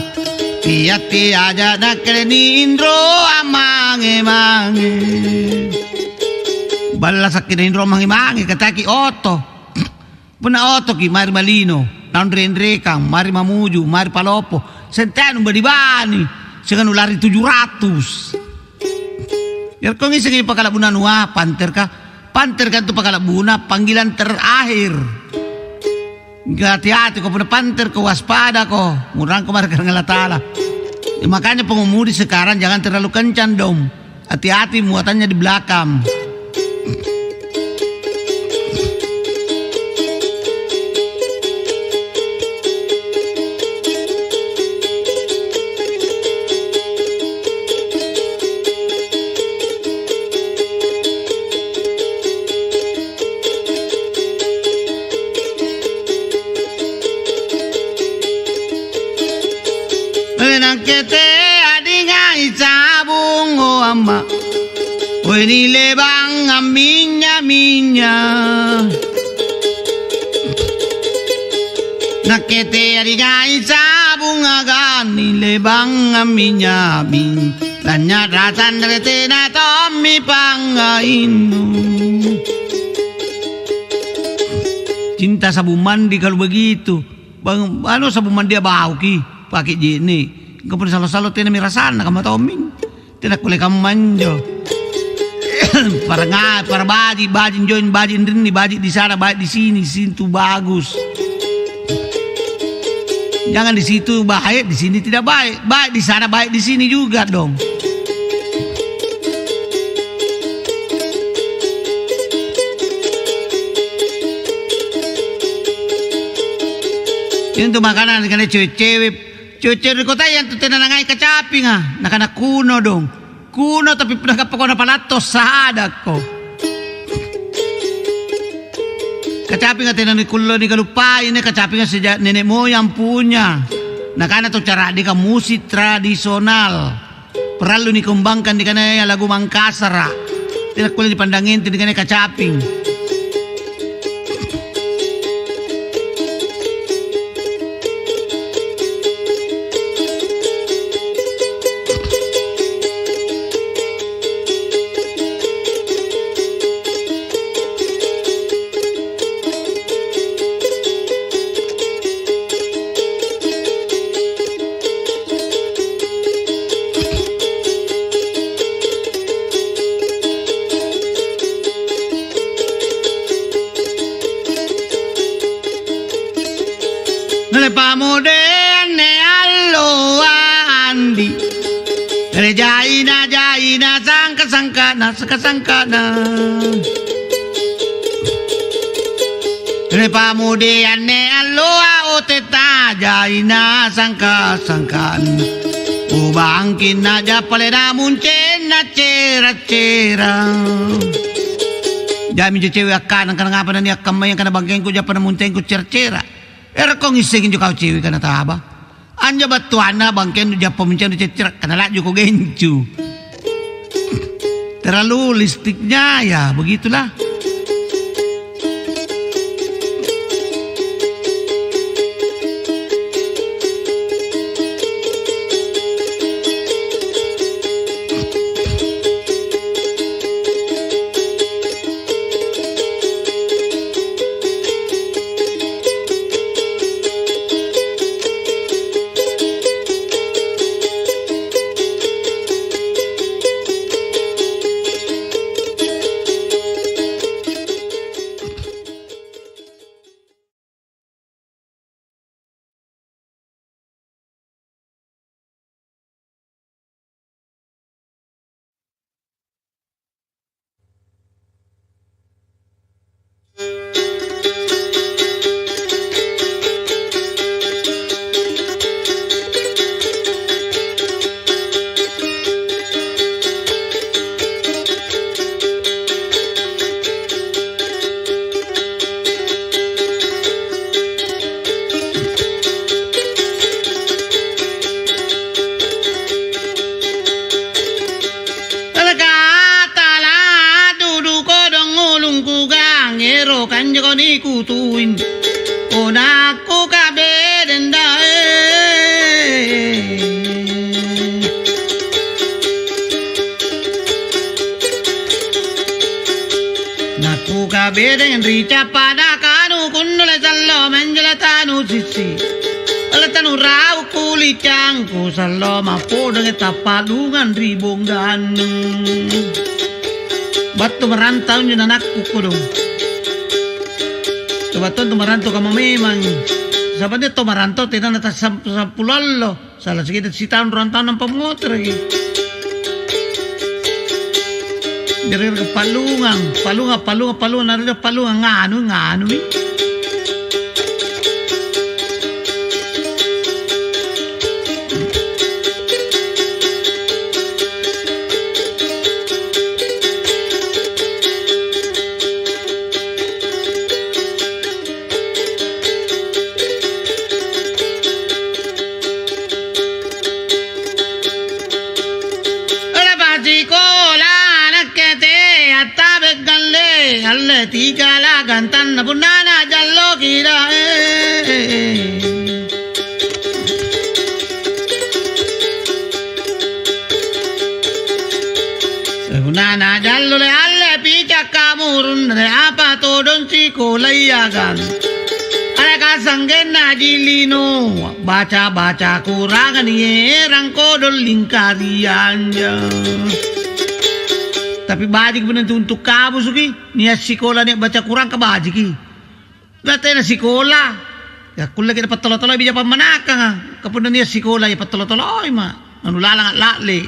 Tea-tea aja' nakke niinro ammange-mange. Ballasakki nainro mange-mange, kataki oto. Punna otoki, mae ri malino, naung ri enrekang, mae ri mamuju, mae ri palopo, senteanu bani-bani, siagang nulari tuju ratus. Yareko ngisengi pakala'bunna anua, panterka? Panterka antu pakala'buna, panggilan terakhir. Hati-hatiko punna panterko, waspadako, ngurangko mae ri Karaeng Allata'ala. Ya, makanya pengemudi sekarang jangan terlalu kencang dong. Hati-hati muatannya di belakang. Nakke tea dingai sabung, o amma', pole nilebang amminya-minya. Nakke tea dingai sabung agang nilebang amminya-minya. Lanynya'ra sanre tena tommi pangngainnu. Cinta sabung mandi kalau begitu. Bang, anu, sabung mandia bauki, pake je'ne'. Engka punna salo-salo tenami rasanna, kamma tommi. Tena kulle kamma anjo. Paranga-, para baji', baji' njoeng, baji' rinni, baji' di sana, baji' di sini, situ bagus. Jangan di situ baik, di sini tidak baik. Baik di sana, baik di sini juga dong. Intu makanan ri kanae cewe'-cewe', cewe'-cewe' ri kotaya antu tena nangai kacapinga, nakana kuno dong. Kuno tapi punna gappako napalatto sadakko. Kacapinga tena nikullo nikaluppai, nia' kacapinga sejak nenek moyang punya. Nakana tau cara'deka musik tradisional. Parallu nikembangkan nikanaya lagu Mangkasara'. Tena kulle nipandang enteng nikanaya kacaping. Le'ba' mude anne alloa andi', ere jaina-jaina sangka-sangkana, sangka-sangkana. Ere pammudiang anne alloa otetta jaina sangka-sangkanna. Ubangkinna jappalena muncenna cera-cera. Ja'mi injo cewe' akkana, "Angkana ngapa naniakkammayang kana bangkengku jappa namuncengku cera-cera?" Erokko ngissengi injo kau cewe' kana taba. Anjo battuanna bangkennu jappa menceng nuceccerek, kana la'juko gencu. Terlalu listiknya, ya begitulah. Leka tala dudu kodong ulungku gang, ero kanjako nikutuin. Onakku kabedeng dae. Nakukabedeng ri cappada kanu kunnule sallo manjala tanu sissi. Ala tanu rau kulicangku sallo mappodange tappalungang ri bonggannu. Battu marantau njo nanakku kodong. Coba tontu marantau kamma memang. Saba' nia' tau marantau tena natasam-, sampulo allo. Sala sikiddi sitaung ruang taung nampa moteroki. Jari palungang, palungang, palungang, palungang, narida palungang, nganu, nganumi. Ora pasikola nakke te attabe' galle, alle tiga la gantanna punnana jalloki dae. Punna najallo le alle picakka murunne apa todong sikolaiagang. Are kasanggenna ji lino, baca-baca kuranga nierang kodong lingkarianja. Tapi baji' punna tuntu' kamusuki, nia' sikola nia' baca kurang kabajiki. Na tena sikola, ya kulleki napattolo-toloi bija pammanakanga. Ka punna nia' sikola, ya pattolo-toloima. Anu lalang a'la'le.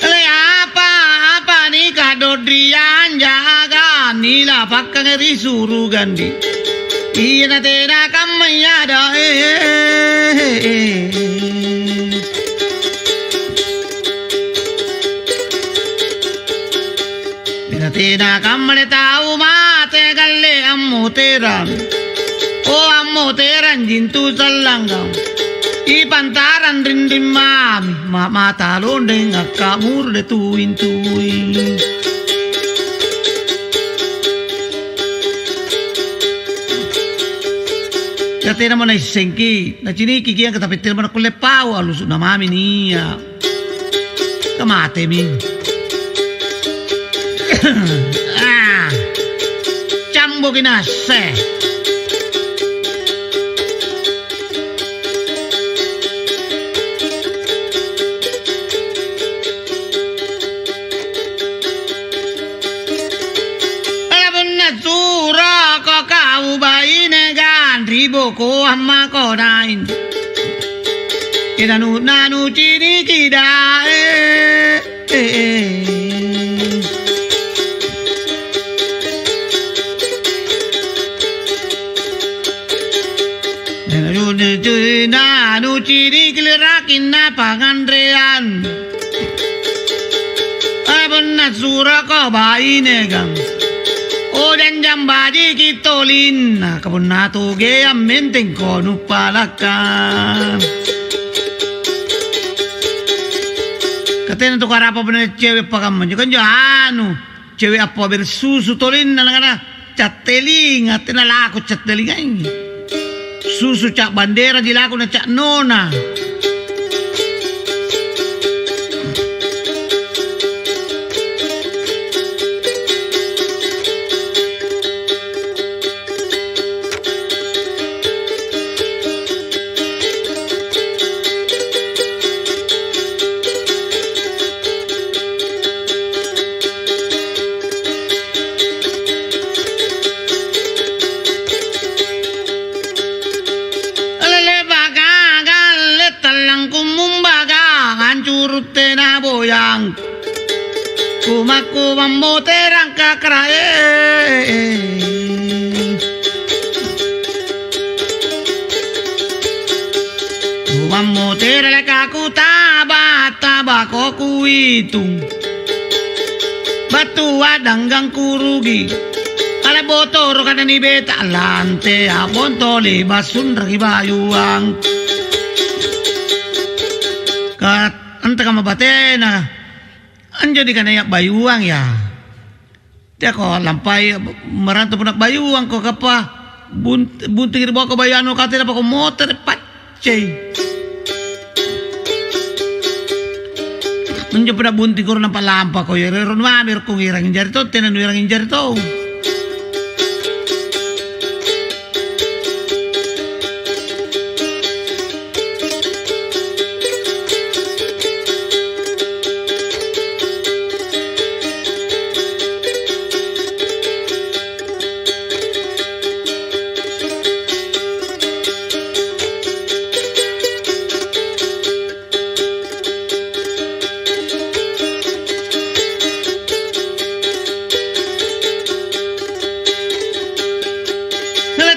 Le apa-apa nikadodriang jaga nilapakkanga ri surugandi. Iya na tena kammaya dae. Tena-tena kammale tau mate galle ammoterang. O ammoterang jintu sallanggau. Ipantarang rinring mami, ma-, mata londeng akkamurde tuing-tuing. Ka tenamo naissengki, naciniki kiang ka tapi tena nakkulle pau, allusu'na mami nia'. Ka matemi. Ah, camboki nasse. Punna suroko kau baine ganri bokoang mako naing. Inanu-nanu ciniki dae. Nanu cini' kilirakinna panganreang. Punna suroko bainekang, o janjang bajiki tolinna, ka punna togeang mentengko nuppalakka. Katena tu karapa punna cewe' pakamma, anjo kanjo anu, cewe' appabersusu tolinna, nakana, "Cattelinga, tena lako cattelingai. Susu ca' banderaji lako na ca' nona." Lele bagagang, le tallang kummumbagang, ancuru' tena boyang. Kumakku mammoterang kakarae. Kumammotera leka kutaba, tabako kuitung. Battua danggang kurugi. Ale botoro kana nibeta lante abontoli basunraki bayuang. Ka antakama batena. Anjo nikanaya bayuang ya. Teako lampai maranta punna bayuangko kappa bunt-, buntingi ri boko bayu anu kate napako motere' paccei. Anjo punna bunting koro nampa lampako ya rero mami rokko ngirangi jari to tena nuirangi jari to.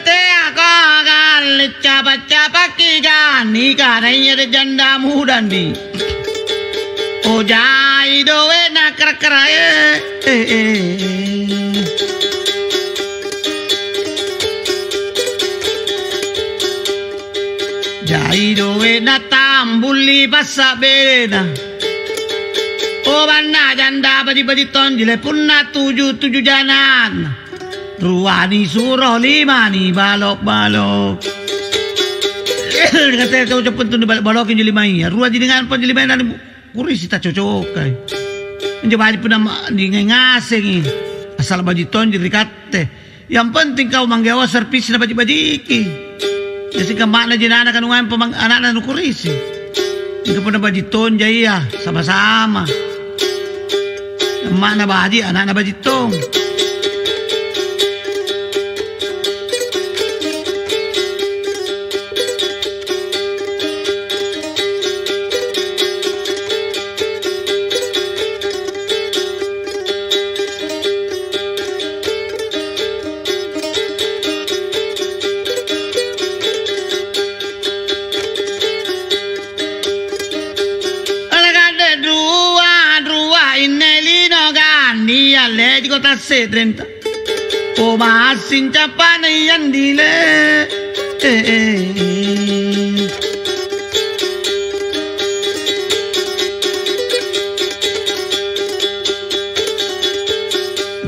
Teako galle capa-capaki ganni kanaya ri janda mudandi. O jai doe'na kara-karae, eh, eh, eh. Jai doe'na tambulli passa'belena. O banna janda baji'-baji' tonji le punna tuju-tuju jananna. Rua nisuro, lima nibalo'-balo'. Katanya cocok pentu nibalo'-baloki injo limaya. Rua jiningan panjo limaya nani kurisi tacocokai. Injo baji' punna ma-, ningai ngasengi. Asal baji' tonji ri katte. Yang penting kau manggawa servisna baji'-bajiki. Jadi kammana jinana kanungang pemang-, anakna nukurisi. Mingka punna baji' tonja iya, sama-sama. Amma'na baji', ana'na baji' tong. Alakande rua, rua inne lino ganni allejiko tasse'renta. O massing capana iyandile. Eh, eh, eh.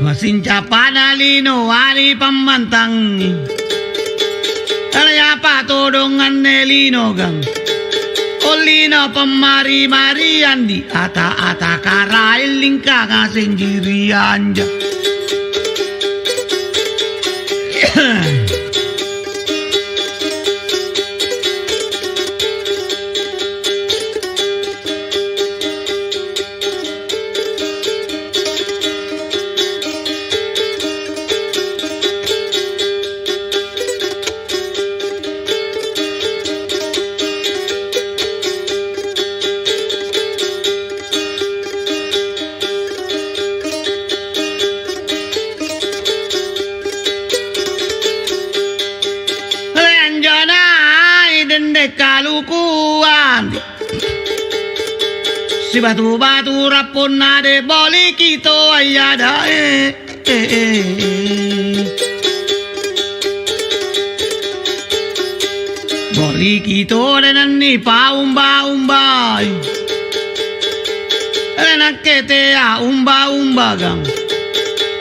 Massing capana lino wali pammantangi. Taliapa todong anne lino gang. Ollino pammari-mariang di ata-ata karaeng lingka ngaseng jirianja. Ende kalukuang. Sibatu-batu rapponna de' boliki toaya dae. Eh, eh, eh. Boliki tore nanni paumba-umbai. Ele nakke tea umba-umbagang.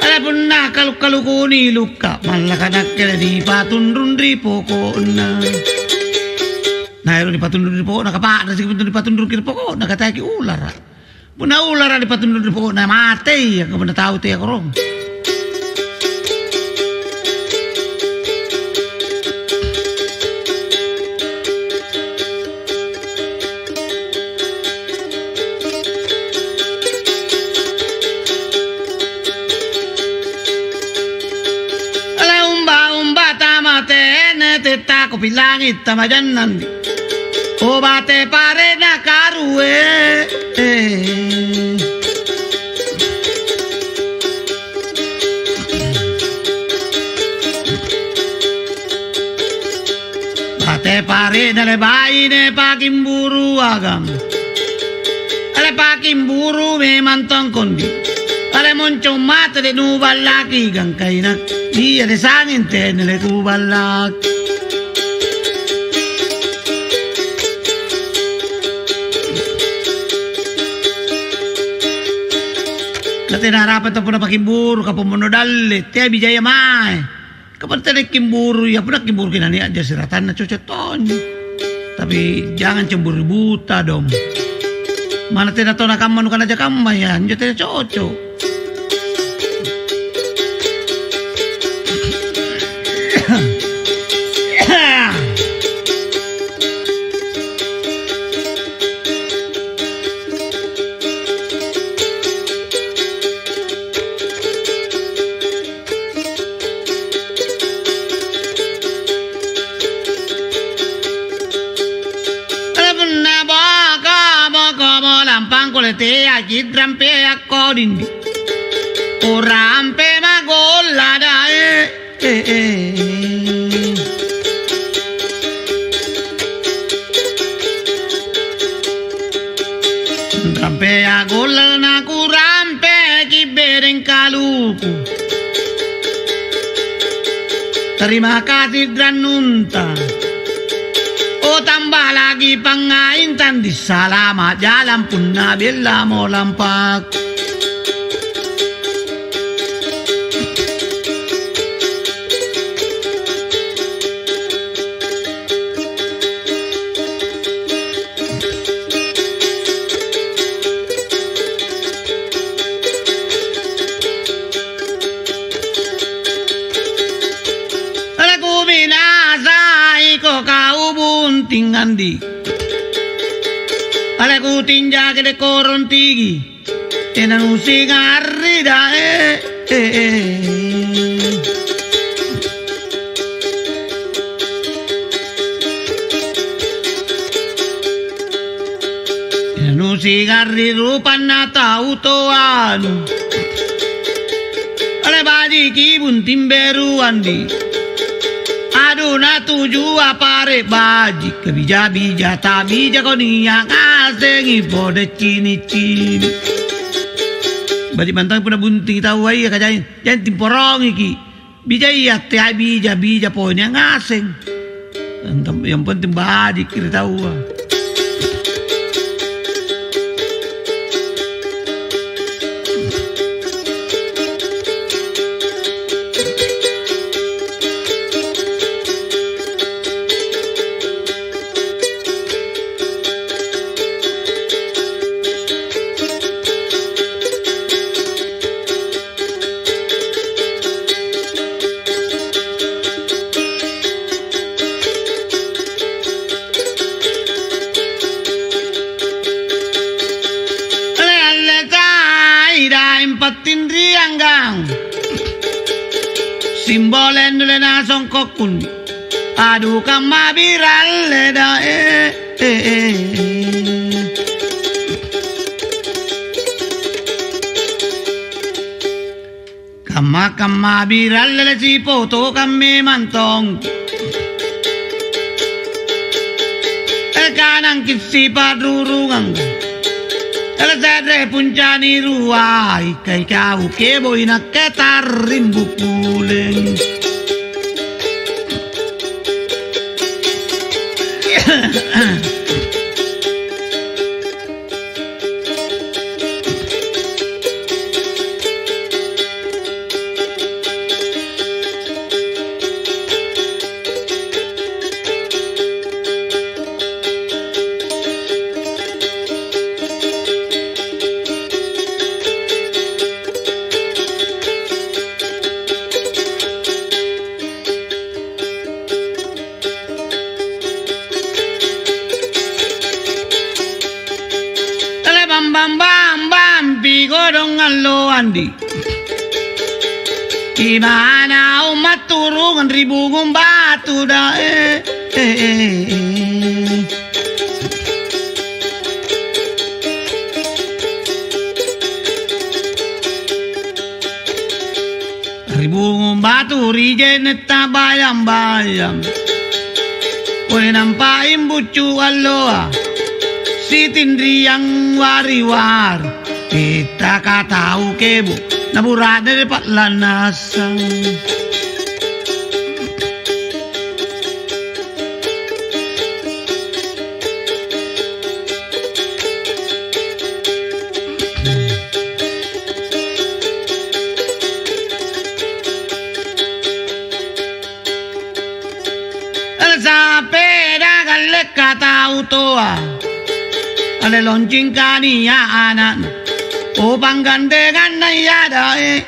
Ele punna kalu-kalu kuni lukka, mallaka nakke dipatunrung ri poko'na. Na ero dipatunrung ri poko'na, kapa'na siki punna dipatunrung ri poko'na, kataiki ulara. Punna ulara dipatunrung ri poko'na, matei, angka punna tau tea korong. Laumba-umba tamatene, tettako pilangi tamajannandi. O bate parena karue. Bate pare'na le baine pakimburuagang. Ale pakimburu memang tongkondi. Ale moncong mate de' nuballaki gangkaina. Iya de' sanging tene le kuballaki. Natena arapa tau punna pakimburu kapommono dalle, tea bijaya mae. Kapan tena kimburu, iya punna kimburuki nania' a'jari siratanna cocok tonji. Tapi jangang cemburu buta dong. Mana tena tau nakamma nukana aja kamma ya, anjo tena cocok. Punna boko-boko mo lampang kule tea cidrampea kodindi. Urampe magolla dae. Eh, eh. Rampea golla naku rampeki bereng kaluku. Terima kasih rannunta. Oh, tambah lagi pangngaintang di salama' jalang punna bellamo lampak. Aleku minasaiko kau bunting andi. Aleku tinjaki de' korong tigi. Tena nusingarri dae, eh, eh. Tena nusingarri rupanna tau toanu. Ale bajiki bunting beruandi. Adu natujua pare' baji', kabija-bija tabijako nia' ngasengi pole cini'-cini'. Baji' mantang punna buntingi taua ia kajai, jai timporongiki. Bijaya teai bija-bija pole nia' ngaseng. Yang penting baji'ki ri taua. Alle-alle sai daeng pattinrianggang, simbole nule nasongko kundi. Adu kamma biralle dae, eh, eh, eh. Kamma-kamma biralle sipoto kammemang tong. Anangki sipa'rurungang. Tala se're puncani ruai, kai kau kebo inakke tarrimbu puleng. Tale bam bam bam bam pi godong allo andi. Di mana ummat turungan ri bungung batu dae. Ri bungung batu ri je'ne' tabayang-bayang. Pole nampai mbuccu alloa, sitinriang wari-wari. Kittaka tau kebo', na bura'ne ri pa'lannasang. Sapeda kallekka tau toa, ale loncing kania' ana'na, o panggandenganna ia dae.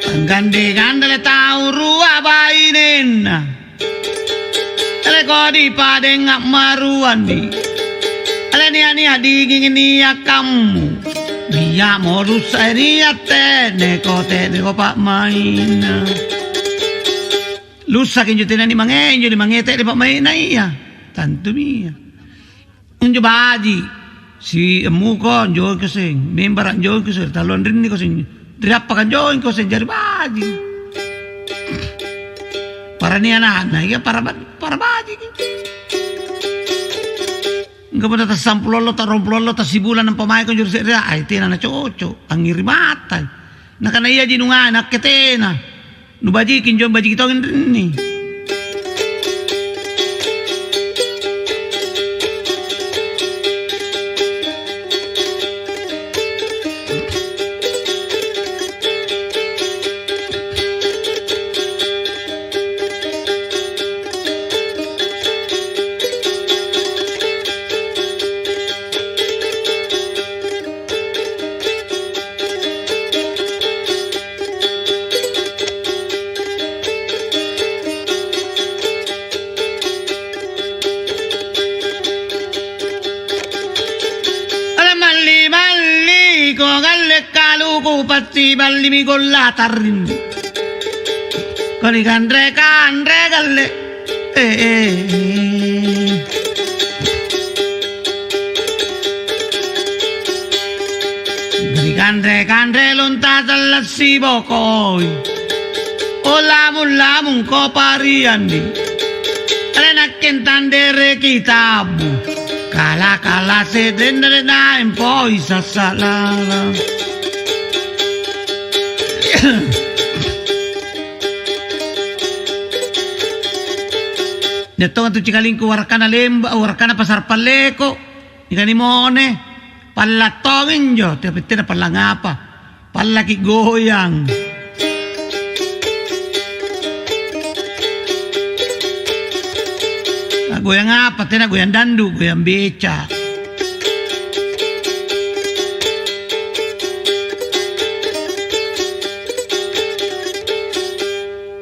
Panggandenganna le tau rua bainenna. Tale kodi padeng ammaruanni. Tale nia'-nia' dingingi nia' kammu. Nia'mo russai nia' te'neko, te'neko pa'mainna. Lussaki injo tena nimange, injo nimange te'ne pa'mainna iya. Tantumi iya. Injo baji', si emmuko anjoiko seng, membara' anjoiko seng, talluanrinniko seng, ri appaka anjoiko seng, jari baji'. Parani ana'na, iya para ba-, para baji'ki. Engka punna tassampulo allo, ta'ruampulo allo, tassibulang nampa maeko anjo ri se'rea, ai tena nacoco', angngiri matai. Nakana, "Iaji nungai, nakke tena." Nubajiki injo, bajiki tongi anrinni. Malli-malliko galle kaluku, pasti ballimi golla tarring. Koni kanre-kanre galle. Eh, eh, eh. Ri kanre-kanre lonta tallasi bokoi. O lamung-lamung ko parianni. Renakke tandereki tabu. Kala-kala se'renna renaeng poi sassa' lalang. Nia' tonga tu cikalingku warakkana lemba, warakkana pasar palleko, nikani mone, palla' tongi injo, tapi tena palla' ngapa, pallaki goyang. Ah, goyang apa? Tena goyang dandu, goyang beca.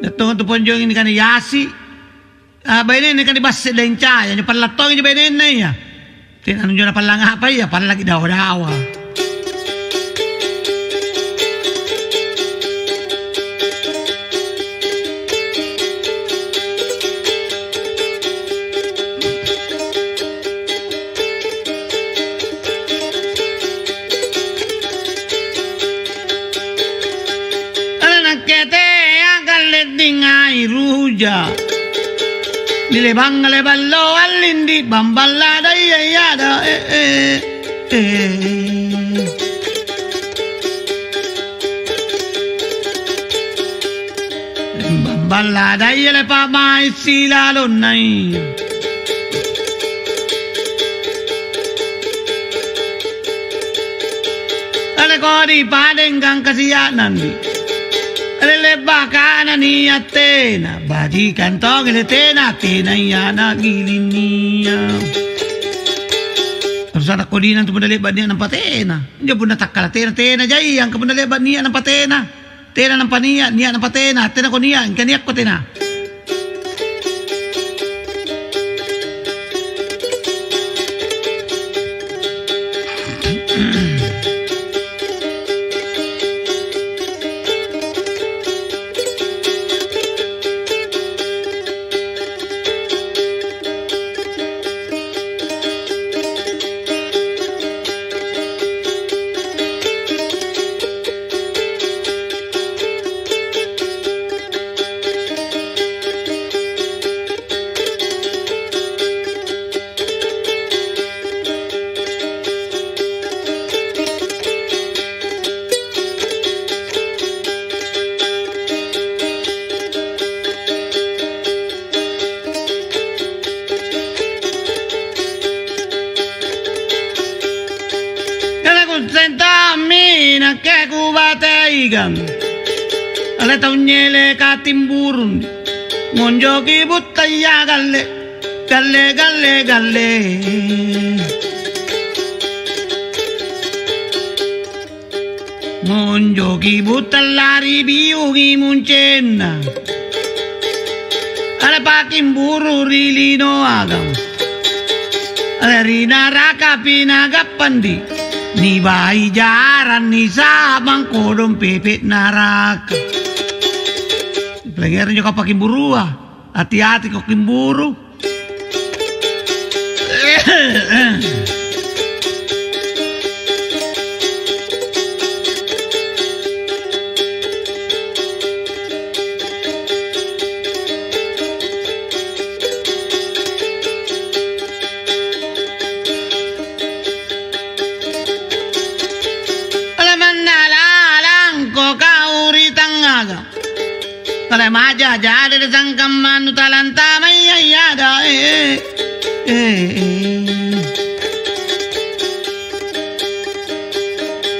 Nia' tonga tu ponjongi nikana Yasi. Ah, bainenna kan dibasse' lencaya, anjo palla' tongi injo bainenna iya. Tena anjo napallang apa iya, pallaki dawa-dawa. ruja. Nilebang-lebang lo allindi bamballa daya yada, eh, eh, eh. Bamballa daya lepa mai silalonnai. Aleko di padenggang kasia'nandi. Lele'baka nania' tena, bajikang tongi le tena, tenaya nagilinnia. Harus ada kodinang tu punna le'ba' nia' nampa tena. Injo punna takkala tena, tena jai, angka punna le'ba' nia' nampa tena. Tena nampa nia', nia' nampa tena, tenako nia', angka nia'ko tena. Tena kusentammi nakke kubateikang. Ale tau nyeleka timburung, ngonjoki buttaya galle, galle, galle, galle. Monjoki butta lari biungi muncenna. Ale pakimburu ri linoagang. Ale ri naraka pinagappandi. Nibai jarang nisabang kodong pepe naraka. Pelengero njo kapakimburua. Ati-ati ko kimburu. Alamanna lalangko kau ri tangngaga. Tala maja jada sangkamma nu talantamaya yada, eh, eh, eh, eh.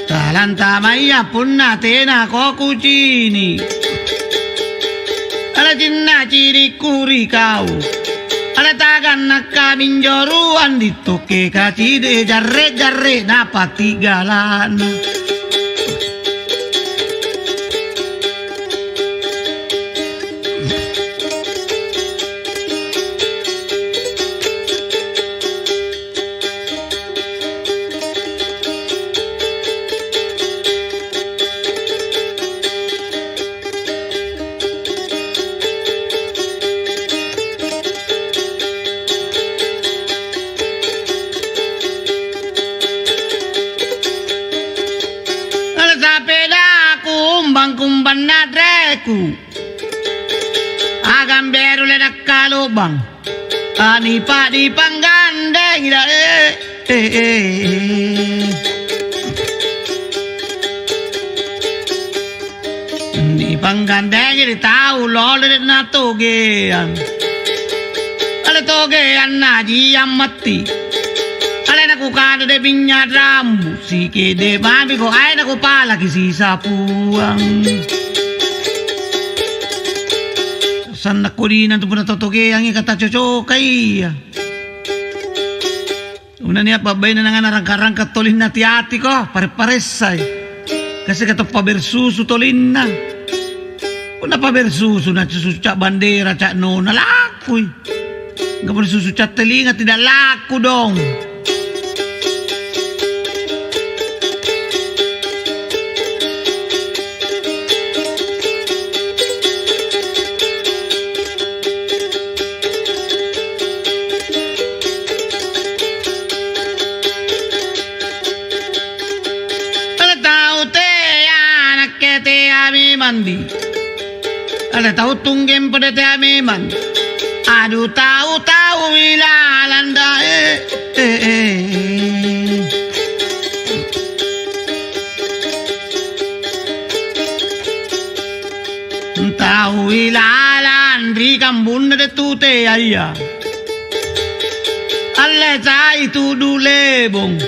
Talantamaya punna tena ko kucini. Ala cinna cinikku ri kau. Ala taganna kaminjo ruang dittokke kacide jarre-jarre napati galana. Ala sapelaku umbang-kumbanna reku. Agang beru lenakkalobang. Ani pa'di panggandengi dae, eh, eh, eh. Ni panggandengi ri tau lolo de' natogeang. Ale togeang najiang matti. Ale nakukana de' minya' rambu, sikede' mami ko ae nakupalaki sisapuang. Sanna' kodina tu punna tau togeangi kata cocoka iya. Punna nia' pa'baine nangana rangka-rangka tolinna ati-atiko, pare-paressai. Kasi ka toppa bersusu tolinna. Punna pabersusu na susu ca' bandera ca' nona lakui. Engka punna susu ca' telinga tidak laku dong. Tau tea nakke tea memang di. Ada tau tunggeng pada tea memang. Aduh, tau-tau ilalang dae. Eh, eh. Tau ilalang ri kambunna de' tu teaya. Alle cai tudu lebong.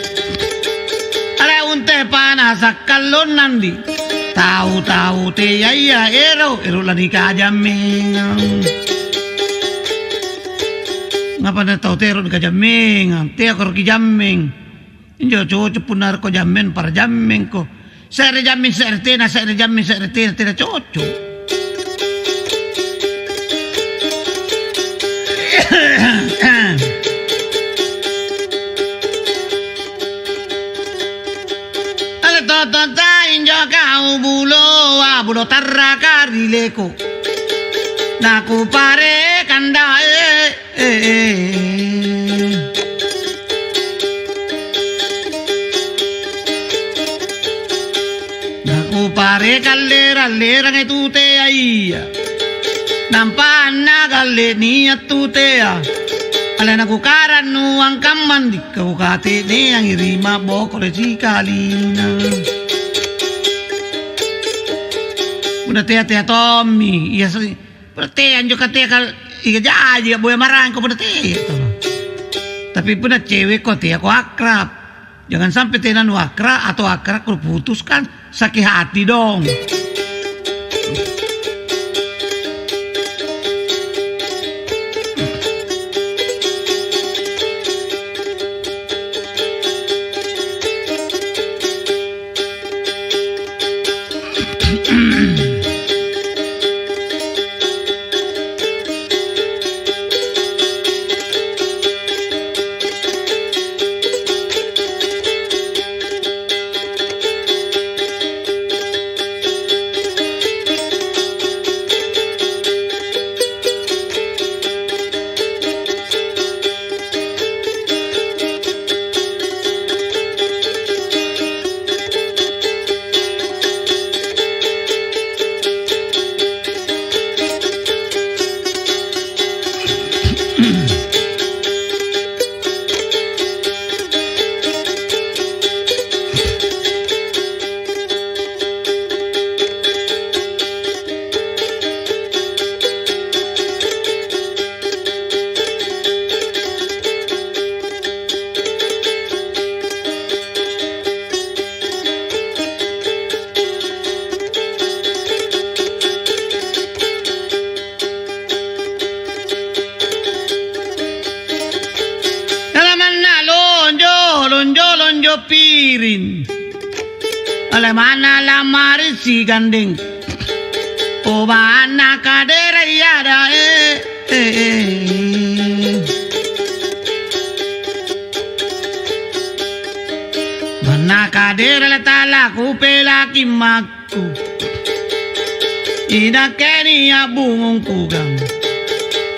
Alle unte panasa' kallonnandi. Tau-tau teaya ero', ero' lanikajammengang. Ngapa na tau tero nikajammengang? Teako ro kijammeng. Injo cocok punna ero' jammeng, para jammengko. Se're jammeng se're tena, se're jammeng se're tena, tena cocok. Tale totota injo kau buloa, bulo tarraka ri leko. Nakupare kandae. Eh, eh. Nakupare kallerang-lerangai tu teaya. Nampa annagalle nia' tu tea. Alena kukarannuang kammandi, kau kate'neangi ri mabbokore sikalina. Punna tea-tea tommi, iya se-, Punna tea anjo katea kal-, iya jaji a'boya marangko punna tea tolo. Tapi punna cewekko teako akrab. Jangan sampai tena nuakrab atau akrab kuputuskan sakit hati dong. Nalamanna lonjo, lonjo, lonjo piring. Alamanna lamari sigandeng. Obanna kadera iya dae. Eh, eh. Manna kadera la talaku pelaki mak-, Inakke nia' bungungku gang.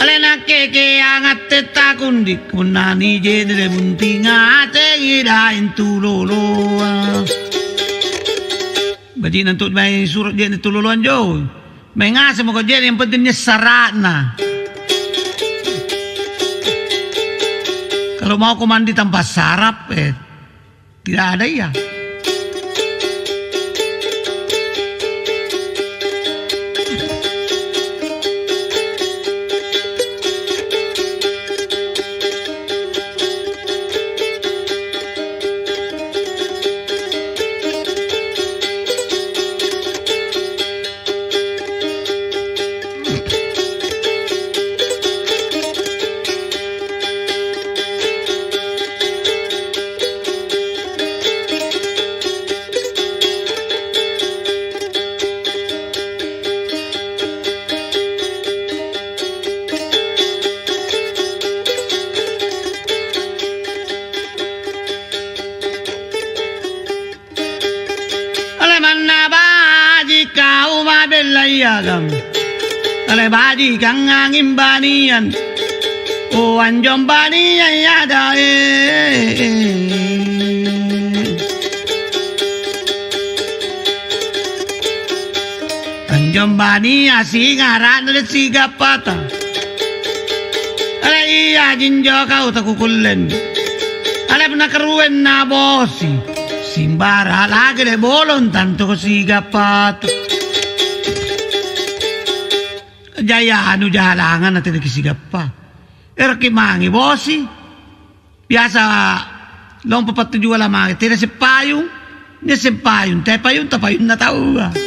Ale nakke keang atte takundi, punna nije'ne bunting ngasengi daeng tuloloa. Baji'na antu mae suro' je'ne' tuloloa anjo. Mae ngaseng mako je'ne', yang penting nia' sara'na. Kalau mauko mandi tanpa sarap, eh, Tidak ada iya. Ale manna baji' kau mabellai agama. Ale baji' kangnganging banian. Oh, anjong banian yadae. Nyombania singara'na de sigappata. Ala iya jinjo kau takukullen. Ala punna karuenna bosi. Simbara lagi de bolong tantu ko sigappata. Jai anu jahalangan na tena kisigappa. Eroki mange bosi. Biasa lompo pattujuala mange tena sempayung. Nia sempayung, te payung, tapayunna taua.